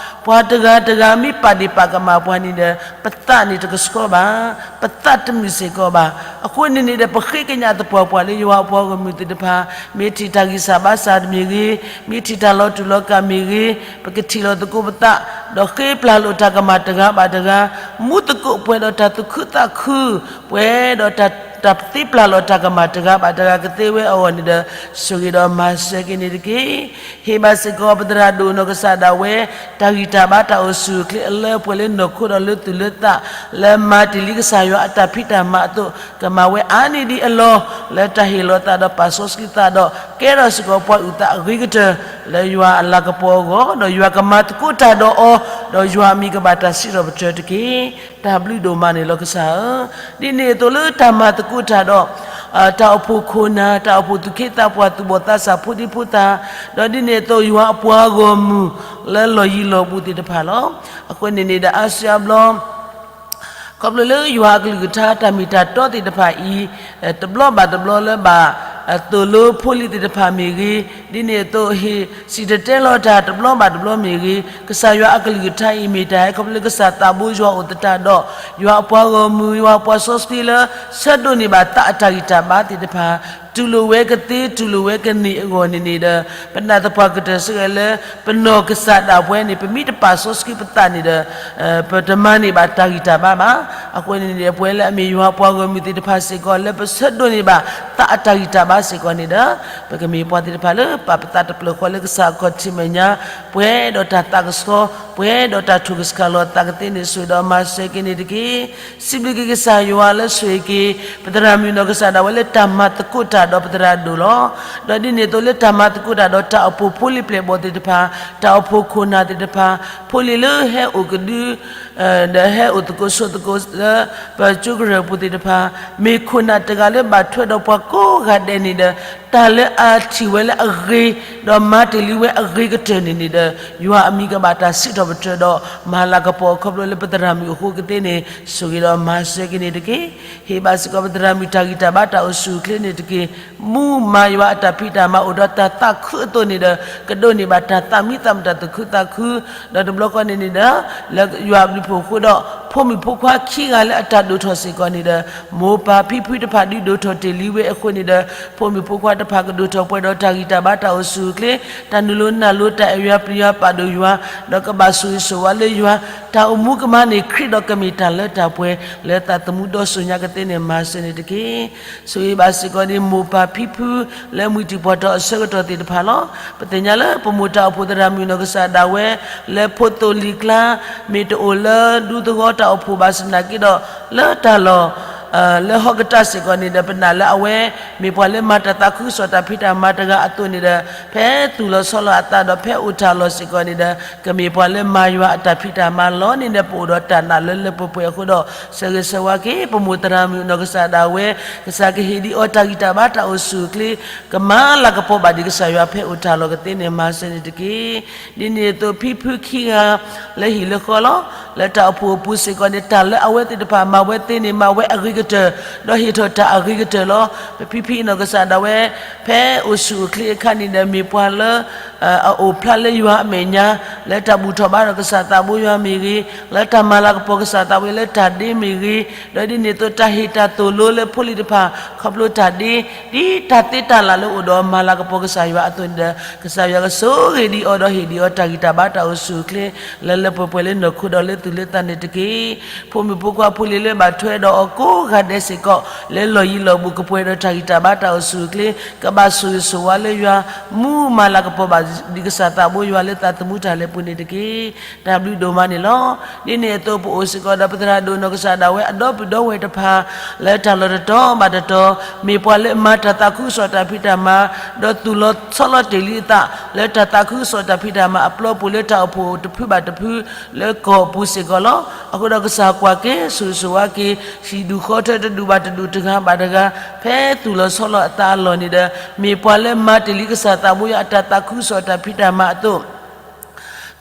ပှၤတဂၤတဂၤမ့ၢ်ပာ်ဒ့ၣ်ပာ်ကမၣ်ပှၤန့ၣ်ဒီး ပသးန့ၣ်တကဆှီဘၣ်, ပသးတမုာ်စ့ၢ်ကီးဘၣ်. အဃိန့ၣ်န့ၣ်ဒီး ပဃ့ကညးသပှၢ်ပှၢ်လၢယွၤအပှၤဂီၢ်မုၢ်သ့ၣ်တဖၣ် မ့ၢ်ထံၣ်တၢ်ဂံၢ်စၢ်ဘါစၢ်မ့ၢ်ဂ့ၤ, မ့ၢ်ထံၣ်တၢ်လီၤတူာ်လီၤကာ်မ့ၢ်ဂ့ၤ, ပကထံၣ်လိာ်သကိးပသး, ဒီးဃ့ပျၢ်လိာ်တၢ်ကမၣ်တဂၤဘၣ်တဂၤ, မူသကိးပှဲၤဒီးတၢ်သူၣ်ခုသးခု, ပှဲၤဒီးတၢ်သ့ပျၢ်လိာ်တၢ်ကမၣ်တဂၤဘၣ်တဂၤကသ့ဝဲအဂီၢ်န့ၣ်ဒီး ဆိၣ်ဂ့ၤဒီးမၤစၢၤက့ၤန့ၣ်တက့ၢ်. ဟ့ၣ်ဘၣ်စ့ၢ်ကီးပသရၣ်ဒိၣ်နီၢ်ကစၢ်ဒၣ်ဝဲ တၢ်ဂံၢ်တၢ်ဘါတၢ်အိၣ်ဆူၣ်အိၣ်ချ့အလၢပှဲၤလၢနီၢ်ခိဒီးလၢသူၣ်လၢသး လၢမၤတ့ၢ်လံကစၢ်ယွၤအတၢ်ဖံးတၢ်မၤအသိး ကမၤဝဲအါန့ၢ်ဒံးအလီၢ် လၢတၢ်ဟ့ၣ်လီၤသးဒီးပာ်စီဆှံသးဒီး ကဲထီၣ်စ့ၢ်ကီးပှၤအုၣ်သးအဂ့ၤကတၢၢ် လၢယွၤအလၤကပီၤအဂီၢ် ဒီးယွၤကမၤသကိးတၢ်ဒီးအီၤ ဒီးယွၤအမံၤကဘၣ်တၢ်စံးထီၣ်ပတြၢၤတက့ၢ်. တၢ်ဘျုးဒိၣ်မးန့ၣ်လီၤကစၢ်ဧၢ. ဒ်န့ၣ်အသိးလၢတၢ်မၤသကိးတၢ်ဒီး တၢ်အိၣ်ဖှိၣ်ခိၣ်နၢ် တၢ်အိၣ်ဖှိၣ်သူၣ်က့သးပှၢ်သူၣ်ဘီၣ်သးစၢ်ဖိဒံဖိသၣ်, ဒီးဒ်န့ၣ်အသိးယွၤအပှၤဂီၢ်မုၢ် လၢလီၢ်ယံၤလီၢ်ဘူးသ့ၣ်တဖၣ်လီၤ. အဃိန့ၣ်န့ၣ်ဒီးအါစုအါဘျီ ခီဖျိလၢယွၤအကလုၢ်ကထါတၢ်မ့ၢ်တၢ်တီသ့ၣ်တဖၣ်အံၤ တဘျီဘၣ်တဘျီလၢဘၣ် သိၣ်လိဖိလံၤသ့ၣ်တဖၣ်မ့ၢ်ဂ့ၤ, ဒ်န့ၣ်အသိးဟ့ၣ်စံၣ်တဲၤတဲလီၤတၢ်တဘျီဘၣ်တဘျီမ့ၢ်ဂ့ၤ, ကစၢ်ယွၤအကလုၢ်ကထါအံၤမ့ၢ်တၢ်ဟဲခီဖျိလၢကစၢ်သးဘိယွၤအိၣ်သတးဒီး ယွၤအပှၤဂီၢ်မုၢ် ယွၤအပှၤစီဆှံလၢ ဆၢဒိးန့ၢ်ဘၣ်သးအတၢ်ဂံၢ်တၢ်ဘါသ့ၣ်တဖၣ် တူၢ်လိာ်ဝဲကသ့ တူၢ်လိာ်ဝဲကန့ၢ်အဂီၢ်န့ၣ်န့ၣ်ဒီး ပနာ်သပှၢ်ကတၢၢ်စ့ၢ်ကီးလၢ ပနီၢ်ကစၢ်ဒၣ်ပဝဲန့ၣ် ပမ့ၢ်တပာ်စီဆှံပသးန့ၣ်ဒီး ပတမၤန့ၢ်ဘၣ်တၢ်ဂံၢ်တၢ်ဘါဘၣ်. အဃိန့ၣ်န့ၣ် ပဝဲလၢအမ့ၢ်ယွၤအပှၤဂီၢ်မုၢ်သ့ၣ်တဖၣ်စ့ၢ်ကီး လၢပဆၢဒိးန့ၢ်ဘၣ်သးအတၢ်ဂံၢ်တၢ်ဘါစ့ၢ်ကီးန့ၣ်ဒီး ပကမ့ၢ်ပှၤသ့ၣ်တဖၣ်လၢပာ်ပသးတဖျၢၣ်ဃီလၢကစၢ်အခီၣ်ထံးမဲာ်ညါ ပှဲၤဒီးတၢ်သးကဆှီ ပှဲၤဒီးတၢ်ထိၣ်ကဆှီလီၤသးကသ့န့ၣ် ဆိၣ်ဂ့ၤဒီးမၤစၢၤက့ၤန့ၣ်တက့ၢ်. စံးဘျုးက့ၤကစၢ်ယွၤလၢဆိၣ်ဂ့ၤက့ၤ ပသရၣ်မုၣ်နီၢ်ကစၢ်ဒၣ်ဝဲလၢတၢ်မၤသကိးတၢ်ဒီးပသရၣ်ဒိၣ်လီၤ. ဒီးဒ်န့ၣ်အသိးလၢတၢ်မၤသကိးတၢ်ဒီးတၢ်အိၣ်ဖှိၣ်ဖိလံၤပျဲၢ်ဘီၣ်သ့ၣ်တဖၣ်, တၢ်အိၣ်ဖှိၣ်ခိၣ်နၢ်သ့ၣ်တဖၣ်, ဖိလံၤလၢဟဲအိၣ်ကဒု ဒီးဟဲအိၣ်သကိးဆိးသကိးလၢ ပကၠိကရၢၢ်ပူၤသ့ၣ်တဖၣ်, မ့ၢ်ခိၣ်နၢ်တဂၤလၢဘၣ်ထွဲဒီးပှၤကိးဂၤဒဲးန့ၣ်ဒီး တၢ်လၢအထံၣ်ဝဲလၢအဂ့ၤ ဒီးမၤတ့ၢ်လံဝဲအဂ့ၤကတၢၢ်န့ၣ်န့ၣ်ဒီး ယွၤအမံၤကဘၣ်တၢ်စံးထီၣ်ပတြၢၤဒီး မၤလၤကပီၤခီဖျိလၢပသရၣ်မုၣ်အဃိကသ့န့ၣ် ဆိၣ်ဂ့ၤဒီးမၤစၢၤက့ၤန့ၣ်တက့ၢ်. ဟ့ၣ်ဘၣ်စ့ၢ်ကီးပသရၣ်မုၣ်တၢ်ဂံၢ်တၢ်ဘါတၢ်အိၣ်ဆူၣ်အိၣ်ချ့န့ၣ်တက့ၢ်. မူမၤယွၤအတၢ်ဖံးတၢ်မၤအိၣ်ဒီးတၢ်သးခုအသိးန့ၣ်ဒီး ကဒိးန့ၢ်ဘၣ်တၢ်သးမံသးမုာ်တၢ်သူၣ်ခုသးခု ဒီးတဘျီဃီန့ၣ်န့ၣ်ဒီး လၢယွၤအဘျုးဖှိၣ်အဃိဒီး ဖိမုၣ်ဖိခွါခံဂၤလၢအတၢ်ဒိၣ်ထီၣ်စ့ၢ်ကီးန့ၣ်ဒီး မိၢ်ပၢ်ဖံဖုတဖၣ်ဒုးဒိၣ်ထီၣ်တ့ၢ်လံဝဲအဃိန့ၣ်ဒီး ဖိမုၣ်ဖိခွါတဖၣ်ကဒိၣ်ထီၣ်ပှဲၤဒီးတၢ်ဂံၢ်တၢ်ဘါတၢ်အိၣ်ဆူၣ်အိၣ်ချ့, တၢ်နုာ်လီၤနုာ်လီၤတၢ်အဲၣ်ယွၤပျံၤယွၤပာ်ဒိၣ်ယွၤ, ဒီးကဘၣ်ဆိၣ်ဂ့ၤဆိၣ်ဝါလၢယွၤ, တၢ်အိၣ်မူကမၤန့ၢ်ခရံာ်ဒီးကမ့ၢ်တၢ်လၢတၢ်ပှဲၤ လၢသးသမူဒီစိၤညါကသ့န့ၣ်မၤစၢၤန့ၣ်တက့ၢ်. ဆိၣ်ဂ့ၤဘၣ်စ့ၢ်ကီးန့ၣ် မိၢ်ပၢ်ဖံဖု လၢမုၢ်တံၢ်ပှၢ်ထီၣ်အဆၢကတီၢ်သ့ၣ်တဖၣ်လီၤ. ပသ့ၣ်ညါလၢပမိၢ်တၢ်အိၣ်ဖှိၣ်သရၣ်မုၣ်နီၢ်ကစၢ်ဒၣ်ဝဲ လၢဖိသိၣ်လံာ်ကျါ မ့ၢ်တအိၣ်လၢဒူသဝီတၢ်အိၣ်ဖှိၣ်ဘၣ်ဆၣ်သနာ်က့ဒီး လၢတၢ်လီၢ် လၢဟီၣ်ကတၢၢ်စ့ၢ်ကီးန့ၣ်ဒီး ပနာ်လၢအဝဲ မ့ၢ်ပှၤလၢမၤတၢ်သးခုကစီၣ်တၢ်ဖံးတၢ်မၤတဂၤအသိးန့ၣ်ဒီး ဖဲသူၣ်လီၤဆီလီၤအသးဒီး ဖဲအိၣ်တၢ်လီၢ်စ့ၢ်ကီးန့ၣ်ဒီး ကမ့ၢ်ပှၤလၢမၤယွၤအတၢ်ဖံးတၢ်မၤလီၤန့ၣ်ဒီး ပအိၣ်ဒီးတၢ်နာ်လၢလၢပှဲၤပှဲၤအဃိဒီး ဆၢဂ့ၤဆၢဝါက့ၤ ပမိၢ်သရၣ်မုၣ်နီၢ်ကစၢ်ဒၣ်ဝဲ, ကစၢ်ကဟ့ၣ်ဒံးအီၤတၢ်ဂံၢ်တၢ်ဘါတၢ်အိၣ်ဆူၣ်အိၣ်ချ့, ကမၤလၤကပီၤဘၣ်ဒံးကစၢ်ယွၤဖဲအိၣ်တၢ်လီၢ်ကသ့န့ၣ် မၤစၢၤန့ၣ်တက့ၢ်. ဒ်န့ၣ်အသိးဖံဖုခံဂၤ လၢဟံၣ်လၢဃီလီၤ. လၢတၢ်အိၣ်ဖှိၣ်အပူၤစ့ၢ်ကီးန့ၣ် တၢ်လၢအဝဲသ့ၣ်တဖၣ်မၤဝဲသ့န့ၣ် မၤဝဲအဂ့ၤကတၢၢ်, ဒီးဟ့ၣ်ထီၣ်တၢ်အဂ့ၤကတၢၢ်လီၤ. ပဖံဖုနီၢ်ကစၢ်ဒၣ်ဝဲ ဖဲအိၣ်ဆူၣ်အိၣ်ချ့အခါန့ၣ်ဒီး မ့ၢ်ပှၤလၢ အအိၣ်ဖျါလၢယွၤအမဲာ်ညါ, လၢတၢ်ဘူၣ်ထီၣ်ဘါထီၣ်ကစၢ်သးဘိယွၤမ့ၢ်ဂ့ၤ, လၢတၢ်မၤလၤကပီၤကစၢ်သးဘိယွၤလၢတၢ်ဒ့မ့ၢ်ဂ့ၤ, ဒီးဒ်န့ၣ်အသိးတၢ်ဟ့ၣ်တၢ်သိၣ်လိလၢဖိလံၤတဖၣ် ခီဖျိတၢ်ဒ့, ဒ်တၢ်သ့တၢ်လၢ်လၢအိၣ်ဒီးမၤလၤကပီၤကစၢ်ယွၤအသိးန့ၣ်ဒီး ကစၢ်ယွၤကဆိၣ်ဂ့ၤဒံးအီၤဒီးဟ့ၣ်ဒံးအီၤတၢ်ဂံၢ်တၢ်ဘါတၢ်အိၣ်ဆူၣ်အိၣ်ချ့ လၢလၢပှဲၤပှဲၤလၢနီၢ်ခိဒီးလၢသူၣ်လၢသးန့ၣ်တက့ၢ်. ဖိမုၣ်ဖိခွါဖိလံၤလၢဘၣ်ထွဲဒီးအီၤကိးဂၤဒဲးစ့ၢ်ကီး လၢလီၢ်ယံၤလီၢ်ဘူးကပှဲၤဒီးတၢ်ဂံၢ်တၢ်ဘါတၢ်အိၣ်ဆူၣ်အိၣ်ချ့, ကဘၣ်ဆိၣ်ဂ့ၤဆိၣ်ဝါလၢယွၤ, မူမၤလၤကပီၤဘၣ်ဒံးကစၢ်သးဘိယွၤလၢသးသမူတၢ်လဲၤပူၤန့ၣ်တက့ၢ်. တၢ်ဘျုးဒိၣ်မးန့ၣ်လီၤ. ဒ်န့ၣ်အသိးပအိၣ်စ့ၢ်ကီးဒီးပသရၣ်ဒိၣ်နီၢ်ကစၢ်ဒၣ်ဝဲအဒီပုၢ်ဒီဝဲၢ်တဖၣ် လၢတၢ်လီၢ်တတီၤဘၣ်တတီၤ, မ့ၢ်ပှၤလၢအမၤတၢ်သးခုကစီၣ်တၢ်ဖံးတၢ်မၤ, ဒီးသူၣ်လီၤဆီလီၤတ့ၢ်လံအသး လၢတၢ်သးခုကစီၣ်တၢ်ဖံးတၢ်မၤအပျီပူၤလၢတၢ်အိၣ်ဖှိၣ်တဖုဘၣ်တဖု လၢကီၢ်ပူၤစ့ၢ်ကီးလီၤ. အဃိဒီးကစၢ်ကွၢ်က့ၤ ဆိၣ်ဂ့ၤဆိၣ်ဝါက့ၤ ဟံၣ်ဒူၣ်ဃီထၢတဒူၣ်ဘၣ်တဒူၣ်တဂၤဘၣ်တဂၤ ဖဲသူၣ်လီၤဆီလီၤအသးအလီၢ်န့ၣ်ဒီး မ့ၢ်ပှၤလၢမၤတ့ၢ်လံကစၢ်သးဘိယွၤအတၢ်သးခုကစီၣ်တၢ်ဖံးတၢ်မၤအသိး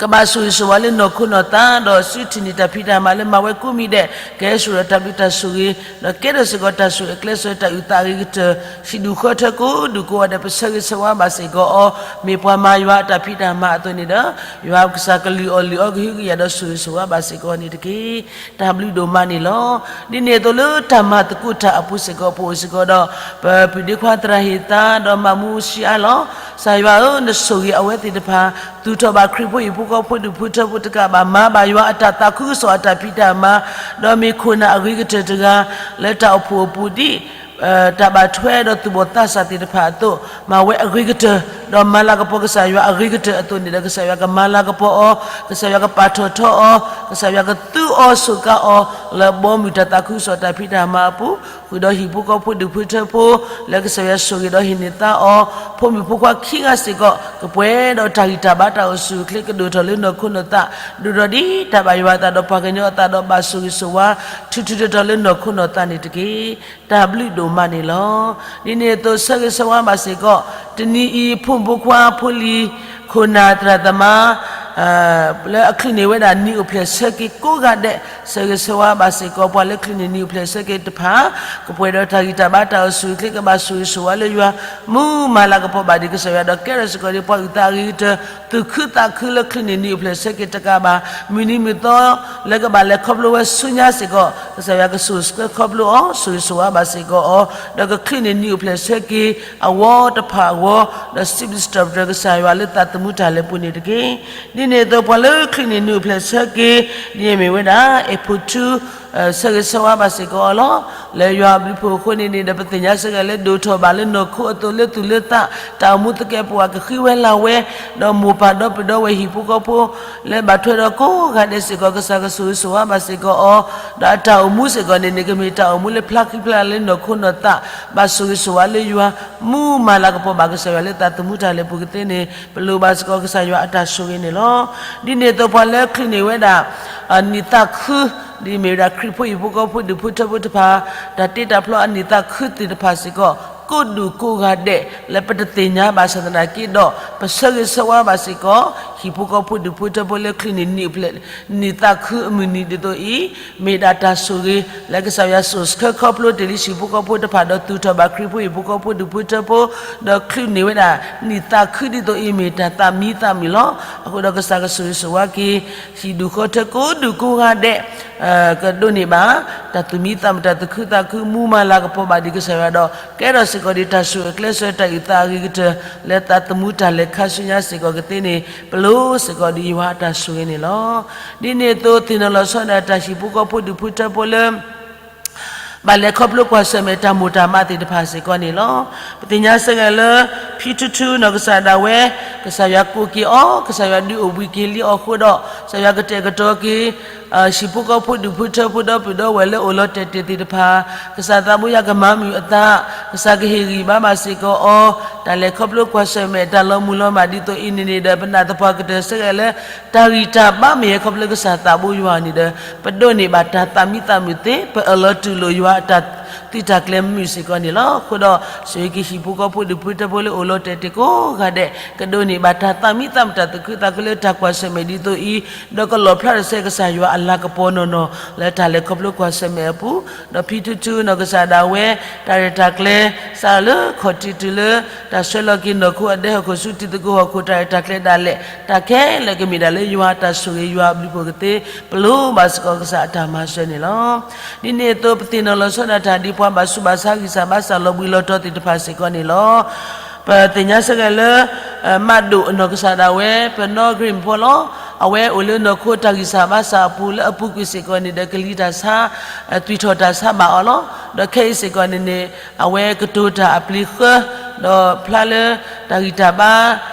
ကဘၣ်ဆိၣ်ဂ့ၤဆိၣ်ဝါလၢနီၢ်ခိနီၢ်သး ဒီးစုထံၣ်န့ၢ်တၢ်ဖံးတၢ်မၤလၢမၤဝဲကိးမံၤဒဲး ကဟဲစိာ်ဒီးတၢ်ဘျုးတၢ်ဆိၣ်ဂ့ၤ ဒီးကဲထီၣ်စ့ၢ်ကီးတၢ်ဆိၣ်ဂ့ၤအကျဲးစၢး တၢ်အုၣ်သးအဂ့ၤကတၢၢ် ဟံၣ်ဒူၣ်ဃီထၢကိးဒူၣ်ကိးဂၤဒဲး ပဆၢဂ့ၤဆၢဝါဘၣ်စ့ၢ်ကီးအီၤ မ့ၢ်ပှၤမၤယွၤအတၢ်ဖံးတၢ်မၤအသိးန့ၣ်ဒီး ယွၤကစၢ်ကလုၢ်အီၣ်လုၢ်အီကဟုကယာ်ဒီးဆိၣ်ဂ့ၤဆိၣ်ဝါဘၣ်စ့ၢ်ကီးန့ၣ်တက့ၢ်. တၢ်ဘျုးဒိၣ်မးန့ၣ်လီၤ. ဒ်န့ၣ်အသိးလၢတၢ်မၤသကိးတၢ်အပူၤစ့ၢ်ကီး ပအိၣ်စ့ၢ်ကီးဒီး ပပုၢ်ဒ့ခွါသရၣ်ဟ့ၣ်သါ ဒီးမၤမူဆံးအါလီၤ. ကစၢ်ယွၤဧၢ, နဆိၣ်ဂ့ၤအဝဲသ့ၣ်တဖၣ် သူၣ်ထီၣ်ဘၣ်ခရံာ်ဖိဟံၣ်ဖိဃီဖိဒူၣ်ဖိထၢဖိတကးဘၣ် မၤဘၣ်ယွၤအတၢ်သးခုကစီၣ်အတၢ်ဖံးတၢ်မၤ, ဒီးမ့ၢ်ခိၣ်နၢ်အဂ့ၤကတၢၢ်တဂၤ လၢတၢ်အိၣ်ဖှိၣ်အပူၤဒ် တၢ်ဘၣ်ထွဲဒီးသူၣ်ဘီၣ်သးစၢ်သ့ၣ်တဖၣ်အသိး မၤဝဲအဂ့ၤကတၢၢ်, ဒီးမၤလၤကပီၤကစၢ်ယွၤအဂ့ၤကတၢၢ်အသိးန့ၣ်ဒီး ကစၢ်ယွၤကမၤလၤကပီၤအီၤ, ကစၢ်ယွၤကပာ်ထီၣ်ထီအီၤ, ကစၢ်ယွၤကသူအီၤစူးကါအီၤ လၢဘီမုၢ်တၢ်သးခုကစီၣ်တၢ်ဖံးတၢ်မၤအပူၤ, ဃုာ်ဒီးဟံၣ်ဖိဃီဖိဒူၣ်ဖိထၢဖိ လၢကစၢ်ယွၤဆိၣ်ဂ့ၤဒီးဟ့ၣ်န့ၢ်သါအီၤ, ဖိမုၣ်ဖိခွါခံဂၤစ့ၢ်ကီး ကပှဲၤဒီးတၢ်ဂံၢ်တၢ်ဘါတၢ်အိၣ်ဆူၣ်အိၣ်ချ့ ကဒိၣ်ထီၣ်လၢနီၢ်ခိနီၢ်သး, ဒိၣ်ထီၣ်ဒ်တၢ်ဘၣ်ယွၤအသးဒီးပှၤကညီအသးဒီးဘၣ်ဆိၣ်ဂ့ၤဆိၣ်ဝါ ထူထူတီၤတီၤလၢနီၢ်ခိနီၢ်သးန့ၣ်တက့ၢ်. တၢ်ဘျုးဒိၣ်မးန့ၣ်လီၤ. ဒ်န့ၣ်အသိးဆၢဂ့ၤဆၢဝါဘၣ်စ့ၢ်ကီး တနံၤအံၤ ဖိမုၣ်ဖိခွါဖိလံၤ ခိၣ်နၢ်သရၣ်သမါ လၢအချုးန့ၢ်ဝဲဒၣ်နံၣ်အိၣ်ဖျဲၣ်ဆၢက့ၤကိးဂၤဒဲး ဆၢဂ့ၤဆၢဝါဘၣ်စ့ၢ်ကီး ပှၤလၢချုးန့ၢ်နံၣ်အိၣ်ဖျဲၣ်ဆၢက့ၤတဖၣ် ကပှဲၤဒီးတၢ်ဂံၢ်တၢ်ဘါတၢ်အိၣ်ဆူၣ်အိၣ်ချ့ ကဘၣ်ဆိၣ်ဂ့ၤဆိၣ်ဝါလၢယွၤ မူမၤလၤကပီၤဘၣ်ဒံးကစၢ်ယွၤဒီးကဲထီၣ်စ့ၢ်ကီးဒ်ပှၤအုၣ်သးအဂ့ၤကတၢၢ် သူၣ်ခုသးခုလၢချုးန့ၢ်နံၣ်အိၣ်ဖျဲၣ်ဆၢက့ၤတကးဘၣ် မုၢ်နံၤမုၢ်သီ လၢကဘၣ်လဲၤခီဖျိဝဲဆူညါစ့ၢ်ကီး ကစၢ်ယွၤကဆိၣ်ဆှဲခီဖျိအီၤ ဆိၣ်ဂ့ၤဆိၣ်ဝါဘၣ်စ့ၢ်ကီးအီၤ ဒီးကချုးန့ၢ်နံၣ်အိၣ်ဖျဲၣ်ဆၢက့ၤ အဝီတဖၣ်အဂီၢ် ဒီးစံးဘျုးစံးထီၣ်ပတြၢၤကစၢ်ယွၤလၢသးသမူတၢ်လဲၤပူၤန့ၣ်တက့ၢ်. ဒ်န့ၣ်အသိးပှၤလၢချုးန့ၢ်နံၣ်အိၣ်ဖျဲၣ်ဆၢက့ၤ ဒ်အမ့ၢ်ဝဲဒၣ် အဲၣ်ဖိထူ ဆၢဂ့ၤဆၢဝါဘၣ်စ့ၢ်ကီးအီၤလီၤ. လၢယွၤအဘျုးဖှိၣ်အဃိန့ၣ်န့ၣ်ဒီး ပသ့ၣ်ညါစ့ၢ်ကီးလၢဒိၣ်ထီၣ်ဘၣ်လၢနီၢ်ခိအသိးလၢသူၣ်လၢသး တၢ်အိၣ်မူသကဲးပဝးကဃံဝဲလၢ်ဝဲ ဒီးမိၢ်ပၢ်ဒီပုၢ်ဒီဝဲၢ်ဟံၣ်ဖိဃီဖိ လၢဘၣ်ထွဲဒီးကိးဂၤဒဲးစ့ၢ်ကီး ကစၢ်ကဆိၣ်ဂ့ၤဆိၣ်ဝါဘၣ်စ့ၢ်ကီးအီၤ ဒီးအတၢ်အိၣ်မူစ့ၢ်ကီးန့ၣ်န့ၣ် ကမ့ၢ်တၢ်အိၣ်မူလၢဖျါဃံဖျါလၤလၢနီၢ်ခိနီၢ်သး ဘၣ်ဆိၣ်ဂ့ၤဆိၣ်ဝါလၢယွၤ မူမၤလၤကပီၤဘၣ်ကစၢ်ယွၤလၢသးသမူတၢ်လဲၤပူၤကသ့န့ၣ် ပလိၣ်ဘၣ်စ့ၢ်ကီးကစၢ်ယွၤအတၢ်ဆိၣ်ဂ့ၤန့ၣ်လီၤ. ဒ်န့ၣ်အသိးပှၤလၢချုးန့ၢ်ဝဲဒၣ် နံၣ်သးခု ဒ်အမ့ၢ်ဝဲဒၣ်ခရံာ်ဖိဟံၣ်ဖိဃီဖိဒူၣ်ဖိထၢဖိတဖၣ် တၢ်တ့တၢ်ဖျီအနံၣ်သးခုသ့ၣ်တဖၣ်စ့ၢ်ကီး ကိးဒူၣ်ကိးဂၤဒဲး လၢပတသ့ၣ်ညါဘၣ်ဆၣ်သနာ်က့ဒီး ပဆၢဂ့ၤဆၢဝါဘၣ်စ့ၢ်ကီး ဟံၣ်ဖိဃီဖိဒူၣ်ဖိထၢဖိလၢချုးန့ၢ်နံၣ်ဖျဲၣ် နံၣ်သးခုအမုၢ်နံၤဒ်သိးအံၤ, မ့ၢ်ဒၣ်တၢ်ဆိၣ်ဂ့ၤ လၢကစၢ်ယွၤစိာ်ဆှၢခီဖျိတ့ၢ်လံဟံၣ်ဖိဃီဖိတဖၣ် ဒီးသူၣ်ထီၣ်ဘၣ်ခရံာ်ဖိဟံၣ်ဖိဃီဖိဒူၣ်ဖိထၢဖိ, ဒီးချုးန့ၢ်ဝဲဒၣ်နံၣ်သးခုဒ်သိးအံၤ မ့ၢ်တၢ်သးမံသးမုာ်လီၤ. အဃိဒီးကစၢ်ကဆိၣ်ဂ့ၤဆိၣ်ဝါက့ၤ ဟံၣ်ဒူၣ်ဃီထၢကိးဒူၣ်ကိးဂၤဒဲး ကဒိးန့ၢ်ဘၣ် တၢ်သူၣ်မံသးမုာ် တၢ်သူၣ်ခုသးခု မူမၤလၤကပီၤဘၣ်ဒံးကစၢ်ယွၤဒီး ကဲထီၣ်စ့ၢ်ကီးဒံးတၢ်ဆိၣ်အၢကျဲးစၢး တၢ်အုၣ်သးအဂ့ၤကတၢၢ် လၢသးသမူတၢ်လဲၤခါဆူညါစ့ၢ်ကီးကသ့န့ၣ် ပလိၣ်စ့ၢ်ကီးဒံးယွၤအတၢ်ဆိၣ်ဂ့ၤန့ၣ်လီၤ. ဒ်န့ၣ်အသိးသ့ၣ်နီၣ်လီၤဆီဒၣ်တၢ် ဟံၣ်ဖိဃီဖိဒူၣ်ဖိထၢဖိလၢ ဘၣ်လဲၤခီဖျိကွၢ်ဆၢၣ်မဲာ်တၢ်မိၣ်တၢ်မးသ့ၣ်တဖၣ်စ့ၢ်ကီးန့ၣ်လီၤ. ပသ့ၣ်ညါစ့ၢ်ကီးလၢ ဖံထူထူနီၢ်ကစၢ်ဒၣ်ဝဲ ကစၢ်ယွၤကိးက့ၤအီၤ ကစၢ်ယွၤဒုးအိၣ်ဘှံးက့ၤလံအီၤအဃိဒီး ကစၢ်ယွၤကတဲာ်ကတီၤက့ၤ ဟံၣ်ဖိဃီဖိဒူၣ်ဖိထၢဖိဒီပုၢ်ဒီဝဲၢ်လၢအိၣ်လီၤတဲာ်တဲာ်သ့ၣ်တဖၣ် ကစၢ်သးဘိယွၤကမၤမုာ်အသး ကစၢ်ကဟ့ၣ်ဂံၢ်ဘါဘၣ်စ့ၢ်ကီးအီၤ တၢ်လဲၤခီဖျိကွၢ်ဆၢၣ်မဲာ်တၢ်လီၤမုၢ်လီၤမၢ်ဒ်သိးအံၤန့ၣ်န့ၣ်ဒီး ပနာ်သပှၢ်ကတၢၢ်စ့ၢ်ကီးလၢ တၢ်ဂံၢ်တၢ်ဘါမ့ၢ်ဟဲခီဖျိကစၢ်သးဘိယွၤန့ၣ်ဒီး ပဒိးန့ၢ်ဘၣ်တၢ်သးမံသးမုာ်သ့ ပအၢၣ်လီၤတူၢ်လိာ်ယွၤအတၢ်သုးတၢ်ကျဲၤမုာ်စ့ၢ်ကီးန့ၣ်လီၤ. အဃိဒီးဆိၣ်ဂ့ၤက့ၤဟံၣ်ဖိဃီဖိဒူၣ်ဖိထၢဖိလၢအိၣ်လီၤတဲာ်တဲာ်ကိးဂၤဒဲး ကဒိးန့ၢ်ဘၣ်တၢ်သးမံသးမုာ်တၢ်သူၣ်ခုသးခုလၢတၢ်ကွၢ်ဆၢၣ်မဲာ်ဒ်သိးအံၤ ဒီးကလီၣ်ဖျါထီၣ်စ့ၢ်ကီးကစၢ်ယွၤအလၤကပီၤနီၢ်နီၢ် လၢတၢ်လဲၤခီဖျိကွၢ်ဆၢၣ်မဲာ်အပူၤ ဒီးဖံထူထူနီၢ်ကစၢ်ဒၣ်ဝဲ တၢ်ရဲၣ်တၢ်ကျဲၤ စးထီၣ်လၢခီၣ်ထံးတုၤလၢ တၢ်ဆှၢလီၤက့ၤနီၢ်ခိအဒဲဟီၣ်ခိၣ်ဆူထံသကိးဟီၣ်ခိၣ် တၢ်ရဲၣ်တၢ်ကျဲၤဒၣ်လဲာ် တၢ်ခဲလၢာ်ကမ့ၢ်ဒၣ်လၢယွၤအတၢ်ဆိၣ်ဂ့ၤ ယွၤအဘျုးဖှိၣ်ကသ့ ပလိၣ်ဘၣ်စ့ၢ်ကီးကစၢ်အတၢ်မၤစၢၤန့ၣ်လီၤ. ဒ်န့ၣ်အသိးပသ့ၣ်နီၣ်လီၤဆီဒၣ်တၢ် ဒ်ပှၤဘၣ်ဆူးဘၣ်ဆါဂံၢ်စၢ်ဘါစၢ်လီၤဘှံးလီၤတီၤသ့ၣ်တဖၣ်စ့ၢ်ကီးန့ၣ်လီၤ. ပသ့ၣ်ညါစ့ၢ်ကီးလၢ မးဒိၣ်နီၢ်ကစၢ်ဒၣ်ဝဲ ပနီၣ်ဂံၢ်မုၢ်ဖီလီၤ. အဝဲအိၣ်လၢနီၢ်ခိတၢ်ဂံၢ်စၢ်ဘါစၢ်အပူၤ လၢအပူၤကွံာ်စ့ၢ်ကီးန့ၣ်ဒီး ကလံၤတၢ်ဆါ သွံၣ်ထီၣ်တၢ်ဆါဘၣ်အီၤလီၤ. ဒီးခဲအံၤစ့ၢ်ကီးန့ၣ်န့ၣ် အဝဲကတိၤတၢ်အပျ့ၤဃၢ ဒီးဖျါလၢတၢ်ဂံၢ်တၢ်ဘါ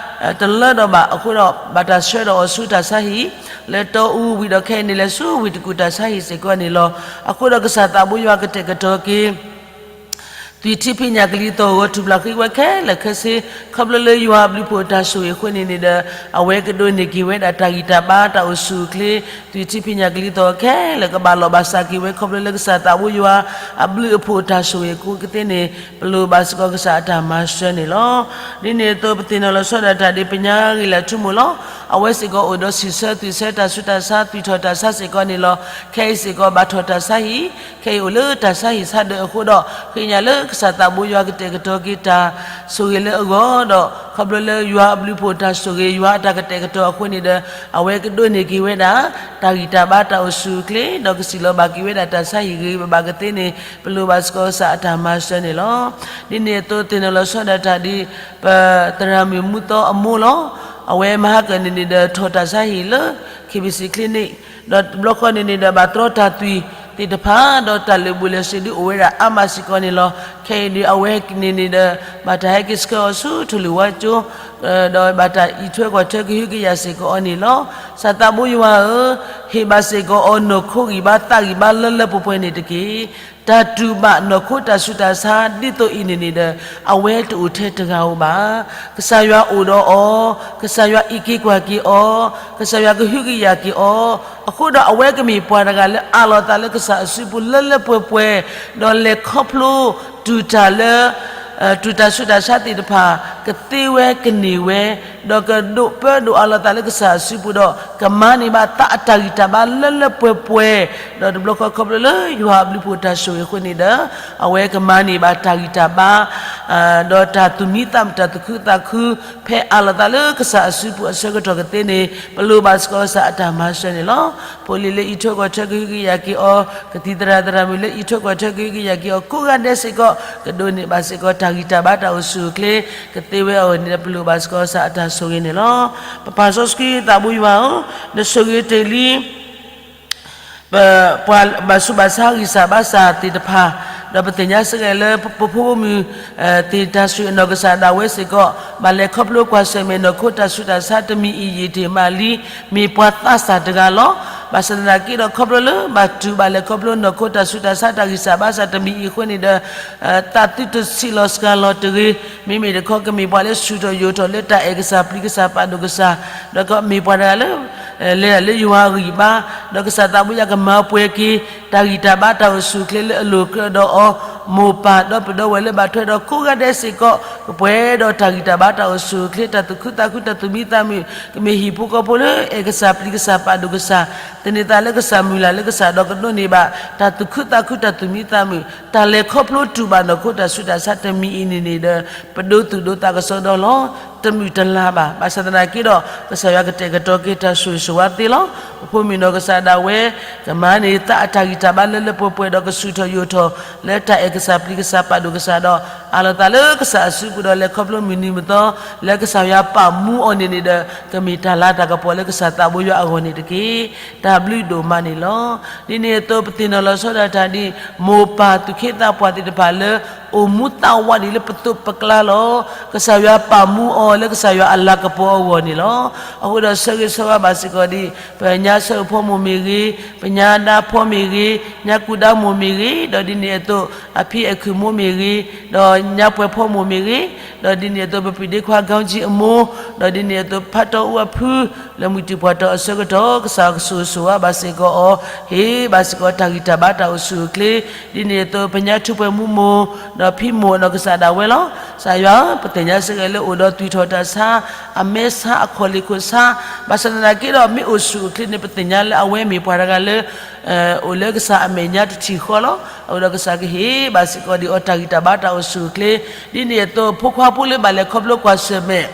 တလၢဒီးဘၣ်အဃိဒီး ဘၣ်တၢ်ဆှၢဒီးအီၤဆူတၢ်ဆါဟံၣ် လၢတီအူဝံၤဒီးခဲအံၤန့ၣ် လဲၤဆူဝ့ၢ်တကူၣ်တၢ်ဆါဟံၣ်စ့ၢ်ကီးန့ၣ်လီၤ. အဃိဒီးကစၢ်သးဘိယွၤကတဲာ်ကတီၤက့ၤ သွံၣ်ထံဖံးညၣ်ကလံၤသီၣ်ဂီၤထူၣ်ဖျါဃ့ဝဲခဲလၢာ်ခဲဆ့ ခီဖျိလၢယွၤအဘျုးဖှိၣ်တၢ်ဆိၣ်ဂ့ၤအဃိန့ၣ်န့ၣ်ဒီး အဝဲကဒိးန့ၢ်က့ၤဝဲဒၣ်တၢ်ဂံၢ်တၢ်ဘါတၢ်အိၣ်ဆူၣ်အိၣ်ချ့ သွံၣ်ထံဖံးညၣ်ကလံၤသီၣ်ဂီၤခဲလၢာ် ကဘၣ်လီၤဘၣ်စးက့ၤဝဲခီဖျိလၢကစၢ်သးဘိယွၤအဘျုးအဖှိၣ်တၢ်ဆိၣ်ဂ့ၤအဃိကသ့န့ၣ် ပလိၣ်ဘၣ်စ့ၢ်ကီးကစၢ်အတၢ်မၤစၢၤန့ၣ်လီၤ. ဒ်န့ၣ်အသိးပသ့ၣ်နီၣ်လီၤဆီဒၣ်တၢ်ဒ်ပညါဂ့ၤလၢ်ထူမိၣ်လီၤ. အဝဲစ့ၢ်ကီးအိၣ်ဒီးစံးဆၢသွံၣ်ဆၢတၢ်ဆူးတၢ်ဆါ သွံၣ်ထီၣ်တၢ်ဆါစ့ၢ်ကီးန့ၣ်လီၤ. ခဲအံၤစ့ၢ်ကီးဘၣ်ထီၣ်တၢ်ဆါဟံၣ် ခဲအံၤအိၣ်လၢတၢ်ဆါဟံၣ်ဆါဒၢးအဃိဒီး ဃ့ညါလၢကစၢ်သးဘိယွၤကတဲာ်ကတီၤက့ၤတၢ်ဆိၣ်ဂ့ၤလၢအဂီၢ်ဒီး ခီဖျိလၢယွၤအဘျုးဖှိၣ်တၢ်ဆိၣ်ဂ့ၤ ယွၤအတၢ်ကတဲာ်ကတီၤအဃိန့ၣ်ဒီး အဝဲကဒိးန့ၢ်က့ၤဝဲဒၣ် တၢ်ဂံၢ်တၢ်ဘါတၢ်အိၣ်ဆူၣ်အိၣ်ချ့ ဒီးကစံၣ်လီၤဘၣ်က့ၤဝဲဒၣ်တၢ်ဆါဟံၣ်ဂ့ၤဂ့ၤဘၣ်ဘၣ်ကသ့န့ၣ် ပလိၣ်ဘၣ်စ့ၢ်ကီးကစၢ်အတၢ်မၤစၢၤန့ၣ်လီၤ. ဒ်န့ၣ်အသိးသ့ၣ်နီၣ်လီၤဆီဒၣ်တၢ်ဒ် ပသရၣ်မုၣ်မူသီအမိၢ်လီၤ. အဝဲမဟါကၢၢ်န့ၣ်န့ၣ်ဒီးထီၣ်တၢ်ဆါဟံၣ်လၢ KBC Clinic ဒီးတဘျီဃီန့ၣ်န့ၣ်ဒီးဘၣ်တြီတၢ်သွံၣ်သ့ၣ်တဖၣ် ဒီးတၢ်လၢာ်ဘူၣ်လၢာ်စ့ဒုးအိၣ်ဝဲဒၣ်အါမးစ့ၢ်ကီးန့ၣ်လီၤ. ခဲအံၤဒုးအဝဲန့ၣ်န့ၣ်ဒီး ဘၣ်တၢ်ဟဲက့ၤဆှၢအီၤဆူထိၣ်လွံၢ်ဝါကၠိ ဒီးဘၣ်တၢ်အံးထွဲကွၢ်ထွဲကဟုကယာ်စ့ၢ်ကီးအီၤန့ၣ်လီၤ. ကစၢ်သးဘိယွၤဧၢ, ဟ့ၣ်ဘၣ်စ့ၢ်ကီးအီၤနီၢ်ခိဂံၢ်ဘါသးဂံၢ်ဘါလၢလၢပှဲၤပှဲၤန့ၣ်တက့ၢ်. တၢ်တူၢ်ဘၣ်နီၢ်ခိတၢ်ဆူးတၢ်ဆါဒ်သိးအံၤန့ၣ်န့ၣ်ဒီး အဝဲတအိၣ်ထဲတဂၤဧိၤဘၣ်. ကစၢ်ယွၤအိၣ်ဒီးအီၤ, ကစၢ်ယွၤအံးက့ၤကွၢ်က့ၤအီၤ, ကစၢ်ယွၤကဟုကယာ်က့ၤအီၤ, အဃိဒီးအဝဲကမ့ၢ်ပှၤတဂၤလၢအးလီၤသးလၢကစၢ်အစုပူၤလၢလၢပှဲၤပှဲၤ, ဒီးလဲၤခီဖျိ တုၤတၢ်လၢ တုၤတၢ်ဆူးတၢ်ဆါသ့ၣ်တဖၣ် ကသ့ဝဲကန့ၢ်ဝဲ, ဒီးကဒိးပၢဒိးအးလီၤသးလၢကစၢ်အစုပူၤဒီး ကမၤန့ၢ်ဘၣ်သးအတၢ်ဂံၢ်တၢ်ဘါလၢလၢပှဲၤပှဲၤ, ဒီးတဘျီဃီခီဖျိလၢယွၤအဘျုးဖှိၣ်တၢ်ဆိၣ်ဂ့ၤအဃိန့ၣ်ဒီး အဝဲကမၤန့ၢ်ဘၣ်တၢ်ဂံၢ်တၢ်ဘါ ဒီးတၢ်သူၣ်မံသးမုာ်တၢ်သူၣ်ခုသးခု ဖဲအးလီၤသးလၢကစၢ်အစုပူၤအဆၢကတီၢ်ကသ့န့ၣ် ပလိၣ်ဘၣ်စ့ၢ်ကီးကစၢ်အတၢ်မၤစၢၤန့ၣ်လီၤ. ဖိလံၤလၢအံးထွဲကွၢ်ထွဲကဟုကယာ်က့ၤအီၤ, ကသံၣ်သရၣ်သရၣ်မုၣ်လၢအံးထွဲကွၢ်ထွဲကဟုကယာ်က့ၤအီၤ ကိးဂၤဒဲးစ့ၢ်ကီး ကဒိးန့ၢ်ဘၣ်စ့ၢ်ကီးတၢ်ဂံၢ်တၢ်ဘါတၢ်အိၣ်ဆူၣ်အိၣ်ချ့ ကသ့ဝဲအဂီၢ်န့ၣ်ဒီး ပလိၣ်ဘၣ်စ့ၢ်ကီးကစၢ်အတၢ်ဆိၣ်ဂ့ၤန့ၣ်လီၤ. ပပၢ်စီဆှံသးဘိယွၤဧၢ, နဆိၣ်ဂ့ၤတ့ၢ်လံ ပှၤဘၣ်ဆူးဘၣ်ဆါဂံၢ်စၢ်ဘါစၢ်သ့ၣ်တဖၣ်, ဒီးပသ့ၣ်ညါစ့ၢ်ကီးလၢပဖိမုၣ် သ့ၣ်တၢ်ဆှုၣ်အနီၢ်ကစၢ်ဒၣ်ဝဲစ့ၢ်ကီး ဘၣ်လဲၤခီဖျိကွၢ်ဆၢၣ်မဲာ်နီၢ်ခိတၢ်ဆူးတၢ်ဆါ တမံၤအံၤယံာ်တ့ၢ်မးလံ, မ့ၢ်ပှၤသးစၢ်တဂၤလီၤ. ဘၣ်ဆၣ်သနာ်က့ဒီး ခီဖျိလၢဘၣ်တူၢ်ဘၣ်လဲၤခီဖျိနီၢ်ခိတၢ်ဆူးတၢ်ဆါတၢ်ဂံၢ်စၢ်ဘါစၢ်တမံၤအံၤအဃိန့ၣ်ဒီး သးသုတဆံးလီၤစှၤလီၤတဂ့ၤ, မ့မ့ၢ်တခီကမ့ၢ်ပှၤလၢဆူၣ်ထီၣ်ယိာ်ထီၣ်လၢတၢ်အဲၣ်ကစၢ်ပျံၤကစၢ်ပာ်ဒိၣ်ကစၢ်, ဒီးကမ့ၢ်ပှၤတဂၤလၢ လဲၤဒၣ်လၢယွၤအဂံၢ်ဘါ, ဒီးကစၢ်သးဘိယွၤကမၤပှဲၤက့ၤ တၢ်ဂံၢ်တၢ်ဘါတၢ်အိၣ်ဆူၣ်အိၣ်ချ့လၢအလိၤကြၢးဒီးအီၤ, မိၢ်ပၢ်ဒီပုၢ်ဒီဝဲၢ်လၢဘၣ်ထွဲဒီးကိးဂၤဒဲးစ့ၢ်ကီး, ကပှဲၤဒီးတၢ်ဂံၢ်တၢ်ဘါတၢ်အိၣ်ဆူၣ်အိၣ်ချ့ တၢ်သူၣ်ခုသးခုတၢ်သူၣ်မံသးမုာ် ကမ့ၢ်ဟံၣ်ဖိဃီဖိလၢအဲၣ်ကစၢ်ပျံၤကစၢ်ပာ်ဒိၣ်ကစၢ် သန့ၤသးလၢကစၢ်မုၢ်လၢ်လၢကစၢ်ဒီးကဒိးန့ၢ်ဘၣ် တၢ်သူၣ်ခုသးခုတၢ်သူၣ်မံသးမုာ် တၢ်လဲၤခီဖျိတူၢ်ဘၣ်နီၢ်ခိတၢ်ဆူးတၢ်ဆါတမံၤအံၤန့ၣ်န့ၣ်ဒီး ပဒိသူၣ်ဒိသးကစီဒီလီၤ. တမုာ်တလၤဘၣ်. ဘၣ်ဆၣ်သနာ်က့ဒီး ကစၢ်ယွၤကတဲာ်ကတီၤက့ၤတၢ်ဆိၣ်ဂ့ၤဆိၣ်ဝါသ့လီၤ. ပဖိမုၣ်နီၢ်ကစၢ်ဒၣ်ဝဲ ကမၤန့ၢ်သးအတၢ်ဂံၢ်တၢ်ဘါလၢလၢပှဲၤပှဲၤဒီးကဆူၣ်ထီၣ်ယိာ်ထီၣ် လၢတၢ်အဲၣ်ကစၢ်ပျံၤကစၢ်ပာ်ဒိၣ်ကစၢ်ဒီး အးလီၤသးလၢကစၢ်အစုပူၤဒီးလဲၤခီဖျိမုၢ်နံၤမုၢ်သီ လၢကစၢ်ယွၤပာ်မူအီၤန့ၣ်န့ၣ်ဒီး ကမ့ၢ်တၢ်လၤတၢ်ကပီၤလၢကစၢ်သးဘိယွၤအဂီၢ်န့ၣ်တက့ၢ်. တၢ်ဘျုးဒိၣ်မးန့ၣ်လီၤ. ဒ်န့ၣ်အသိးပသ့ၣ်နီၣ်လီၤဆီဒၣ်တၢ်ဒ် မိၢ်ပၢ်သူၣ်က့သးပှၢ်သ့ၣ်တဖၣ်လၢ အိၣ်မူသးဝးဒံးလၢပသိးပကျါလီၤ. ကစၢ်ယွၤပာ်မူအီၤလၢကစၢ်ယွၤအလၤကပီၤအဂီၢ်န့ၣ်လီၤ. အဃိဒီးဆၢဂ့ၤဆၢဝါဘၣ်စ့ၢ်ကီးဒ် ပညါဆၢဖီမိၢ်မ့ၢ်ဂ့ၤ, ပညါဒါဖီမ့ၢ်ဂ့ၤ, ညါကူဒါမိၢ်မ့ၢ်ဂ့ၤ, ဒီးဒ်န့ၣ်အသိး အဖံအဲၣ်ခုၣ်မိၢ်မ့ၢ်ဂ့ၤ, ဒီးညါပှဲၤဖီမိၢ်မ့ၢ်ဂ့ၤ, ဒီးဒ်န့ၣ်အသိး ပပံၤဒ့ခွါ ကီကၠံအမိၢ်, ဒီးဒ်န့ၣ်အသိး ဖးတီအူအဖု လၢမုၢ်တံၢ်ပှၢ်တီအဆၢကတီၢ် ကစၢ်ကဆိၣ်ဂ့ၤဆိၣ်ဝါဘၣ်စ့ၢ်ကီးအီၤ, ဟ့ၣ်ဘၣ်စ့ၢ်ကီးတၢ်ဂံၢ်တၢ်ဘါတၢ်အိၣ်ဆူၣ်အိၣ်ချ့, ဒ်န့ၣ်အသိး ပညါထူးပှဲၤမူမိၢ်, ဒီးဖံမိၢ်နီၢ်ကစၢ်ဒၣ်ဝဲလီၤ. ကစၢ်ယွၤဧၢ, ပသ့ၣ်ညါစ့ၢ်ကီးလၢအိၣ်ဒီးသွံၣ်ထီၣ်တၢ်ဆါ, အမဲဆါ, အခီၣ်လ့ၢ်ခိၣ်ဆါ, ဘၣ်ဆၣ်သနာ်က့ဒီး မ့ၢ်အိၣ်ဆူၣ်အိၣ်ချ့န့ၣ် ပသ့ၣ်ညါလၢအဝဲမ့ၢ်ပှၤတဂၤလၢ အိၣ်လၢကစၢ်အမဲာ်ညါတထံၣ်ဃီလီၤ. အဃိဒီးကစၢ်ကဟ့ၣ်ဘၣ်စ့ၢ်ကီးဒံးအီၤတၢ်ဂံၢ်တၢ်ဘါတၢ်အိၣ်ဆူၣ်အိၣ်ချ့, ဒ်န့ၣ်အသိး ဖိခွါဖိလၢဘၣ်လဲၤခီဖျိကွၢ်ဆၢၣ်မဲာ်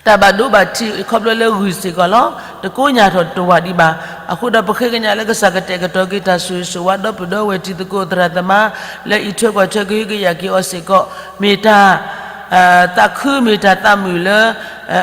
တၢ်ဘၣ်ဒိဘၣ်ထံးခီဖျိလၢဂုၢ်စ့ၢ်ကီးလီၤ. တကိညၢ်ထီၣ်တဝးဒံးဘၣ်. အဃိဒီးပဃ့ကညးလၢကစၢ်ကတဲာ်ကတီၤက့ၤတၢ်ဆိၣ်ဂ့ၤဆိၣ်ဝါဒီပုၢ်ဒီဝဲၢ်တံၤသကိးသရၣ်သမါ လၢအံးထွဲကွၢ်ထွဲကဟုကယာ်က့ၤအီၤစ့ၢ်ကီး, မ့ၢ်တၢ် သးခုမ့ၢ်တၢ်သးမုာ်လၢ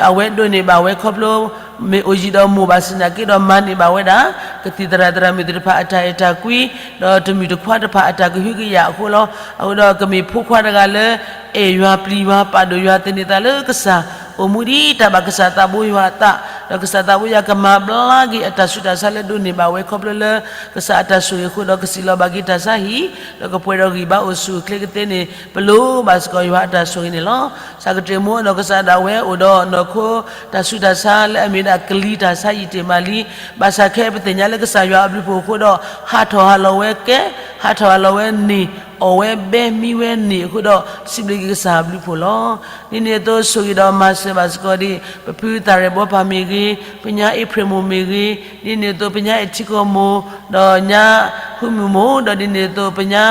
အဝဲဒိးန့ၢ်ဘၣ်ဝဲခီဖျိ မ့ၢ်အိၣ်ယံၤဒီးမိၢ်ဘၣ်ဆၣ်သနာ်က့ဒီး မၤန့ၢ်ဘၣ်ဝဲဒၣ် ကသံၣ်သရၣ်သရၣ်မုၣ်သ့ၣ်တဖၣ်အတၢ်အဲၣ်တၢ်ကွံ, ဒီးတမုၣ်တခွါတဖၣ်အတၢ်ကဟုကယာ်အဃိလီၤ. အဃိဒီးကမ့ၢ်ဖိခွါတဂၤလၢ အဲၣ်ယွၤပျံၤယွၤပာ်ဒိၣ်ယွၤသန့ၤသးလၢကစၢ်, အိၣ်မူဒ်တၢ်ဘၣ်ကစၢ်သးဘိယွၤအသး, ဒီးကစၢ်သးဘိယွၤကမၤဘျါက့ၤအတၢ်ဆူးတၢ်ဆါလၢဒိးန့ၢ်ဘၣ်ဝဲခီဖျိလၢ ကစၢ်အတၢ်ဆိၣ်ဂ့ၤအဃိဒီး ကစံးလီၤဘၣ်က့ၤတၢ်ဆါဟံၣ်, ဒီးကပှဲၤဒီးဂံၢ်ဘါအိၣ်ဆူၣ်အိၣ်ချ့ကသ့န့ၣ် ပလိၣ်ဘၣ်စ့ၢ်ကီးယွၤအတၢ်ဆိၣ်ဂ့ၤန့ၣ်လီၤ. ကစၢ်ကတၢၢ်မိၢ်နီၢ်ကစၢ်ဒၣ်ဝဲအိၣ်ဒီးနီၢ်ခိ တၢ်ဆူးတၢ်ဆါလၢအမ့ၢ်ဒၣ်ကလံၤတၢ်ဆါယံာ်တ့ၢ်မးလံ, ဘၣ်ဆၣ်ခဲအံၤပသ့ၣ်ညါလၢကစၢ်ယွၤအဘျုးဖှိၣ်အဃိဒီး ဟးထီၣ်ဟးလီၤဝဲကဲ, ဟးထီၣ်ဟးလီၤဝဲန့ၣ်, အီၣ်ဝဲဘဲမံဝဲန့ၣ်အဃိဒီး စံးဘျုးက့ၤကစၢ်အဘျုးဖှိၣ်လီၤ. ဒ်န့ၣ်အသိးဆိၣ်ဂ့ၤဒီးမၤစၢၤဘၣ်စ့ၢ်ကီးဒ် ပဖုသၣ်ရဲၣ်ဘီဖးမ့ၢ်ဂ့ၤ, ပညါအ့ဖြ့ၣ်မိၢ်မ့ၢ်ဂ့ၤ, ဒ်န့ၣ်အသိးပညါအဲၣ်ထံကီၢ်မိၢ်, ဒီးညါဟူမုၢ်မိၢ်, ဒီးဒ်န့ၣ်အသိးပညါ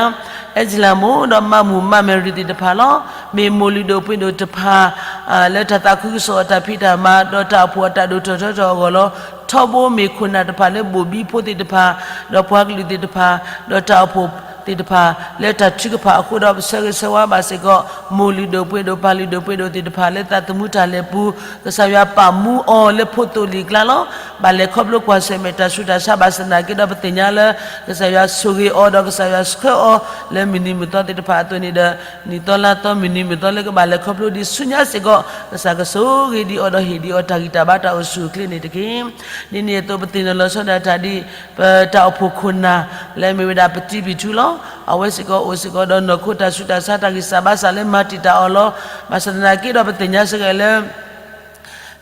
အဲၣ်စလၤမိၢ်, ဒီးမၢ်မုၢ်မၢ်မဲာ်ရံၤသ့ၣ်တဖၣ်လီၤ. မ့ၢ်မိၢ်လုၢ်ဒိၣ်ပှ့ၤဒိၣ်တဖၣ် လၢတၢ်သးခုကစီၣ်အတၢ်ဖံးတၢ်မၤ ဒီးတၢ်အိၣ်ဖှိၣ်အတၢ်ဒိၣ်ထီၣ်ထီထီၣ်အဂီၢ်လီၤ. ထီဘိမ့ၢ်ခိၣ်နၢ်တဖၣ်လၢဘိၣ်ဘံဖိသ့ၣ်တဖၣ်, ဒီးပှၤကလုာ်သ့ၣ်တဖၣ်, ဒီးတၢ်အိၣ်ဖှိၣ်သ့ၣ်တဖၣ် လၢတၢ်ထုကဖၣ်အဃိဒီး ပဆၢဂ့ၤဆၢဝါဘၣ်စ့ၢ်ကီး မိၢ်လုၢ်ဒိၣ်ပှ့ၤဒိၣ် ပၢ်လုၢ်ဒိၣ်ပှ့ၤဒိၣ်သ့ၣ်တဖၣ်လၢသးသမူတၢ်လဲၤပူၤ, ကစၢ်ယွၤပာ်မူအီၤလၢဖိသိၣ်လံာ်ကျါလီၤ. ဘၣ်လဲၤခီဖျိကွၢ်ဆၢၣ်မဲာ်တၢ်ဆူးတၢ်ဆါဘၣ်ဆၣ်သနာ်က့ဒီး ပသ့ၣ်ညါလၢ ကစၢ်ယွၤဆိၣ်ဂ့ၤအီၤဒီးကစၢ်ယွၤဆှၢအီၤလၢမုၢ်နံၤမုၢ်သီသ့ၣ်တဖၣ်အသိးန့ၣ်ဒီး နံၣ်သီလါသီမုၢ်နံၤမုၢ်သီလၢကဘၣ်လဲၤခီဖျိဒ်ဆူညါစ့ၢ်ကီး ကစၢ်ကဆိၣ်ဂ့ၤဒံးအီၤဒီးဟ့ၣ်ဒံးအီၤတၢ်ဂံၢ်တၢ်ဘါတၢ်အိၣ်ဆူၣ်အိၣ်ချ့န့ၣ်တက့ၢ်. ဒ်န့ၣ်အသိးပသ့ၣ်နီၣ်လီၤဆီဒၣ်တၢ်ဒ် ပတၢ်အိၣ်ဖှိၣ်ခိၣ်နၢ် လၢအမ့ၢ်ဝဲဒၣ်ပတံၤပံၤထူလီၤ. အဝဲစ့ၢ်ကီးအိၣ်စ့ၢ်ကီးဒီးနီၢ်ခိတၢ်ဆူးတၢ်ဆါတၢ်ဂံၢ်စၢ်ဘါစၢ်လၢမၤတံာ်တာ်အီၤလီၤ. ဘၣ်ဆၣ်သနာ်က့ဒီးပသ့ၣ်ညါစ့ၢ်ကီးလၢ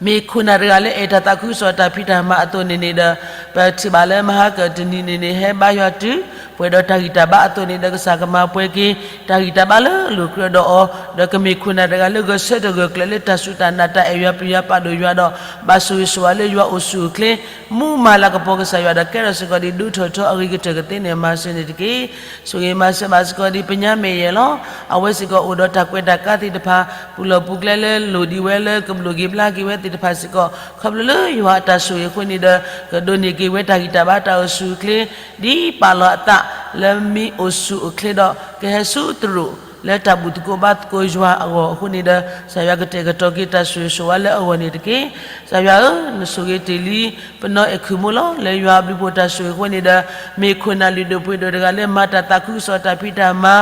မ့ၢ်ခိၣ်နၢ်တဂၤလၢအဲၣ်တၢ်သးခုကစီၣ်တၢ်ဖံးတၢ်မၤအသိးန့ၣ်န့ၣ်ဒီး ပထံၣ်ဘၣ်လၢမဟါကၢၣ်တနံၤန့ၣ်န့ၣ် ဟဲဘါယွၤတုၤ ပှဲၤဒီးတၢ်ဂံၢ်တၢ်ဘါအသိးန့ၣ်ဒီး ကစၢ်ကမၤပှဲၤက့ၤ တၢ်ဂံၢ်တၢ်ဘါလၢလိၤကြၢးဒီးအီၤ, ဒီးကမ့ၢ်ခိၣ်နၢ်တဂၤလၢဂဲၤဆၢထၢၣ်ဂၢၢ်ကျၢၤလၢတၢ်စူၢ်တၢ်နာ်တၢ်အဲၣ်ယွၤပျံၤယွၤပာ်ဒိၣ်ယွၤဒီး ဘၣ်ဆိၣ်ဂ့ၤဆိၣ်ဝါလၢယွၤအိၣ်ဆူၣ်အိၣ်ချ့ မူမၤလၤကပီၤကစၢ်ယွၤဒီးကဲထီၣ်စ့ၢ်ကီးဒ်ဒိၣ်ထီၣ်ထီအဂ့ၤကတၢၢ်ကသ့န့ၣ် မၤစၢၤန့ၣ်တက့ၢ်. ဆိၣ်ဂ့ၤမၤစၢၤဘၣ်စ့ၢ်ကီးဒ်ပညါမဲာ်ယဲၢ်လီၤ. အဝဲစ့ၢ်ကီးအိၣ်ဒီးတၢ်ကွဲးတၢ်ကါသ့ၣ်တဖၣ် ပူၤလီၢ်ပူၤကျဲလၢလိၣ်ဒံးဝဲလၢကလိၣ်က့ၤဘျါက့ၤဝဲသ့ၣ်တဖၣ်စ့ၢ်ကီး ခီဖျိလၢယွၤအတၢ်ဆိၣ်ဂ့ၤအဃိန့ၣ်ဒီး ကဒိးန့ၢ်က့ၤဝဲတၢ်ဂံၢ်တၢ်ဘါတၢ်အိၣ်ဆူၣ်အိၣ်ချ့ ဒ်ပာ်လီၤအသးလၢမ့ၢ်အိၣ်ဆူၣ်အိၣ်ချ့ဒီး ကဟဲဆူတရူးလၢတၢ်ဘူၣ်သကိးဘါသကိးယွၤအဂီၢ်အဃိန့ၣ်ဒီး ကစၢ်ယွၤကတဲာ်ကတီၤက့ၤတၢ်ဆိၣ်ဂ့ၤဆိၣ်ဝါလၢအဂီၢ်န့ၣ်တက့ၢ်. ကစၢ်ယွၤဧၢ, နဆိၣ်ဂ့ၤတ့ၢ်လံ ပနီၢ်အဲၣ်ခုၣ်မိၢ်လီၤ. လၢယွၤအဘျုးဖှိၣ်တၢ်ဆိၣ်ဂ့ၤအဃိန့ၣ်ဒီး မ့ၢ်ခိၣ်နၢ်လုၢ်ဒိၣ်ပှ့ၤဒိၣ်တဂၤလၢမၤတၢ်သးခုကစီၣ်တၢ်ဖံးတၢ်မၤ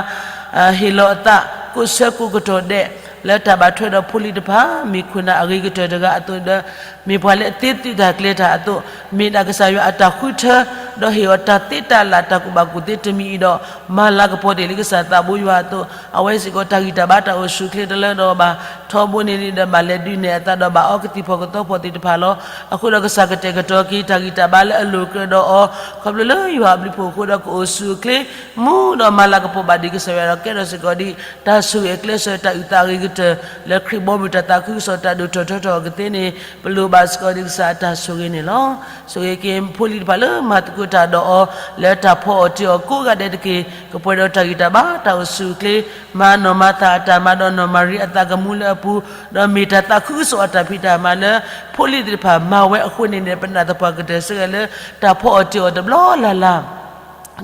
ဟ့ၣ်လီၤအသး ကိးဆၢကိးကတီၢ်ဒဲး လၢတၢ်ဘၣ်ထွဲဒီးဖိလံၤတဖၣ် မ့ၢ်ခိၣ်နၢ်အဂ့ၤကတၢၢ်တဂၤအသိးဒီး မ့ၢ်ပှၤလၢအသ့သုးတၢ်ကျဲၤတၢ်အသိး မ့ၢ်ဒၣ်ကစၢ်ယွၤအတၢ်ဃုထၢ ဒီးဟ့ၣ်အီၤတၢ်သ့တၢ်လၢ်တၢ်ကူၣ်ဘၣ်ကူၣ်သ့တမံၤအံၤဒီး မၤလၤကပီၤတ့ၢ်လံကစၢ်သးဘိယွၤအသိး အဝဲစ့ၢ်ကီးတၢ်ဂံၢ်တၢ်ဘါတၢ်အိၣ်ဆူၣ်အိၣ်ချ့တလၢဒီးဘၣ် ထီဘိန့ၣ်န့ၣ်ဒီးဘၣ်လဲၤဒုးနဲၣ်အသးဒီးဘၣ်အီကသံၣ်ဖီၣ်ကသီဖီၣ်သ့ၣ်တဖၣ်လီၤ. အဃိဒီးကစၢ်ကတဲာ်ကတီၤက့ၤတၢ်ဂံၢ်တၢ်ဘါလၢအလိၤကြၢးဒီးအီၤ ခီဖျိလၢယွၤအဘျုးဖှိၣ်အဃိဒီးကအိၣ်ဆူၣ်အိၣ်ချ့ မူဒီးမၤလၤကပီၤဘၣ်ဒံးကစၢ်ယွၤဒီးကဲထီၣ်စ့ၢ်ကီးဒ် တၢ်ဆိၣ်ဂ့ၤအကျဲးစၢးတၢ်အုၣ်သးအဂ့ၤကတၢၢ် လၢခရံာ်ဘီမုၢ်တၢ်သးခုကစီၣ်တၢ်ဒိၣ်ထီၣ်ထီထီၣ်အီၤကသ့န့ၣ် ပလိၣ်ဘၣ်စ့ၢ်ကီးဒံးကစၢ်အတၢ်ဆိၣ်ဂ့ၤန့ၣ်လီၤ. ဆိၣ်ဂ့ၤက့ၤဖိလံၤတဖၣ်လၢမၤသကိးတၢ်ဒီးအီၤ လၢတၢ်ဖီအီၣ်တ့ၢ်အီၤကိးဂၤဒဲးတက့ၢ်. ကပှဲၤဒီးတၢ်ဂံၢ်တၢ်ဘါတၢ်အိၣ်ဆူၣ်အိၣ်ချ့ မၤနီၢ်မၤသၣ်အတၢ်မၤဒီးနီၢ်မၤရံအသးကမူလၢအပူၤ ဒီးမ့ၢ်တၢ်သးခုကစီၣ်အတၢ်ဖံးတၢ်မၤလၢ ဖိလံၤသ့ၣ်တဖၣ်မၤဝဲအဃိန့ၣ်န့ၣ် ပနာ်သပှၢ်ကတၢၢ်စ့ၢ်ကီးလၢ တၢ်ဖီအီၣ်တ့ၢ်အီၤတဘျီလၢ်လၢ်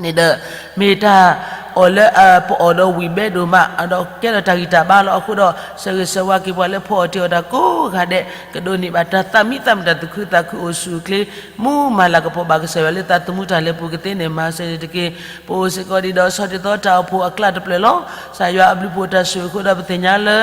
န့ၣ်ဒီး မ့ၢ်တၢ်အီၣ်လၢအပအီၣ်ဒီးဝံၣ်ဘဲဒိၣ်မး ဒီးကဲထီၣ်တၢ်ဂံၢ်တၢ်ဘါလီၤ. အဃိဒီး ဆၢဂ့ၤဆၢဝါက့ၤပှၤလၢဖီအီၣ်တ့ၢ်အီၤတၢ်ကိးဂၤဒဲး ကဒိးန့ၢ်ဘၣ်တၢ်သးမံသးမုာ်တၢ်သူၣ်ခုသးခုအိၣ်ဆူၣ်အိၣ်ချ့ မူမၤလၤကပီၤဘၣ်ကစၢ်ယွၤလၢသးသမူတၢ်လၢပူၤကသ့န့ၣ် မၤစၢၤန့ၣ်တက့ၢ်. ပအိၣ်စ့ၢ်ကီးဒံးဒီးဆီၣ်တံၢ်သီတၢ်အိၣ်ဖှိၣ်အကျါတဖျၢၣ်လီၤ. ကစၢ်ယွၤအဘျုးဖှိၣ်တၢ်ဆိၣ်ဂ့ၤအဃိဒီးပသ့ၣ်ညါလၢ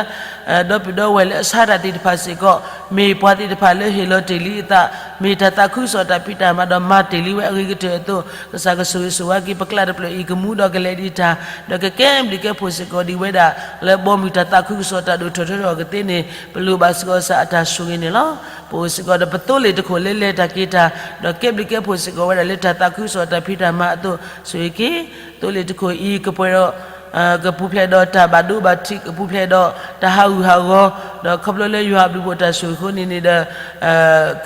ဒီပုၢ်ဒီဝဲၢ်လၢအဆါတၢ်သ့ၣ်တဖၣ်စ့ၢ်ကီး မ့ၢ်ပှၤသ့ၣ်တဖၣ်လၢဟ့ၣ်လီၤတ့ၢ်လံအသး မ့ၢ်တၢ်သးခုကစီၣ်တၢ်ဖံးတၢ်မၤဒီးမၤတ့ၢ်လံဝဲအဂ့ၤကတၢၢ်အသိး ကစၢ်ကဆိၣ်ဂ့ၤဆိၣ်ဝါက့ၤပကျါတဖျၢၣ်အံၤကမူဒီးကလဲၤဒံးတၢ် ဒီးကကဲဘျုးကဲဖှိၣ်စ့ၢ်ကီးဒံးဝဲဒၣ် လၢဘီမုၢ်တၢ်သးခုကစီၣ်တၢ်ဒိၣ်ထီၣ်ထီထီၣ်အီၤကသ့န့ၣ် ပလိၣ်ဘၣ်စ့ၢ်ကီးကစၢ်အတၢ်ဆိၣ်ဂ့ၤန့ၣ်လီၤ. ပအိၣ်စ့ၢ်ကီးဒီးပသိလ့ၣ်တခိၣ်လၢလဲၤတၢ်က့ၤတၢ် ဒီးကဲဘျုးကဲဖှိၣ်စ့ၢ်ကီးဝဲဒၣ်လၢတၢ်သးခုကစီၣ်တၢ်ဖံးတၢ်မၤအသိး ဆိၣ်ဂ့ၤက့ၤ သိလ့ၣ်တခိၣ်အံၤ ကပှဲၤဒီး ကပူၤဖျဲးဒီးတၢ်ဘၣ်ဒိဘၣ်ထံး ကပူၤဖျဲးဒီးတၢ်ဟးဂူာ်ဟးဂီၤ ဒီးခီဖျိလၢယွၤအဘျုးဖှိၣ်တၢ်ဆိၣ်ဂ့ၤအဃိန့ၣ်န့ၣ်ဒီး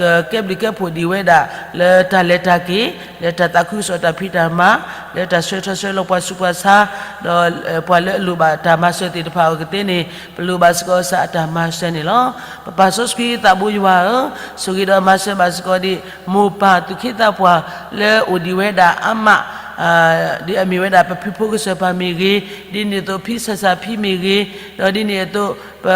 ကကဲဘျုးကဲဖှိၣ်ဒံးဝဲဒၣ် လၢတၢ်လဲၤတၢ်က့ၤ လၢတၢ်သးခုကစီၣ်တၢ်ဖံးတၢ်မၤ လၢတၢ်ဆှၢထီၣ်ဆှၢလီၤပှၤဆူးပှၤဆါ ဒီးပှၤလၢအလိၣ်ဘၣ်တၢ်မၤစၢၤသ့ၣ်တဖၣ်အဂီၢ်ကသ့န့ၣ် ပလိၣ်ဘၣ်စ့ၢ်ကီးကစၢ်အတၢ်မၤစၢၤန့ၣ်လီၤ. ပပၢ်စီဆှံသးဘိယွၤဧၢ, ဆိၣ်ဂ့ၤဒီးမၤစၢၤဘၣ်စ့ၢ်ကီးဒံး မိၢ်ပၢ်သူၣ်က့သးပှၢ်လၢအိၣ်ဒံးဝဲဒၣ်အါမး ဒ်အမ့ၢ်ဝဲဒၣ်ပဖုဖိကစၢၢ်ပၢ်မ့ၢ်ဂ့ၤ, ဒ်န့ၣ်အသိးဖံဆၢ်စၢ်ဖံမ့ၢ်ဂ့ၤ, ဒီးဒ်န့ၣ်အသိးပ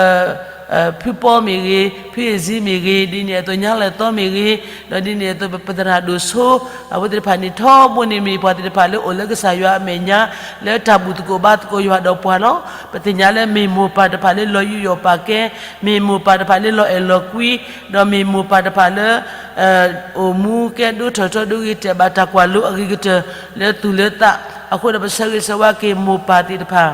ဖုပီမ့ၢ်ဂ့ၤ, ဖုအ့ၣ်စံမ့ၢ်ဂ့ၤ, ဒ်န့ၣ်အသိးညါလၢာ်သီမ့ၢ်ဂ့ၤ, ဒီးဒ်န့ၣ်အသိးပသရၣ်ဒိၣ်စိ အဝဲသ့ၣ်တဖၣ်န့ၣ် ထီဘိန့ၣ်မ့ၢ်ပှၤသ့ၣ်တဖၣ်လၢအိၣ်လၢကစၢ်ယွၤအမဲာ်ညါ လၢတၢ်ဘူၣ်သကိးဘါသကိးယွၤဒီးပှၤလီၤ. ပသ့ၣ်ညါလၢမ့ၢ်မိၢ်ပၢ်တဖၣ်လၢလီၤယူးယီၣ်ပာ်ကဲ, မ့ၢ်မိၢ်ပၢ်တဖၣ်လၢလီၤအဲၣ်လီၤကွံ, ဒီးမ့ၢ်မိၢ်ပၢ်တဖၣ်လၢ အိၣ်မူကဲဒိၣ်ထီၣ်ထီဒိၣ်ဂ့ၤတဲာ်ဘၣ်တၢ်ကွၢ်လိအဂ့ၤကတၢၢ် လၢသူၣ်လၢသး, အဃိဒီးပဆၢဂ့ၤဆၢဝါက့ၤမိၢ်ပၢ်သ့ၣ်တဖၣ်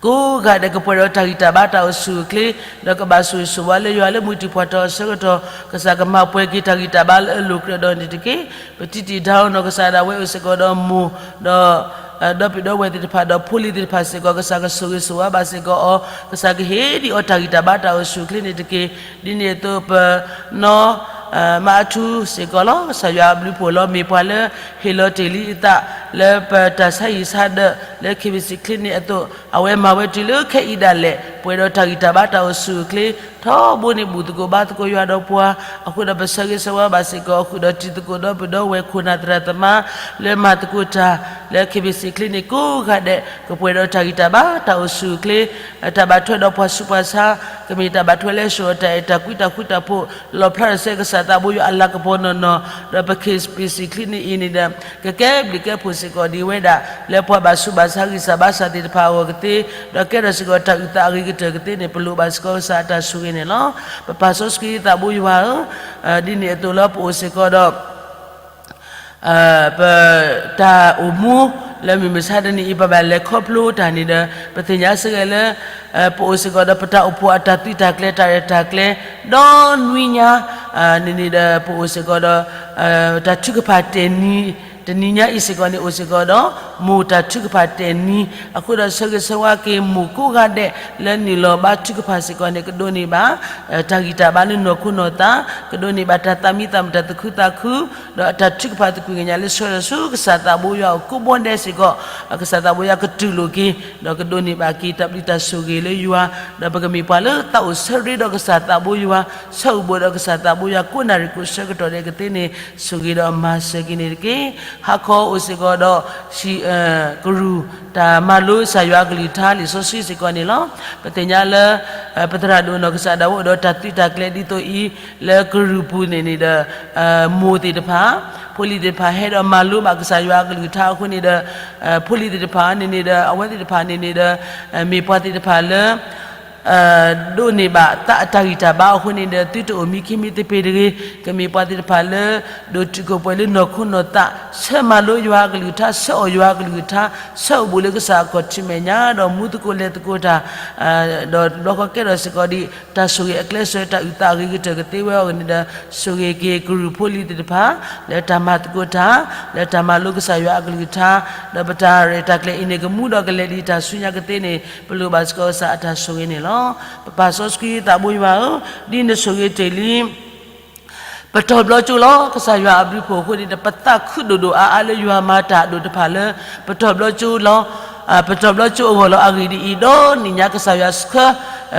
ကိးဂၤဒဲးကပှဲၤဒီးတၢ်ဂံၢ်တၢ်ဘါတၢ်အိၣ်ဆူၣ်အိၣ်ချ့, ဒီးကဘၣ်ဆိၣ်ဂ့ၤဆိၣ်ဝါလၢယွၤလၢမုၢ်တံၢ်ဖှီၣ်ထီၣ်အဆၢကတီၢ်, ကစၢ်ကမၤပှဲၤက့ၤတၢ်ဂံၢ်တၢ်ဘါလၢအလိၤကြၢးဒီးန့ၣ်တက့ၢ်. ပတံတံာ်ဒါအီၤနီၢ်ကစၢ်ဒၣ်ဝဲအိၣ်စ့ၢ်ကီးဒီးမိၢ်, ဒီး ဒီပုၢ်ဒီဝဲၢ်သ့ၣ်တဖၣ်ဒီးဖိလံၤသ့ၣ်တဖၣ်စ့ၢ်ကီး ကစၢ်ကဆိၣ်ဂ့ၤဆိၣ်ဝါဘၣ်စ့ၢ်ကီးအီၤ, ကစၢ်ကဟ့ၣ်ဒံးအီၤတၢ်ဂံၢ်တၢ်ဘါတၢ်အိၣ်ဆူၣ်အိၣ်ချ့န့ၣ်တက့ၢ်. ဒ်န့ၣ်အသိးပနီၢ် မါအထူစ့ၢ်ကီးလီၤ. ကစၢ်ယွၤအဘျုးဖှိၣ်လီၤ. မ့ၢ်ပှၤလၢဟ့ၣ်လီၤတ့ၢ်လံအသး လၢပတၢ်ဆါဟံၣ်ဆါဒၢးလၢ KBC Clinic အသိး, အဝဲမၤဝဲတုၤလၢခဲအံၤဒၣ်လဲာ် ပှဲၤဒီးတၢ်ဂံၢ်တၢ်ဘါတၢ်အိၣ်ဆူၣ်အိၣ်ချ့, ထီဘိန့ၣ်ဘူၣ်သကိးဘါသကိးယွၤဒီးပှၤ, အဃိဒီးပဆၢဂ့ၤဆၢဝါဘၣ်စ့ၢ်ကီး ဃုာ်ဒီးတံၤသကိးဒီပုၢ်ဒီဝဲၢ်ခိၣ်နၢ်သရၣ်သမါ လၢမၤသကိးတၢ်လၢ KBC Clinic ကိးဂၤဒဲး ကပှဲၤဒီးတၢ်ဂံၢ်တၢ်ဘါတၢ်အိၣ်ဆူၣ်အိၣ်ချ့, တၢ်ဘၣ်ထွဲဒီးပှၤဆူးပှၤဆါ, ကမ့ၢ်တၢ်ဘၣ်ထွဲလၢဆှၢအီၤတၢ်အဲၣ်တၢ်ကွံတၢ်ဃူတၢ်ဖိး, လီၣ်ဖျါထီၣ်ဆဲကစၢ်သးဘိယွၤအလၤကပီၤနီၢ်နီၢ်, ဒီးပ KBC Clinic အံၤန့ၣ်ဒီး ကကဲဘျုးကဲဖှိၣ်စ့ၢ်ကီးဒံးဝဲဒၣ် လၢပှၤဘၣ်ဆူးဘၣ်ဆါဂံၢ်စၢ်ဘါစၢ်သ့ၣ်တဖၣ်အဂီၢ်ကသ့, ဒီးကဲထီၣ်စ့ၢ်ကီးတၢ်အုၣ်သးအဂ့ၤကတၢၢ်ကသ့န့ၣ် ပလိၣ်ဘၣ်စ့ၢ်ကီးကစၢ်အတၢ်ဆိၣ်ဂ့ၤန့ၣ်လီၤ. ပပၢ်စီဆှံသးဘိယွၤဧၢ, ဒ်န့ၣ်အသိးလၢပအိၣ်စ့ၢ်ကီးဒီး ပ တၢ်အိၣ်မူ လၢမုၢ်မဆါတနံၤအံၤ ပဘၣ်လဲၤခီဖျိတၢ်န့ၣ်ဒီး ပသ့ၣ်ညါစ့ၢ်ကီးလၢ ပအိၣ်စ့ၢ်ကီးဒီးပတၢ်အိၣ်ဖှိၣ်အတၢ်သုးတၢ်ကျဲၤ တၢ်ရဲၣ်တၢ်ကျဲၤ ဒီနွံညါ န့ၣ်န့ၣ်ဒီး ပအိၣ်စ့ၢ်ကီးဒီး တၢ်ထုကဖၣ်တဲာ်နံၤ တနံၤညါအံၤစ့ၢ်ကီးန့ၣ် အိၣ်စ့ၢ်ကီးဒီး မိၢ်တၢ်ထုကဖၣ်တဲာ်နံၤ အဃိဒီးဆၢဂ့ၤဆၢဝါက့ၤမိၢ်ကိးဂၤဒဲး လၢနုာ်လီၤဘါထုကဖၣ်စ့ၢ်ကီးန့ၣ် ကဒိးန့ၢ်ဘၣ် တၢ်ဂံၢ်တၢ်ဘါလၢနီၢ်ခိနီၢ်သး ကဒိးန့ၢ်ဘၣ်တၢ်သးမံသးမုာ်တၢ်သူၣ်ခုသးခု ဒီးအတၢ်ထုကဖၣ်သကွံာ်ကညးလၢဆှၢလီၤဆူကစၢ်သးဘိယွၤအအိၣ်ကိးဘီဒဲးစ့ၢ်ကီး ကစၢ်သးဘိယွၤကတူၢ်လိာ်က့ၤ ဒီးကဒိးန့ၢ်ဘၣ်က့ၤတၢ်ဘျုးတၢ်ဆိၣ်ဂ့ၤလၢယွၤ ဒီးပကမ့ၢ်ပှၤလၢသးအိၣ်ဆၢရ့ဒီးကစၢ်သးဘိယွၤ ဆၢအိၣ်ဘူးဒီးကစၢ်သးဘိယွၤ ကိးနၣ်ရံၣ်ကိးဆၢကတီၢ်ဒဲးကသ့န့ၣ် ဆိၣ်ဂ့ၤဒီးမၤစၢၤက့ၤန့ၣ်တက့ၢ်. ဟါခီအိၣ်စ့ၢ်ကီးဒီး ကရူၢ် တၢ်မၤလိကစၢ်ယွၤအကလုၢ်ကထါလံာ်စီဆှံစ့ၢ်ကီးန့ၣ်လီၤ. ပသ့ၣ်ညါလၢ ပသရၣ်ဒိၣ်နီၢ်ကစၢ်ဒၣ်ဝဲအိၣ်ဒီးတၢ်သုးတၢ်ကျဲၤဒ်သိးအံၤ လၢကရူၢ်ပူၤန့ၣ်န့ၣ်ဒီး မိၢ်သ့ၣ်တဖၣ် ဖိလံၤသ့ၣ်တဖၣ်ဟဲဒီးမၤလိဘၣ်ကစၢ်ယွၤအကလုၢ်ကထါအဃိန့ၣ်ဒီး ဖိလံၤသ့ၣ်တဖၣ်န့ၣ်န့ၣ်ဒီး အဝဲသ့ၣ်တဖၣ်န့ၣ်န့ၣ်ဒီး မ့ၢ်ပှၤသ့ၣ်တဖၣ်လၢ ဒိးန့ၢ်ဘၣ်သးအတၢ်ဂံၢ်တၢ်ဘါအဃိန့ၣ်ဒီး သုတအိၣ်မံခံမံသပ့ၤတဂ့ၤ, ကမ့ၢ်ပှၤသ့ၣ်တဖၣ်လၢ ဒိၣ်တုာ်ခိၣ်ပှဲၤလၢနီၢ်ခိနီၢ်သး, ဆၢမၤလိယွၤအကလုၢ်ကထါ, ဆၢအီၣ်ယွၤအကလုၢ်ကထါ, ဆၢအိၣ်ဘူးလၢကစၢ်အခီၣ်ထံးမဲာ်ညါ, ဒီးမူသကိးလဲၤသကိးတၢ်, ဒီးဘျီဃီကဲထီၣ်စ့ၢ်ကီးဒံး တၢ်ဆိၣ်ဂ့ၤအကျဲးစၢး တၢ်အုၣ်သးအဂ့ၤကတၢၢ်ကသ့ဝဲအဂီၢ်န့ၣ်ဒီး ဆိၣ်ဂ့ၤက့ၤကရူၢ်ဖိလံၤသ့ၣ်တဖၣ် လၢတၢ်မၤသကိးတၢ်, လၢတၢ်မၤလိကစၢ်ယွၤအကလုၢ်ကထါ, ဒီးပတၢ်ရဲၣ်တၢ်ကျဲၤအံၤန့ၣ် ကမူဒီးကလဲၤဒံးတၢ်ဆူညါကသ့န့ၣ် ပလိၣ်ဘၣ်စ့ၢ်ကီးကစၢ်အတၢ်ဆိၣ်ဂ့ၤန့ၣ်လီၤ. ပပၢ်စီဆှံသးဘိယွၤဧၢ, ဒ်နဆိၣ်ဂ့ၤတ့ၢ်လံ ပတီၢ်ဘျီကၠိလီၤ. ကစၢ်ယွၤအဘျုးဖှိၣ်အဃိန့ၣ်ဒီး ပသးခုဒိၣ်ဒိၣ်အါအါလၢယွၤမၤတၢ်အဒိၣ်တဖၣ်လၢ ပတီၢ်ဘျီကၠိလီၤ. ပတီၢ်ဘျီကၠိအဂီၢ်လီၤ. အဂ့ၢ်ဒ်အံၤ, ဒီနံၣ်ညါကစၢ်ယွၤဆှၢ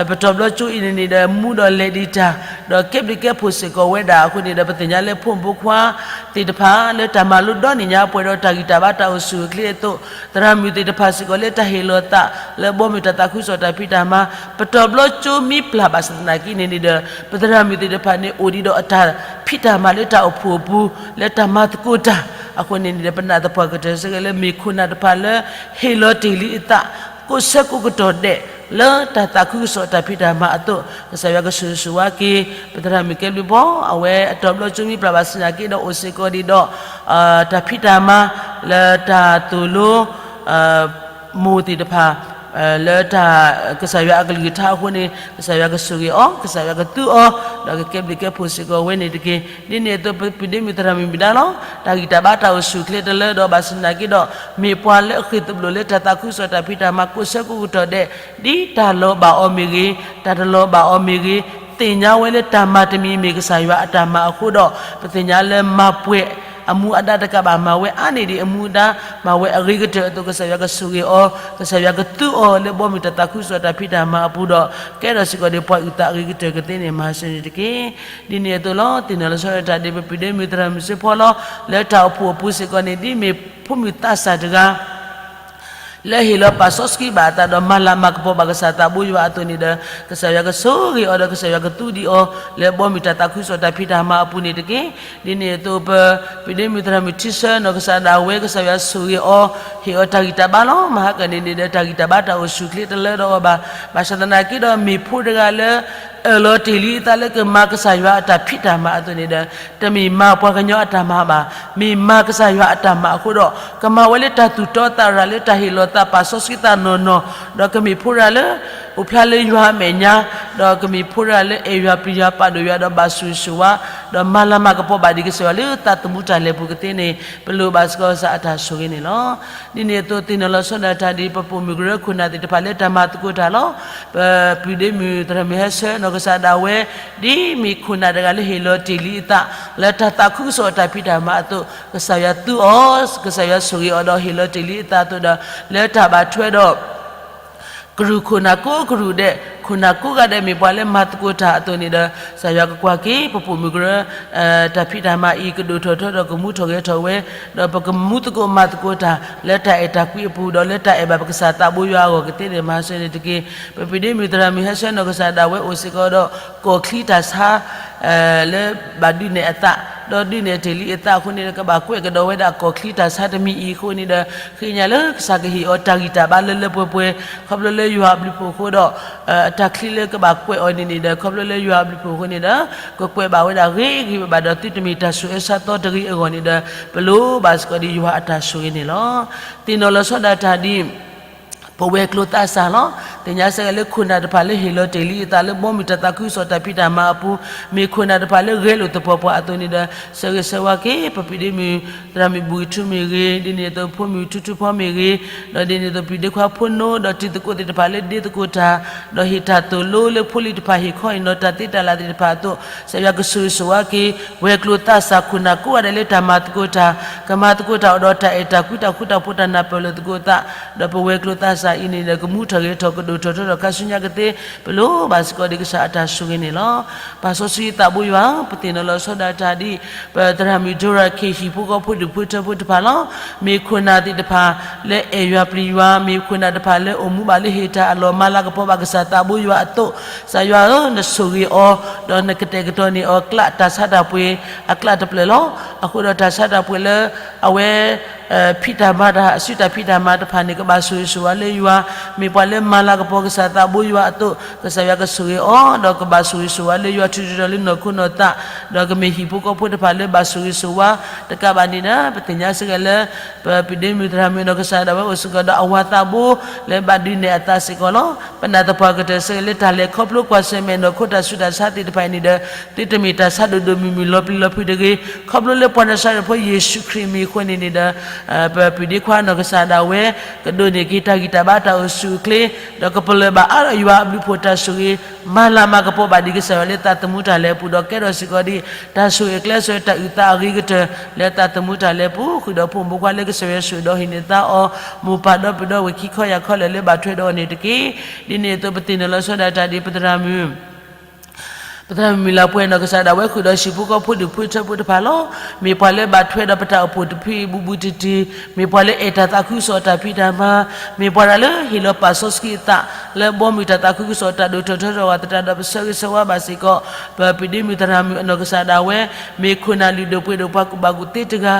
ပတီၢ်ဘျီကၠိအံၤန့ၣ်န့ၣ်ဒီး မူဒီးလဲၤဒံးတၢ်, ဒီးကဲဘျုးကဲဖှိၣ်စ့ၢ်ကီးဝဲဒၣ်အဃိန့ၣ်ဒီး ပသ့ၣ်ညါလၢဖိမုၣ်ဖိခွါသ့ၣ်တဖၣ် လၢတၢ်မၤလိဒီနံၣ်ညါပှဲၤဒီးတၢ်ဂံၢ်တၢ်ဘါတၢ်အိၣ်ဆူၣ်အိၣ်ချ့အသိး, သရၣ်မုၣ်သ့ၣ်တဖၣ်စ့ၢ်ကီးလၢတၢ်ဟ့ၣ်လီၤသး လၢဘီမုၢ်တၢ်သးခုကစီၣ်တၢ်ဖံးတၢ်မၤ, ပတီၢ်ဘျီကၠိမ့ၢ်ပျၢ်ဘၣ်ဆၣ်သနာ်က့န့ၣ်န့ၣ်ဒီး ပသရၣ်မုၣ်သ့ၣ်တဖၣ်န့ၣ် အိၣ်ဒံးဒီးအတၢ်ဖံးတၢ်မၤလၢတၢ်အိၣ်ဖှိၣ်အပူၤ လၢတၢ်မၤသကိးတၢ်အဃိန့ၣ်န့ၣ်ဒီး ပနာ်သပှၢ်ကတၢၢ်စ့ၢ်ကီးလၢမ့ၢ်ခိၣ်နၢ်တဖၣ်လၢ ဟ့ၣ်လီၤတ့ၢ်လံအသး ကိးဆၢကိးကတီၢ်ဒဲး လၢတၢ်သးခုကစီၣ်တၢ်ဖံးတၢ်မၤအသိး, ကစၢ်ယွၤကဆိၣ်ဂ့ၤဆိၣ်ဝါက့ၤ ပသရၣ်မုၣ်ကဲဘျုးဖှိၣ် အဝဲအတီၢ်ဘျီကၠိမ့ၢ်ပျၢ်ဘၣ်ဆၣ်သနာ်က့ဒီး အိၣ်စ့ၢ်ကီးဒံးဒီး တၢ်ဖံးတၢ်မၤ လၢတၢ်သိၣ်လိ မိၢ်သ့ၣ်တဖၣ် လၢတၢ် ကစၢ်ယွၤအကလုၢ်ကထါအဃိန့ၣ် ကစၢ်ယွၤကဆိၣ်ဂ့ၤအီၤ, ကစၢ်ယွၤကသူအီၤ, ဒီးကကဲဘျုးကဲဖှိၣ်စ့ၢ်ကီးဝဲန့ၣ်တက့ၢ်. ဒ်န့ၣ်အသိး ပပှၤဒ့မုၣ်သရၣ်မုၣ်မံၤဒါလီၤ. တၢ်ဂံၢ်တၢ်ဘါတၢ်အိၣ်ဆူၣ်အိၣ်ချ့တလၢဒီးဘၣ်ဆၣ်သနာ်က့ဒီး မ့ၢ်ပှၤလၢအဃ့ၢ်သဘျိၣ်လၢတၢ်သးခုကစီၣ်တၢ်ဖံးတၢ်မၤကိးဆၢကိးကတီၢ်ဒဲး, ဒ်တၢ်လီၤဘၣ်အီၤမ့ၢ်ဂ့ၤ, တၢ်တလီၤဘၣ်အီၤမ့ၢ်ဂ့ၤ, သ့ၣ်ညါဝဲလၢတၢ်မၤတမံၤမ့ၢ်ကစၢ်ယွၤအတၢ်မၤအဃိဒီး ပသ့ၣ်ညါလၢမၤပှဲၤအမူအဒါတကးဘၣ် မၤဝဲအါန့ၢ်ဒံးအမူအဒါ, မၤဝဲအဂ့ၤကတၢၢ်အသိး ကစၢ်ယွၤကဆိၣ်ဂ့ၤအီၤ, ကစၢ်ယွၤကသူအီၤလၢဘီမုၢ်တၢ်သးခုကစီၣ်တၢ်ဖံးတၢ်မၤအပူၤဒီး ကဲထီၣ်စ့ၢ်ကီးဒံးပှၤအုၣ်သးအဂ့ၤကတၢၢ်ကသ့န့ၣ် မၤစၢၤန့ၣ်တက့ၢ်. ဒ်န့ၣ်အသိးလီၤ. သ့ၣ်နီၣ်လီၤဆီဒၣ်တၢ်ဒ်ပပှၤဒ့မုၣ်သရၣ်မုၣ်စ့ၢ်ဖီလီၤ. လၢတၢ်အိၣ်ဖှိၣ်အပူၤစ့ၢ်ကီးန့ၣ် ဒ်မ့ၢ်ဖိမုၣ်သးစၢ်တဂၤ လၢဟ့ၣ်လီၤပာ်စီဆှံဘၣ်အသးဒီး မၤလၤမၤကပီၤဘၣ်ကစၢ်သးဘိယွၤအသိးန့ၣ်ဒီး ကစၢ်ယွၤကဆိၣ်ဂ့ၤအီၤဒီး ကစၢ်ယွၤကသူဒံးအီၤ လၢဘီမုၢ်တၢ်သးခုကစီၣ်တၢ်ဖံးတၢ်မၤအပူၤန့ၣ်တက့ၢ်. ဒ်န့ၣ်အသိး ပပှၤဒ့မုၣ်သရၣ်မုၣ်ထံဆၢနီၢ်ကစၢ်ဒၣ်ဝဲ ကစၢ်ယွၤဆိၣ်ဂ့ၤအီၤ, ဟ့ၣ်အီၤတၢ်ဂံၢ်တၢ်ဘါလီၤ. မဟါကန့ၣ်န့ၣ်ဒီး တၢ်ဂံၢ်တၢ်ဘါတၢ်အိၣ်ဆူၣ်အိၣ်ချ့တလၢဒီးအီၤဘၣ်. ဘၣ်ဆၣ်သနာ်က့ဒီး မ့ၢ်ဖိတဂၤလၢ အၢၣ်လီၤတ့ၢ်လံအသးလၢကမၤကစၢ်ယွၤအတၢ်ဖံးတၢ်မၤအသိးန့ၣ်ဒီး တမ့ၢ်မၤပှၤကညီအတၢ်မၤဘၣ်, မ့ၢ်မၤကစၢ်ယွၤအတၢ်မၤအဃိဒီး ကမၤဝဲလၢတၢ်သူၣ်တီသးရၤ လၢတၢ်ဟ့ၣ်လီၤသးပာ်စီဆှံသးနီၢ်နီၢ်, ဒီးကမ့ၢ်ဖိတဂၤလၢ အိၣ်ဖျါလၢယွၤအမဲာ်ညါ, ဒီးကမ့ၢ်ဖိတဂၤလၢအဲၣ်ယွၤပျံၤယွၤပာ်ဒိၣ်ယွၤဒီးဘၣ်ဆိၣ်ဂ့ၤဆိၣ်ဝါ, ဒီးမၤလၤမၤကပီၤဘၣ်ဒံးကစၢ်ယွၤလၢသးသမူတၢ်လဲၤပူၤကသ့န့ၣ် ပလိၣ်ဘၣ်စ့ၢ်ကီးကစၢ်အတၢ်ဆိၣ်ဂ့ၤန့ၣ်လီၤ. ဒ်န့ၣ်အသိးသ့ၣ်နီၣ်လီၤဆီဒၣ်တၢ်ဒ်ပပိာ်မုၣ်ကရၢခိၣ်နၢ်သ့ၣ်တဖၣ်လၢတၢ်မၤသကိးတၢ်လီၤ. ပပှၤဒ့မုၣ်သရၣ်မုၣ်ဟဲဆၢနီၢ်ကစၢ်ဒၣ်ဝဲ ဒ်မ့ၢ်ခိၣ်နၢ်တဂၤလၢဟ့ၣ်လီၤတ့ၢ်လံအသး လၢတၢ်သးခုကစီၣ်အတၢ်ဖံးတၢ်မၤအသိး ကစၢ်ယွၤသူအီၤ, ကစၢ်ယွၤဆိၣ်ဂ့ၤအီၤဒီးဟ့ၣ်လီၤတ့ၢ်လံအသးအသိးဒီး လၢတၢ်ဘၣ်ထွဲဒီး ကရူၢ်ခိၣ်နၢ်ကိးကရူၢ်ဒဲး ခိၣ်နၢ်ကိးဂၤဒဲးမ့ၢ်ပှၤလၢမၤသကိးတၢ်အသိးန့ၣ်ဒီး ကစၢ်ယွၤကကွၢ်က့ၤ ပပိာ်မုၣ်ကရၢ တၢ်ဖံးတၢ်မၤအံၤ ကဒိၣ်ထီၣ်ထီဒီးကမူထီၣ်ဂဲၤထီၣ်ဝဲ, ဒီးပကမူသကိးမၤသကိးတၢ် လၢတၢ်အဲၣ်တၢ်ကွံအပူၤ ဒီးလၢတၢ်အဲၣ်ဘၣ်ပကစၢ်သးဘိယွၤအဂီၢ်ကသ့န့ၣ် မၤစၢၤန့ၣ်တက့ၢ်. ပပှၤဒ့မုၣ်သရၣ်မုၣ်ဟဲဆၢနီၢ်ကစၢ်ဒၣ်ဝဲအိၣ်စ့ၢ်ကီးဒီး ကီၢ်ချံတၢ်ဆါ လၢဘၣ်ဒုးနဲၣ်အသး, ဒီးဒုးနဲၣ်တ့ၢ်လံအသးအဃိန့ၣ်ဒီး ကဘၣ်ကွဲးကဒီးဝဲဒၣ်ကီၢ်ချံတၢ်ဆါတမံၤအံၤအဃိန့ၣ်ဒီး ဃ့ကညးလၢကစၢ်ကဟ့ၣ်အီၤတၢ်ဂံၢ်တၢ်ဘါလၢလၢပှဲၤပှဲၤ ခီဖျိလၢယွၤအဘျုးဖှိၣ်အဃိဒီး အတၢ်ချံလၢကဘၣ်ကွဲးအီၤန့ၣ်န့ၣ်ဒီး ခီဖျိလၢယွၤအဘျုးဖှိၣ်အဃိန့ၣ်ဒီး ကကွဲးဘၣ်ဝဲဒၣ်ဂ့ၤဂ့ၤဘၣ်ဘၣ်ဒီး သုတမ့ၢ်တၢ်ဆိၣ်အၢဆါသီတဂ့ၤအဂီၢ်န့ၣ်ဒီး ပလိၣ်ဘၣ်စ့ၢ်ကီးဒ်ယွၤအတၢ်ဆိၣ်ဂ့ၤန့ၣ်လီၤ. သ့ၣ်နီၣ်လီၤဆီဒၣ်တၢ်ဒ် ပဝဲၤကျိၤသးစၢ်လီၤ. သ့ၣ်ညါစ့ၢ်ကီးလၢခိၣ်နၢ်တဖၣ်လၢဟ့ၣ်လီၤတ့ၢ်လံအသးလၢဘီမုၢ်တၢ်သးခုကစီၣ်တၢ်ဖံးတၢ်မၤအပူၤ, မ့ၢ်ခိၣ်နၢ်တဖၣ်လၢဂဲၤလိာ်သပှၢ်ပှၢ်အသိးန့ၣ်ဒီး ဆၢဂ့ၤဆၢဝါက့ၤ ပပှၤဒ့မုၣ်သရၣ်မုၣ်ဘှံးထူမ့ၢ်ဂ့ၤ, ဒ်န့ၣ်အသိးဖိမုၣ်ထူထူဖီမ့ၢ်ဂ့ၤ, ဒီးဒ်န့ၣ်အသိးပှၤဒ့ခွါဖိနိ ဒီးတံၤသကိးသ့ၣ်တဖၣ်လၢဒ့သကိးတၢ်, ဒီးဟ့ၣ်တၢ်သိၣ်လိလၢဖိလံၤတဖၣ်ဟ့ၣ်ခီဟ့ၣ်နီၤတၢ်သ့တၢ်လၢ်သ့ၣ်တဖၣ်အသိး, ကစၢ်ယွၤကဆိၣ်ဂ့ၤဆိၣ်ဝါက့ၤ ဝဲၤကျိၤသးစၢ်ခိၣ်နၢ်ကိးဂၤဒဲးလၢတၢ်မၤသကိးတၢ်, ကမၤသကိးတၢ်အိၣ်ဒီးတၢ်အဲၣ်တၢ်ကွံတၢ်ဃူတၢ်ဖိးတၢ်နၢ်ပၢၢ်လိာ်သကိးသး, ဒီးပဝဲၤကျိၤသးစၢ်အံၤန့ၣ်ဒီး ကမူထီၣ်ဂဲၤထီၣ်ကဒိၣ်ထီၣ်ထီထီၣ်ခါဆူညါကသ့, ပလိၣ်ဘၣ်စ့ၢ်ကီးဒ်ကစၢ်အတၢ်ဆိၣ်ဂ့ၤန့ၣ်လီၤ. ပၢ်စီဆှံသးဘိယွၤဧၢ, ပသ့ၣ်နီၣ်လီၤဆီဒၣ်တၢ်ဒ် ပသရၣ်မုၣ်ဒိရၤခ့ၣ်ဟံၣ်ဖိဃီဖိဒူၣ်ဖိထၢဖိတဖၣ်လီၤ. မ့ၢ်ခိၣ်နၢ်သ့ၣ်တဖၣ်လၢအဲၣ်ယွၤပျံၤယွၤ, မ့ၢ်ခိၣ်နၢ်တဖၣ်လၢအိၣ်မူဘၣ်လၢဟ့ၣ်တၢ်အလီၢ်မၤလၤကပီၤဘၣ်ကစၢ်သးဘိယွၤအသိး, ကစၢ်ယွၤဧၢ, နဆိၣ်ဂ့ၤအီၤ, ဒီးနကတဲာ်ကတီၤန့ၢ်အီၤ ကျးတၢ်ဆါတၢ်ပှ့ၤအကျးတဖျၢၣ်လီၤ. အဃိဒီးတၢ်ဆါတၢ်ပှ့ၤလၢအဝဲ ဖံးတၢ်မၤတၢ် စုတၢ်ဖံးတၢ်မၤတဖၣ်န့ၣ် ကဘၣ်ဆိၣ်ဂ့ၤဆိၣ်ဝါလၢယွၤ, မ့ၢ်ပှၤလၢမၤလၤကပီၤကစၢ်သးဘိယွၤအသိး ကစၢ်ယွၤကဆိၣ်ဂ့ၤအီၤ, ဒီးကဘၣ်ဆိၣ်ဂ့ၤဆိၣ်ဝါလၢယွၤ ထုးထီၣ်လၢနီၢ်ခိနီၢ်သး, ဒီးကမ့ၢ်ဟံၣ်ဖိဃီဖိတဖၣ်လၢဘၣ်ဆိၣ်ဂ့ၤဆိၣ်ဝါတကးဘၣ်န့ၣ်ဒီး ပသ့ၣ်ညါစ့ၢ်ကီးလၢ ပပၢ်ဒ့မုၣ်သရၣ်မုၣ်နီၢ်ကစၢ်ဒၣ်ဝဲအိၣ်စ့ၢ်ကီးဒီးအဝၤသးဘိ လၢဘၣ်ဒုးနဲၣ်အသးစ့ၢ်ကီးလီၤ. ပနာ်သပှၢ်ကတၢၢ်စ့ၢ်ကီးလၢတၢ်လဲၤခီဖျိကွၢ်ဆၢၣ်မဲာ်နီၢ်ခိတၢ်ဆူးတၢ်ဆါသ့ၣ်တဖၣ်အံၤန့ၣ်ဒီး သုတမ့ၢ်တၢ်ဆါဒိၣ်ဒိၣ်မုၢ်မုၢ်လီၤပျံၤလီၤဖုးတဂ့ၤ, ခီဖျိလၢပှၤနၤစၤရ့းဖိယ့ၣ်ၡူးခရံာ်မ့ၢ်အဃိန့ၣ်န့ၣ်ဒီး ပပၢ်ဒ့ခွါနီၢ်ကစၢ်ဒၣ်ဝဲ ကဒိးန့ၢ်က့ၤတၢ်ဂံၢ်တၢ်ဘါတၢ်အိၣ်ဆူၣ်အိၣ်ချ့, ဒီးကပလၢၢ်ဘၣ်အါထီၣ်ယွၤအဘျုးအဖှိၣ်တၢ်ဆိၣ်ဂ့ၤ မၤလၤမၤကပီၤဘၣ်ဒံးကစၢ်ယွၤလၢသးသမူတၢ်လဲၤအပူၤ ဒီးကဲထီၣ်စ့ၢ်ကီးဒံး တၢ်ဆိၣ်ဂ့ၤကျဲးစၢးတၢ်အုၣ်သးအဂ့ၤကတၢၢ် လၢသးသမူတၢ်လဲၤအပူၤ ဃုာ်ဒီးဖိမုၣ်ဖိခွါလၢကစၢ်ယွၤဆိၣ်ဂ့ၤဒီးဟံးန့ၢ်သါအီၤ မိၢ်ပၢ်ဒီပုၢ်ဒီဝဲၢ်ခံခီယၢ်ခီလၢာ်လၢဘၣ်ထွဲဒီးအီၤန့ၣ်တက့ၢ်. ဒ်န့ၣ်အသိးပသ့ၣ်နီၣ်လီၤဆီဒၣ်တၢ်ဒ်ပသရၣ်မုၣ် ပသရၣ်မုၣ်မုၢ်လၢ်ပှဲၤနီၢ်ကစၢ်ဒၣ်ဝဲဃုာ်ဒီးဟံၣ်ဖိဃီဖိဒူၣ်ဖိထၢဖိတဖၣ်လီၤ. မ့ၢ်ပှၤလၢဘၣ်ထွဲဒီးပတၢ်အိၣ်ဖှိၣ်တဖုအံၤဘူးဘူးတံၢ်တံၢ်, မ့ၢ်ပှၤလၢအဲၣ်တၢ်သးခုကစီၣ်တၢ်ဖံးတၢ်မၤ, မ့ၢ်ပှၤဒၣ်လၢဟ့ၣ်လီၤပာ်စီဆှံအသး လၢဘီမုၢ်တၢ်သးခုကစီၣ်တၢ်ဒိၣ်ထီၣ်ထီထီၣ်အဂီၢ်သတးဒီး ပဆၢဂ့ၤဆၢဝါဘၣ်စ့ၢ်ကီး ပပၢ်ဒ့မုၣ်သရၣ်မုၣ်အနီၢ်ကစၢ်ဒၣ်ဝဲ မ့ၢ်ခိၣ်နၢ်လုၢ်ဒိၣ်ပှ့ၤဒိၣ်ပှၤကူၣ်ဘၣ်ကူၣ်သ့တဂၤ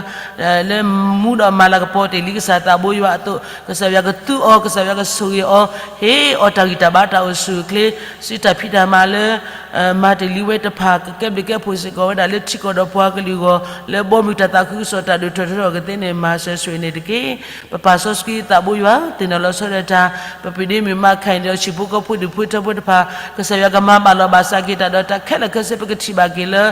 လၢမူဒီးမၤလၤကပီၤတ့ၢ်လံကစၢ်သးဘိယွၤအသိး ကစၢ်ယွၤကသူအီၤ ကစၢ်ယွၤကဆိၣ်ဂ့ၤအီၤ ဟ့ၣ်အီၤတၢ်ဂံၢ်တၢ်ဘါတၢ်အိၣ်ဆူၣ်အိၣ်ချ့ စုတၢ်ဖံးတၢ်မၤလၢ မၤတ့ၢ်လံဝဲတဖၣ် ကကဲဘျုးကဲဖှိၣ်စ့ၢ်ကီးဝဲဒၣ်လၢထံကီၢ်ဒီးပှၤကလုာ်အဂီၢ် လၢဘီမုၢ်တၢ်သးခုကစီၣ်တၢ်ဒိၣ်ထီၣ်ထီထီၣ်ကသ့န့ၣ် မၤစၢၤဆိၣ်ဂ့ၤန့ၣ်တက့ၢ်. ပပာ်စီဆှံသးဘိယွၤ သ့ၣ်နီၣ်လီၤဆီဒၣ်တၢ် ပပၢ်ဒ့မုၣ်မးခါအံၤဒီးဟံၣ်ဖိဃီဖိဒူၣ်ဖိထၢဖိတဖၣ် ကစၢ်ယွၤကမၤဘၣ်လီၤဘၣ်စးက့ၤတၢ်ဒီးတၢ်ခဲလၢာ်ခဲဆ့ပကထံၣ်ဘၣ်က့ၤလၢ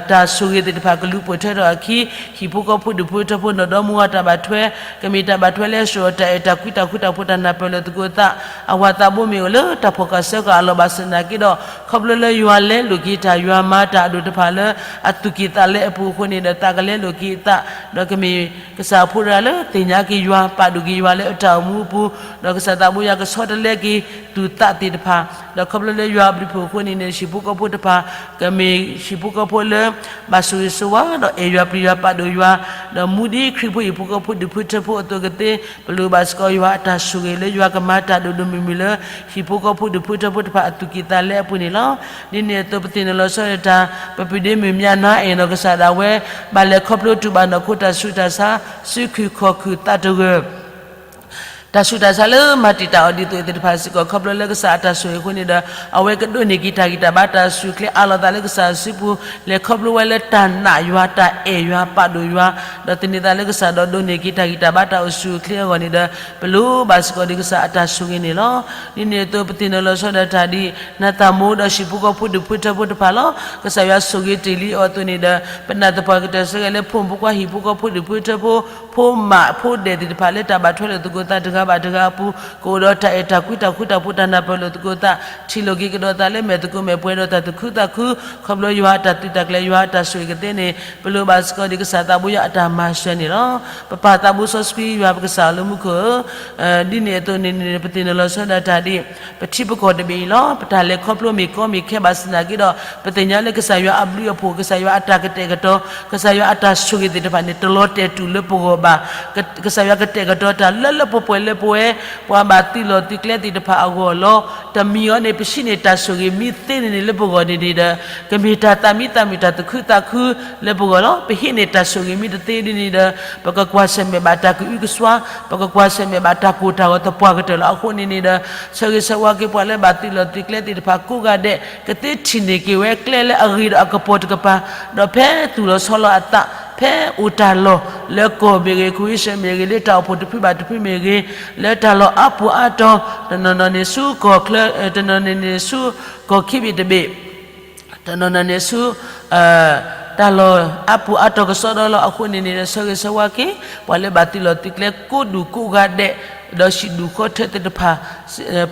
တၢ်ဆိၣ်ဂ့ၤသ့ၣ်တဖၣ်ကလူၤပိာ်ထွဲထီၣ်အခံ ဟံၣ်ဖိဃီဖိဒူၣ်ဖိထၢဖိနီၢ်ဒီမါဝၤတၢ်ဘၣ်ထွဲ ကမ့ၢ်တၢ်ဘၣ်ထွဲလၢအဆှၢအီၤတၢ်အဲၣ်တၢ်ကွံတၢ်ဃူတၢ်ဖိးတၢ်နၢ်ပၢၢ်လိာ်သကိးအသး အဝၤသးဘိမ့ၢ်အိၣ်လၢတၢ်ဖီၣ်ဃာ်စၢဃာ်အလီၢ်ဘၣ်ဆၣ်သနာ်က့ဒီး ခီဖျိလၢယွၤလဲလိာ်က့ၤတၢ် ယွၤမၤတၢ်အဒိၣ်တဖၣ်လၢအသူၣ်ကံၢ်သးလဲအပူၤအဃိန့ၣ်ဒီး သးကလဲလိာ်က့ၤအသး ဒီးကမ့ၢ်ကစၢ်အဖိတဂၤလၢသ့ၣ်ညါက့ၤယွၤ ပာ်ဒိၣ်က့ၤယွၤလၢအတၢ်အိၣ်မူအပူၤ ဒီးကစၢ်သးဘိယွၤကဆီတလဲက့ၤသူၣ်သးသ့ၣ်တဖၣ် ဒီးခီဖျိလၢယွၤအဘျုးအဖှိၣ်အဃိန့ၣ်န့ၣ် ဟံၣ်ဖိဃီဖိတဖၣ် ကမ့ၢ်ဟံၣ်ဖိဃီဖိလၢ ဘၣ်ဆိၣ်ဂ့ၤဆိၣ်ဝါ ဒီးအဲၣ်ယွၤပျံၤယွၤပာ်ဒိၣ်ယွၤ ဒီးမူဒ်ခရံာ်ဖိဟံၣ်ဖိဃီဖိဒူၣ်ဖိထၢဖိအသိးကသ့ ပလိၣ်ဘၣ်စ့ၢ်ကီးယွၤအတၢ်ဆိၣ်ဂ့ၤလၢယွၤကမၤတၢ်ဒိၣ်ဒိၣ်မုၢ်မုၢ်လၢ ဟံၣ်ဖိဃီဖိဒူၣ်ဖိထၢဖိတဖၣ်အသူၣ်ကံၢ်သးလဲအပူၤန့ၣ်လီၤ. ဒ်န့ၣ်အသိးပသ့ၣ်နီၣ်လီၤဆီဒၣ်တၢ် ပပၢ်ဒ့မုၣ်မၠးနါအဲၣ်နီၢ်ကစၢ်ဒၣ်ဝဲ ဘၣ်လဲၤခီဖျိတူၢ်ဘၣ်နီၢ်ခိတၢ်ဆူးတၢ်ဆါ စုခုၣ်ခီၣ်ခုၣ်သးတဂၢၢ် တၢ်ဆူးတၢ်ဆါလၢမၤတံာ်တာ်အီၤဒ်သိးအံၤသ့ၣ်တဖၣ်စ့ၢ်ကီး ခီဖျိလၢကစၢ်အတၢ်ဆိၣ်ဂ့ၤအဃိန့ၣ်ဒီး အဝဲကဒိးန့ၢ်က့ၤတၢ်ဂံၢ်တၢ်ဘါတၢ်အိၣ်ဆူၣ်အိၣ်ချ့အးလီၤသးလၢကစၢ်အစုပူၤ လဲၤခီဖျိဝဲလၢတၢ်နာ်ယွၤ တၢ်အဲၣ်ယွၤ ပာ်ဒိၣ်ယွၤ ဒီးသန့ၤသးလၢကစၢ်ဒီးဒိးန့ၢ်က့ၤတၢ်ဂံၢ်တၢ်ဘါတၢ်အိၣ်ဆူၣ်အိၣ်ချ့အဂီၢ်န့ၣ်ဒီး ပလိၣ်ဘၣ်စ့ၢ်ကီးဒ်ကစၢ်အတၢ်ဆိၣ်ဂ့ၤန့ၣ်လီၤ. ဒ်န့ၣ်အသိးပသ့ၣ်နီၣ်လီၤဆီဒၣ်တၢ်ဒ် နၤသၣ်မိၢ်ဒီးဟံၣ်ဖိဃီဖိဒူၣ်ဖိထၢဖိတဖၣ်လီၤ. ကစၢ်ယွၤဆိၣ်ဂ့ၤတ့ၢ်လံအီၤအသိးန့ၣ်ဒီး ပနာ်သပှၢ်ကတၢၢ်စ့ၢ်ကီးလၢဖိမုၣ်ဖိခွါဟံၣ်ဖိဃီဖိဒူၣ်ဖိထၢဖိ ဖိမးဖိဒဲးသ့ၣ်တဖၣ်လၢတၢ်ဘၣ်ထွဲလိာ်သကိးသးတဂၤဘၣ်တဂၤအပူၤ ကအိၣ်ဒီးတၢ်အဲၣ်တၢ်ကွံတၢ်ဃူတၢ်ဖိးတၢ်နၢ်ပၢၢ်လိာ်သကိးသး ထံၣ်လိာ်က့ၤကဒီးသးလၢမဲာ်သကိးမဲာ်ပှဲၤဒီးတၢ်သူၣ်ခုသးခု ခီဖျိယွၤအတၢ်သုးတၢ်ကျဲၤယွၤအတၢ်ဆိၣ်ဂ့ၤကသ့န့ၣ် ပလိၣ်ဘၣ်စ့ၢ်ကီးဒ်ကစၢ်သးဘိယွၤအတၢ်မၤစၢၤန့ၣ်လီၤ. ပပၢ်သးဘိစီဆှံယွၤပကစၢ်လၢမူခိၣ်ဧၢ, ဒ်န့ၣ်အသိးန့ၣ်န့ၣ် ပသ့ၣ်နီၣ်လီၤဆီဒၣ်တၢ်ဒ် ပထံပကီၢ်တဘ့ၣ်အံၤလီၤ. ပတၢ်လဲၤခီဖျိမ့ၢ်ကီမ့ၢ်ခဲဘၣ်ဆၣ်သနာ်က့ဒီး ပသ့ၣ်ညါလၢကစၢ်ယွၤအဘျုးအဖှိၣ် ကစၢ်ယွၤအတၢ်ကတဲာ်ကတီၤ ကစၢ်ယွၤအတၢ်ဆိၣ်ဂ့ၤသ့ၣ်တဖၣ်န့ၣ် တလီၤတဲာ်တူာ်လၢပဂီၢ်ဘၣ်. ကစၢ်ယွၤကတဲာ်ကတီၤတၢ်လၢလၢပှဲၤပှဲၤလၢပဝဲ ပှၤဘၣ်သုးလီၢ်သုးကျဲသ့ၣ်တဖၣ်အဂီၢ်လီၤ. တမံၤအံၤန့ၣ် ပဟံးန့ၢ်တၢ်ဆိၣ်ဂ့ၤမ့ၢ်သ့န့ၣ်န့ၣ်လၢပဂီၢ်န့ၣ်န့ၣ်ဒီး ကမ့ၢ်တၢ်သးမံသးမုာ်တၢ်သူၣ်ခုသးခုလၢပဂီၢ်လီၤ. ပဟံးန့ၢ်တၢ်ဆိၣ်ဂ့ၤမ့ၢ်တသ့ဒ်န့ၣ်ဒီး ပကကွၢ်ဆၢၣ်မဲာ်ဘၣ်တၢ်ကအုကစွါ ပကကွၢ်ဆၢၣ်မဲာ်ဘၣ်တၢ်ကိၢ်တၢ်ဂီၤသပှၢ်ကတၢၢ်လီၤ. အဃိန့ၣ်န့ၣ်ဒီး ဆၢဂ့ၤဆၢဝါက့ၤပှၤလၢဘၣ်သုးလီၢ်သုးကျဲသ့ၣ်တဖၣ်ကိးဂၤဒဲး ကသ့ထံၣ်န့ၢ်က့ၤဝဲကျဲလၢအဂ့ၤဒီးအကပီၤတကပၤ ဒီးဖဲသူၣ်လီၤဆီလီၤအသး ဖဲအိၣ်တၢ်လီၢ်လၢကီၢ်မ့ၢ်ဂ့ၤ ကဝ့ၤဆၢၣ်မ့ၢ်ဂ့ၤ လၢတၢ်အိၣ်ဖှိၣ်တဖုဘၣ်တဖုမ့ၢ်ဂ့ၤ လၢတၢ်လီၢ်အါပူၤအါတီၤ တနီၤနီၤန့ၣ်ဆူကီၢ်ချၢ တနီၤနီၤန့ၣ်ဆူကီၢ်ခံဘ့ၣ်တဘ့ၣ် တနီၤနီၤန့ၣ်ဆူ တၢ်လီၢ်အါပူၤအါတီၤကစီဒီလီၤ. အဃိန့ၣ်န့ၣ်ဒီး ဆၢဂ့ၤဆၢဝါက့ၤ ပှၤလၢဘၣ်သုးလီၢ်သုးကျဲကိးဒူၣ်ကိးဂၤဒဲး ဒီးဟံၣ်ဒူၣ်ဃီထၢသ့ၣ်တဖၣ်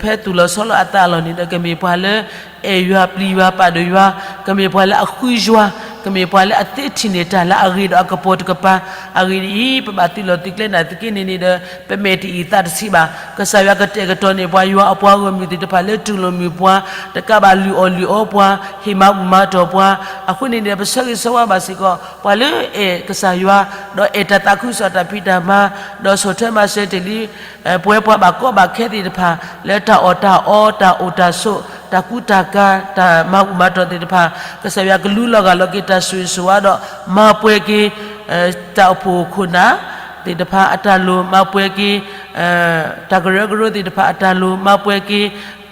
ဖဲသူၣ်လီၤဆီလီၤအသးအလီၢ်န့ၣ်ဒီး ကမ့ၢ်ပှၤလၢ အဲၣ်ယွၤပျံၤယွၤပာ်ဒိၣ်ယွၤ, ကမ့ၢ်ပှၤလၢအဃုယွၤ, ကမ့ၢ်ပှၤလၢအသ့ထံၣ်န့ၢ်တၢ်လၢအဂ့ၤဒီးအကပီၤတကပၤ. အဂ့ၢ်ဒ်အံၤ, ပဘၣ်သုးလီၢ်သုးကျဲနာ်သက့န့ၣ်န့ၣ်ဒီး ပမဲာ်တအံၤသးတဆံးဘၣ်. ကစၢ်ယွၤကတဲာ်ကတီၤန့ၢ်ပှၤ ယွၤအပှၤဂီၢ်မုၢ်သ့ၣ်တဖၣ်လၢတူၢ်လိာ်မုာ်ပှၤ, တကးဘၣ်လုၢ်အီၣ်လုၢ်အီပှၤ, ဟ့ၣ်မၤဘူၣ်မၤတီၢ်ပှၤ. အဃိန့ၣ်န့ၣ်ဒီး ပဆၢဂ့ၤဆၢဝါဘၣ်စ့ၢ်ကီး ပှၤလၢအဲၣ်ကစၢ်ယွၤ, ဒီးအဲၣ်တၢ်သးခုကစီၣ်တၢ်ဖံးတၢ်မၤ, ဒီးဆီၣ်ထွဲမၤစၢၤတ့ၢ်လံ ပဝဲပှၤဘၣ်ကီဘၣ်ခဲသ့ၣ်တဖၣ် လၢတၢ်အီၣ်တၢ်အီ, တၢ်အိၣ်တၢ်ဆိး, တၢ်ကူတၢ်ကၤ, တၢ်မၤဘူၣ်မၤတီၢ်သ့ၣ်တဖၣ်, ကစၢ်ယွၤကလူလီၤဂာ်လီၤက့ၤတၢ်ဆိၣ်ဂ့ၤဆိၣ်ဝါဒီး မၤပှဲၤက့ၤ တၢ်အိၣ်ဖှိၣ်ခိၣ်နၢ်, သ့ၣ်တဖၣ်အတၢ်လိၣ်မၤပှဲၤက့ၤ, တၢ်ကရၢကရိသ့ၣ်တဖၣ်အတၢ်လိၣ်မၤပှဲၤက့ၤ,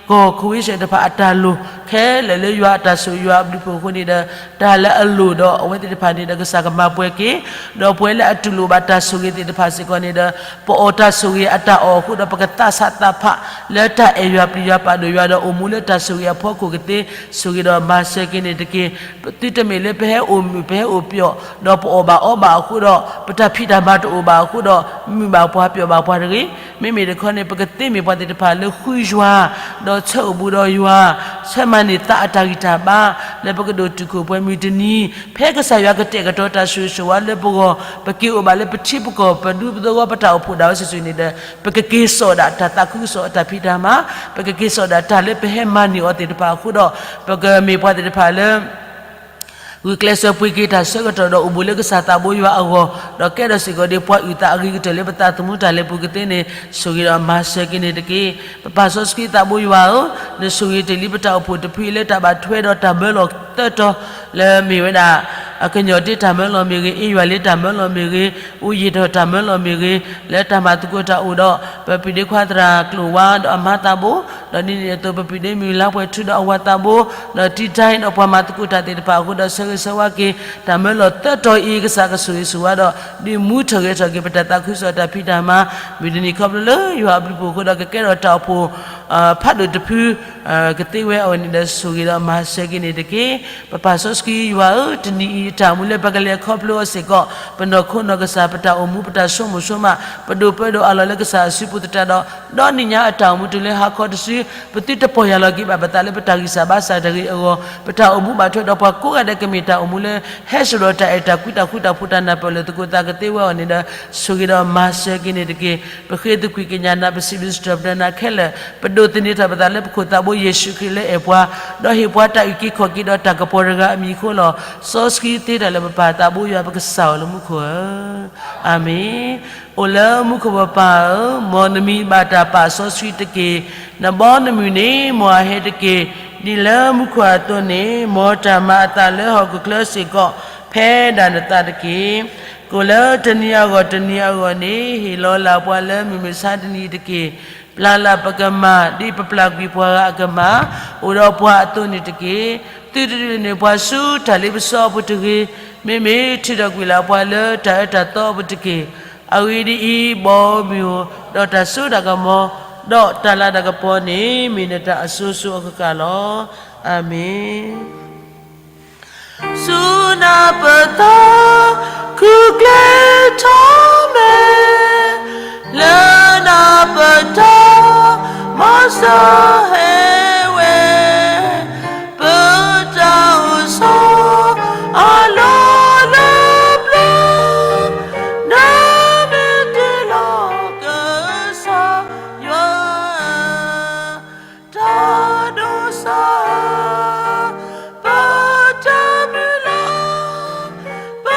ကီၢ်ခိၣ်ဝ့ၢ်စဲၣ်တဖၣ်အတၢ်လိၣ်ခဲလၢာ်လၢယွၤအတၢ်ဆိၣ်ဂ့ၤ ယွၤအဘျုးအဖှိၣ်အဃိန့ၣ်ဒီး တၢ်လၢအလိၣ်ဒီးအဝဲသ့ၣ်တဖၣ်န့ၣ်ဒီး ကစၢ်ကမၤပှဲၤက့ၤ, ဒီးပှၤလၢအတူၢ်လိာ်ဘၣ်တၢ်ဆိၣ်ဂ့ၤသ့ၣ်တဖၣ်စ့ၢ်ကီးန့ၣ်ဒီး ပအီၣ်တၢ်ဆိၣ်ဂ့ၤအတၢ်အီၣ်အဃိဒီး ပကသးဆးသးဖးလၢတၢ်အဲၣ်ယွၤပျံၤယွၤပာ်ဒိၣ်ယွၤဒီးအိၣ်မူလၢတၢ်ဆိၣ်ဂ့ၤအဖီခိၣ်ကသ့, ဆိၣ်ဂ့ၤဒီးမၤစၢၤက့ၤန့ၣ်တက့ၢ်. သုတမ့ၢ်လၢပဟဲအိၣ်မုာ် ပဟဲအိၣ်ပျီၣ် ဒီးပအီၣ်ဘၣ်အီဘၣ်အဃိဒီး ပတၢ်ဖံးတၢ်မၤတအိၣ်ဘၣ်အဃိဒီး မုာ်ဘၣ်ပှၤပျီၣ်ဘၣ်ပှၤတဂ့ၤ. မ့မ့ၢ်တခီန့ၣ် ပကသ့မ့ၢ်ပှၤသ့ၣ်တဖၣ်လၢဃုယွၤ, ဒီးဆၢအိၣ်ဘူးဒီးယွၤ, ဆၢမၤန့ၢ်သးအတၢ်ဂံၢ်တၢ်ဘါ, လၢပကဒိၣ်တုာ်ခိၣ်ပှဲၤမုၢ်တနံၤ, ဖဲကစၢ်ယွၤကတဲာ်ကတီၤတၢ်ဆိၣ်ဂ့ၤဆိၣ်ဝါလၢပဂီၢ်, ပက့ၤအိၣ်ဘၣ်လၢပထံပကီၢ် ပဒူပသဝီပတၢ်အိၣ်ဖှိၣ်ဒၣ်ဝဲစုာ်စုာ်န့ၣ်ဒီး ပကက့ၤစိာ်ဒၣ်တၢ်သးခုကစီၣ်အတၢ်ဖံးတၢ်မၤ, ပကက့ၤစိာ်ဒၣ်တၢ်လၢပဟဲမၤန့ၢ်အီၤသ့ၣ်တဖၣ်အဃိဒီး ပကမ့ၢ်ပှၤသ့ၣ်တဖၣ်လၢ ဂုာ်ကျဲးစၢးပှ့ၤက့ၤတၢ်ဆၢကတီၢ်ဒီးအိၣ်ဘူးလၢကစၢ်သးဘိယွၤအဂီၢ်, ဒီးကဲထီၣ်စ့ၢ်ကီးဒ်ပှၤအုၣ်သးအဂ့ၤကတၢၢ်လၢပသးသမူတၢ်လဲၤပူၤကသ့န့ၣ် ဆိၣ်ဂ့ၤဒီးမၤစၢၤက့ၤန့ၣ်တက့ၢ်. ပပၢ်စီဆှံသးဘိယွၤဧၢ, နဆိၣ်ဂ့ၤတ့ၢ်လံပတၢ်အိၣ်ဖှိၣ်တဖုအံၤလၢတၢ်ဘၣ်ထွဲဒီးတၢ်မၢလီၤသၢတီၤ လၢမ့ၢ်ဝဲဒၣ် အကညီၤတ့တၢ်မၢလီၤမ့ၢ်ဂ့ၤ, အ့ယွၤလ့တၢ်မၢလီၤမ့ၢ်ဂ့ၤ, အိၣ်ယံာ်ထီၣ်တၢ်မၢလီၤမ့ၢ်ဂ့ၤ, လၢတၢ်မၤသကိးတၢ်အိၣ်ဒီး ပပုၢ်ဒ့ခွါသရၣ်ကျိၣ်ဝါဒီးအမါသးဘိ, ဒီးဒ်န့ၣ်အသိး ပပုၢ်ဒ့မုၣ်လါပှဲၤထူဒီးအဝၤသးဘိ, ဒီးတံတၢ်ဒီးပှၤမၤသကိးတၢ်သ့ၣ်တဖၣ်အဃိဒီး ဆၢဂ့ၤဆၢဝါက့ၤ တၢ်မၢလီၤသၢတီၤအံၤ ကစၢ်ကဆိၣ်ဂ့ၤဆိၣ်ဝါဒီး ဒုးမူထီၣ်ဂဲၤထီၣ်က့ၤ ပတၢ်သးခုကစီၣ်တၢ်ဖံးတၢ်မၤ, မုၢ်တနံၤခီဖျိလၢယွၤအဘျုးအဖှိၣ်အဃိဒီး ကကဲထီၣ်တၢ်အိၣ်ဖှိၣ် ဖးဒိၣ်တဖု ကသ့ဝဲအဂီၢ်န့ၣ်ဒီး ဆိၣ်ဂ့ၤဒီးမၤစၢၤက့ၤန့ၣ်တက့ၢ်. ပပၢ်စီဆှံယွၤဧၢ, တနံၤအံၤအတၢ်အိၣ်မူလၢပကလဲၤခီဖျိအီၤစ့ၢ်ကီး ပနီၢ်ခိနီၢ်ကစၢ် ပတၢ်အိၣ်မူ ပတၢ်ဆိကမိၣ်ဆိကမး ပဒိၣ်ပၢဒီးအလီၢ်လၢကစၢ်အစုပူၤသတးဒီး ဒီနံၤညါအတၢ်အိၣ်မူတုၤလၢဟါခီတစု ပသုတပီၢ်ယၢ်လီၤက့ၤဘၣ်ပသးလၢပတၢ်ဂံၢ်စၢ်ဘါစၢ်တဂ့ၤအဂီၢ်, ပတၢ်အိၣ်မူဘၣ်ထွဲဒီးပှၤကိးဂၤဒဲးကမ့ၢ်တၢ်အိၣ်မူလၢ ဟဲစိာ်ဒီးတၢ်အဲၣ်တၢ်ကွံ တၢ်ဃူတၢ်ဖိး တၢ်နၢ်ပၢၢ်လၢသကိးသးကသ့ဝဲအဂီၢ်န့ၣ်ဒီး ဆိၣ်ဂ့ၤဒီးမၤစၢၤက့ၤန့ၣ်တက့ၢ်. ပဃ့သကွံာ်ကညးနၤ ပစံးဘျုးစံးထီၣ်ပတြၢၤနၤခဲလၢာ်, ပဒိးသန့ၤထီၣ်ပသးလၢပခိၣ်သးဘိယ့ၣ်ၡူးခရံာ်လၢအဲၣ်ပှၤ, ဒီးဟ့ၣ်ပှၤတၢ်အုၣ်က့ၤခီၣ်က့ၤဒီးတၢ်ကပီၤတဂၤအမံၤအဃိလီၤ. စီဆှံသ့တၢ်လၢပပၢ်သးဘိယွၤ ပကစၢ်အီၤလၢမူခိၣ်ဧၢ, အၤမ့ၣ်. အိၣ်လၢမူခိၣ်ပပၢ်ဧၢ, မ်နမံၤဘၣ်တၢ်ပာ်စီဆှံတက့ၢ်. နဘီနမုၢ်န့ၣ် မ်အဟဲတက့ၢ်. ဒ်လၢမူခိၣ်အသိးန့ၣ်, မ်တၢ်မၤအသးလၢဟီၣ်ခိၣ်ချၢစ့ၢ်ကီး ဖဲဒၣ်နသးတက့ၢ်. ကိၣ်လၢတနံၤအဂီၢ်တနံၤအဂီၢ်န့ၣ် ဟ့ၣ်လီၤလၢ်ပှၤလၢမုၢ်မဆါတနံၤတက့ၢ်. ပျၢ်လၢ်ပကမၢ် ဒ်ပပျၢ်ကွံာ်ပှၤဂၤအကမၢ်, အိၣ်ဒီးပှၤအသိးန့ၣ်တက့ၢ်. သုတဒုးန့ၢ်ပှၤဆူတၢ်လ့ပစီအပူၤတဂ့ၤ, မ့မ့ၢ်ထုးထီၣ်ကွံာ်လၢ်ပှၤလၢတၢ်အၢတၢ်သီအပူၤတက့ၢ်. အဂ့ၢ်ဒ်အံၤ, ဘီမုၢ်ဧိၤ, ဒီးတၢ်စိတၢ်ကမီၤ, ဒီးတၢ်လၤတၢ်ကပီၤန့ၣ် မ့ၢ်နတၢ်အစိၤစိၤအဃၣ်ဃၣ်လီၤ. အၤမ့ၣ်. ဆူနၢ်ပသး ခုကျဲထီၣ်မဲာ်, လၢနၢ်ပတၢ်မၤစၢၤဟဲဝဲ, ပတၢ်အိၣ်ဆီ အလီၢ်လၢပျၢၤ, နမ့ၢ်တ့လီၤကစၢ်ယွၤ တၢ်ဒိးစၢ်, ပတၢ်မုၢ်လၢ်, ပ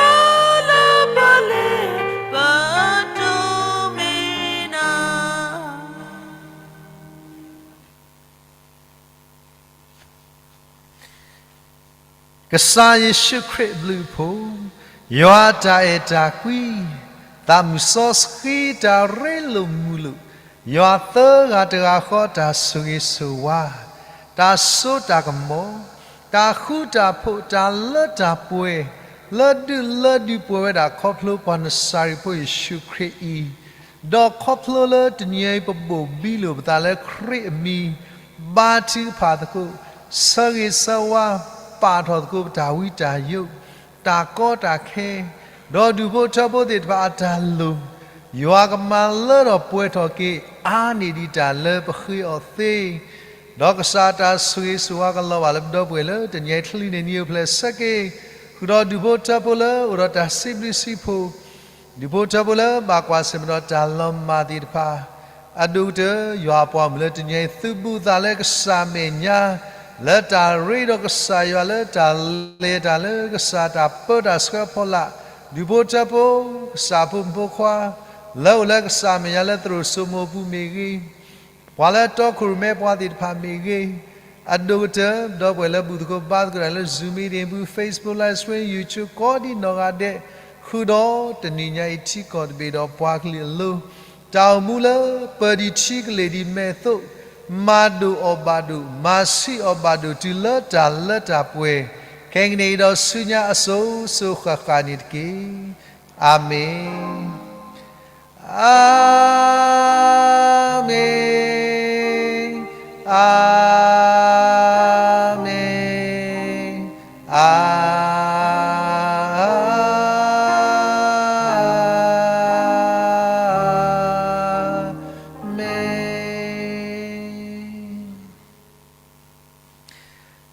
လၢပလ့ၤ, ပတိၢ်မ့ၢ်နၤ. ကစၢ်ယ့ၣ်ၡူးခရံာ်အဘျုးအဖှိၣ်, ယွၤအတၢ်အဲၣ်တၢ်ကွံ, သးမုၢ်စီဆှံတၢ်ရ့လိာ်မုာ်လိာ်, ယွၤသၢဂၤတဂၤဃီတၢ်ဆိၣ်ဂ့ၤဆိၣ်ဝါ, တၢ်စိတၢ်ကမီၤ, တၢ်ဃူတၢ်ဖိး တၢ်လၢတၢ်ပှဲၤ, လၢဒုၣ်လၢဒုၣ်ပှဲၤဝဲဒၣ်ခီဖျိပှၤနစၤရ့းဖိယ့ၣ်ၡူးခရံာ်အံၤ, ဒီးခီဖျိလၢတနံၤအံၤပဘိၣ်ဘံလိာ်ပသးလၢခရံာ်အမံၤ, ဘါထုကဖၣ်သကိး, ဆၢဂ့ၤဆၢဝါ, ပာ်ထီၣ်သကိးပတၢ်ဝံတၢ်ယိး, တၢ်ကီတၢ်ခဲ, ဒီးဒူၣ်ဖိထၢဖိသ့ၣ်တဖၣ်အတၢ်လိၣ်, ယွၤကမၤလၢထီၣ်ပှဲၤထီၣ်က့ၤ အါန့ၢ်ဒံးတၢ်လၢပဃ့အီၤသ့, ဒီးကစၢ်တၢ်ဆိၣ်ဂ့ၤဆိၣ်ဝါကလီၤဘၣ်လၢပဒီပုၢ်ဝဲၢ်လၢတနံၤအံၤချ့န့ၣ် နံၤအိၣ်ဖျဲၣ်ဆၢက့ၤ, ဃုာ်ဒီးဒူၣ်ဖိထၢဖိလၢအိၣ်ဒီးတၢ်စံးဘျုးစံးဖှိၣ်, ဒူၣ်ဖိထၢဖိလၢဘၣ်ကွၢ်ဆၢၣ်မဲာ်ဒီးတၢ်လီၤမၢ်သ့ၣ်တဖၣ်, အဒိၣ်ကတၢၢ် ယွၤအပှၤမုၣ်လၢတနံၤအံၤ သုးဘူးသးလၢကစၢ်မဲာ်ညါ, လၢတၢ်ရ့ဒီးကစၢ်ယွၤ လၢတၢ်လဲၤတၢ်လၢကစၢ်တၢ်ပၢတၢ်ဆှၢဖီလာ်, ဒူၣ်ဖိထၢဖိ, ကစၢ်ဖိမုၣ်ဖိခွါ, လၢအိၣ်လၢကစၢ်မဲာ်ညါလၢသရိာ်စိမိၤပူၤမ့ၢ်ဂ့ၤ, ပှၤလၢတီခိၣ်ရိၣ်မဲပှၤသ့ၣ်တဖၣ်မ့ၢ်ဂ့ၤ, အဒိၣ်ကတၢၢ် ဒီပုၢ်ဝဲၢ်လၢဘူၣ်သကိးဘါသကိးတၢ်လၢ Zoom meeting ပူၤ Facebook live stream YouTube ကိးဒံနီၢ်ဂၤဒဲး, ဃုာ်ဒီးတနံၤညါအံၤထံကီၢ်တဘ့ၣ်ဒီးပှၤကလုာ်အလိၤ, တၢ်အိၣ်မူလၢပၢၤဒံးထံကလ့ၢ်ဒံးမဲာ်အသိး, မၤဒိၣ်အီၤဘၣ်ဒိၣ်, မၤဆှံအီၤဘၣ်ဒိၣ်တုၤလၢတၢ်လၢတၢ်ပှဲၤ, ခဲကနံၣ်အံၤဒီးဆူညါအစိၤစိၤဃၣ်ဃၣ်န့ၣ်တက့ၢ်. အၤမ့ၣ်. အၤမ့ၣ်, အၤမ့ၣ်, အၤမ့ၣ်.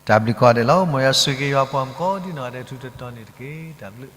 တၢ်ဘျုးကိးဂၤဒဲးလီၤ. မ်ယွၤဆိၣ်ဂ့ၤက့ၤယွၤပှၤမုၣ်ကိးဒံနီၢ်ဂၤဒဲးထူးထူးတီၤတီၤန့ၣ်တက့ၢ်. တၢ်ဘျုး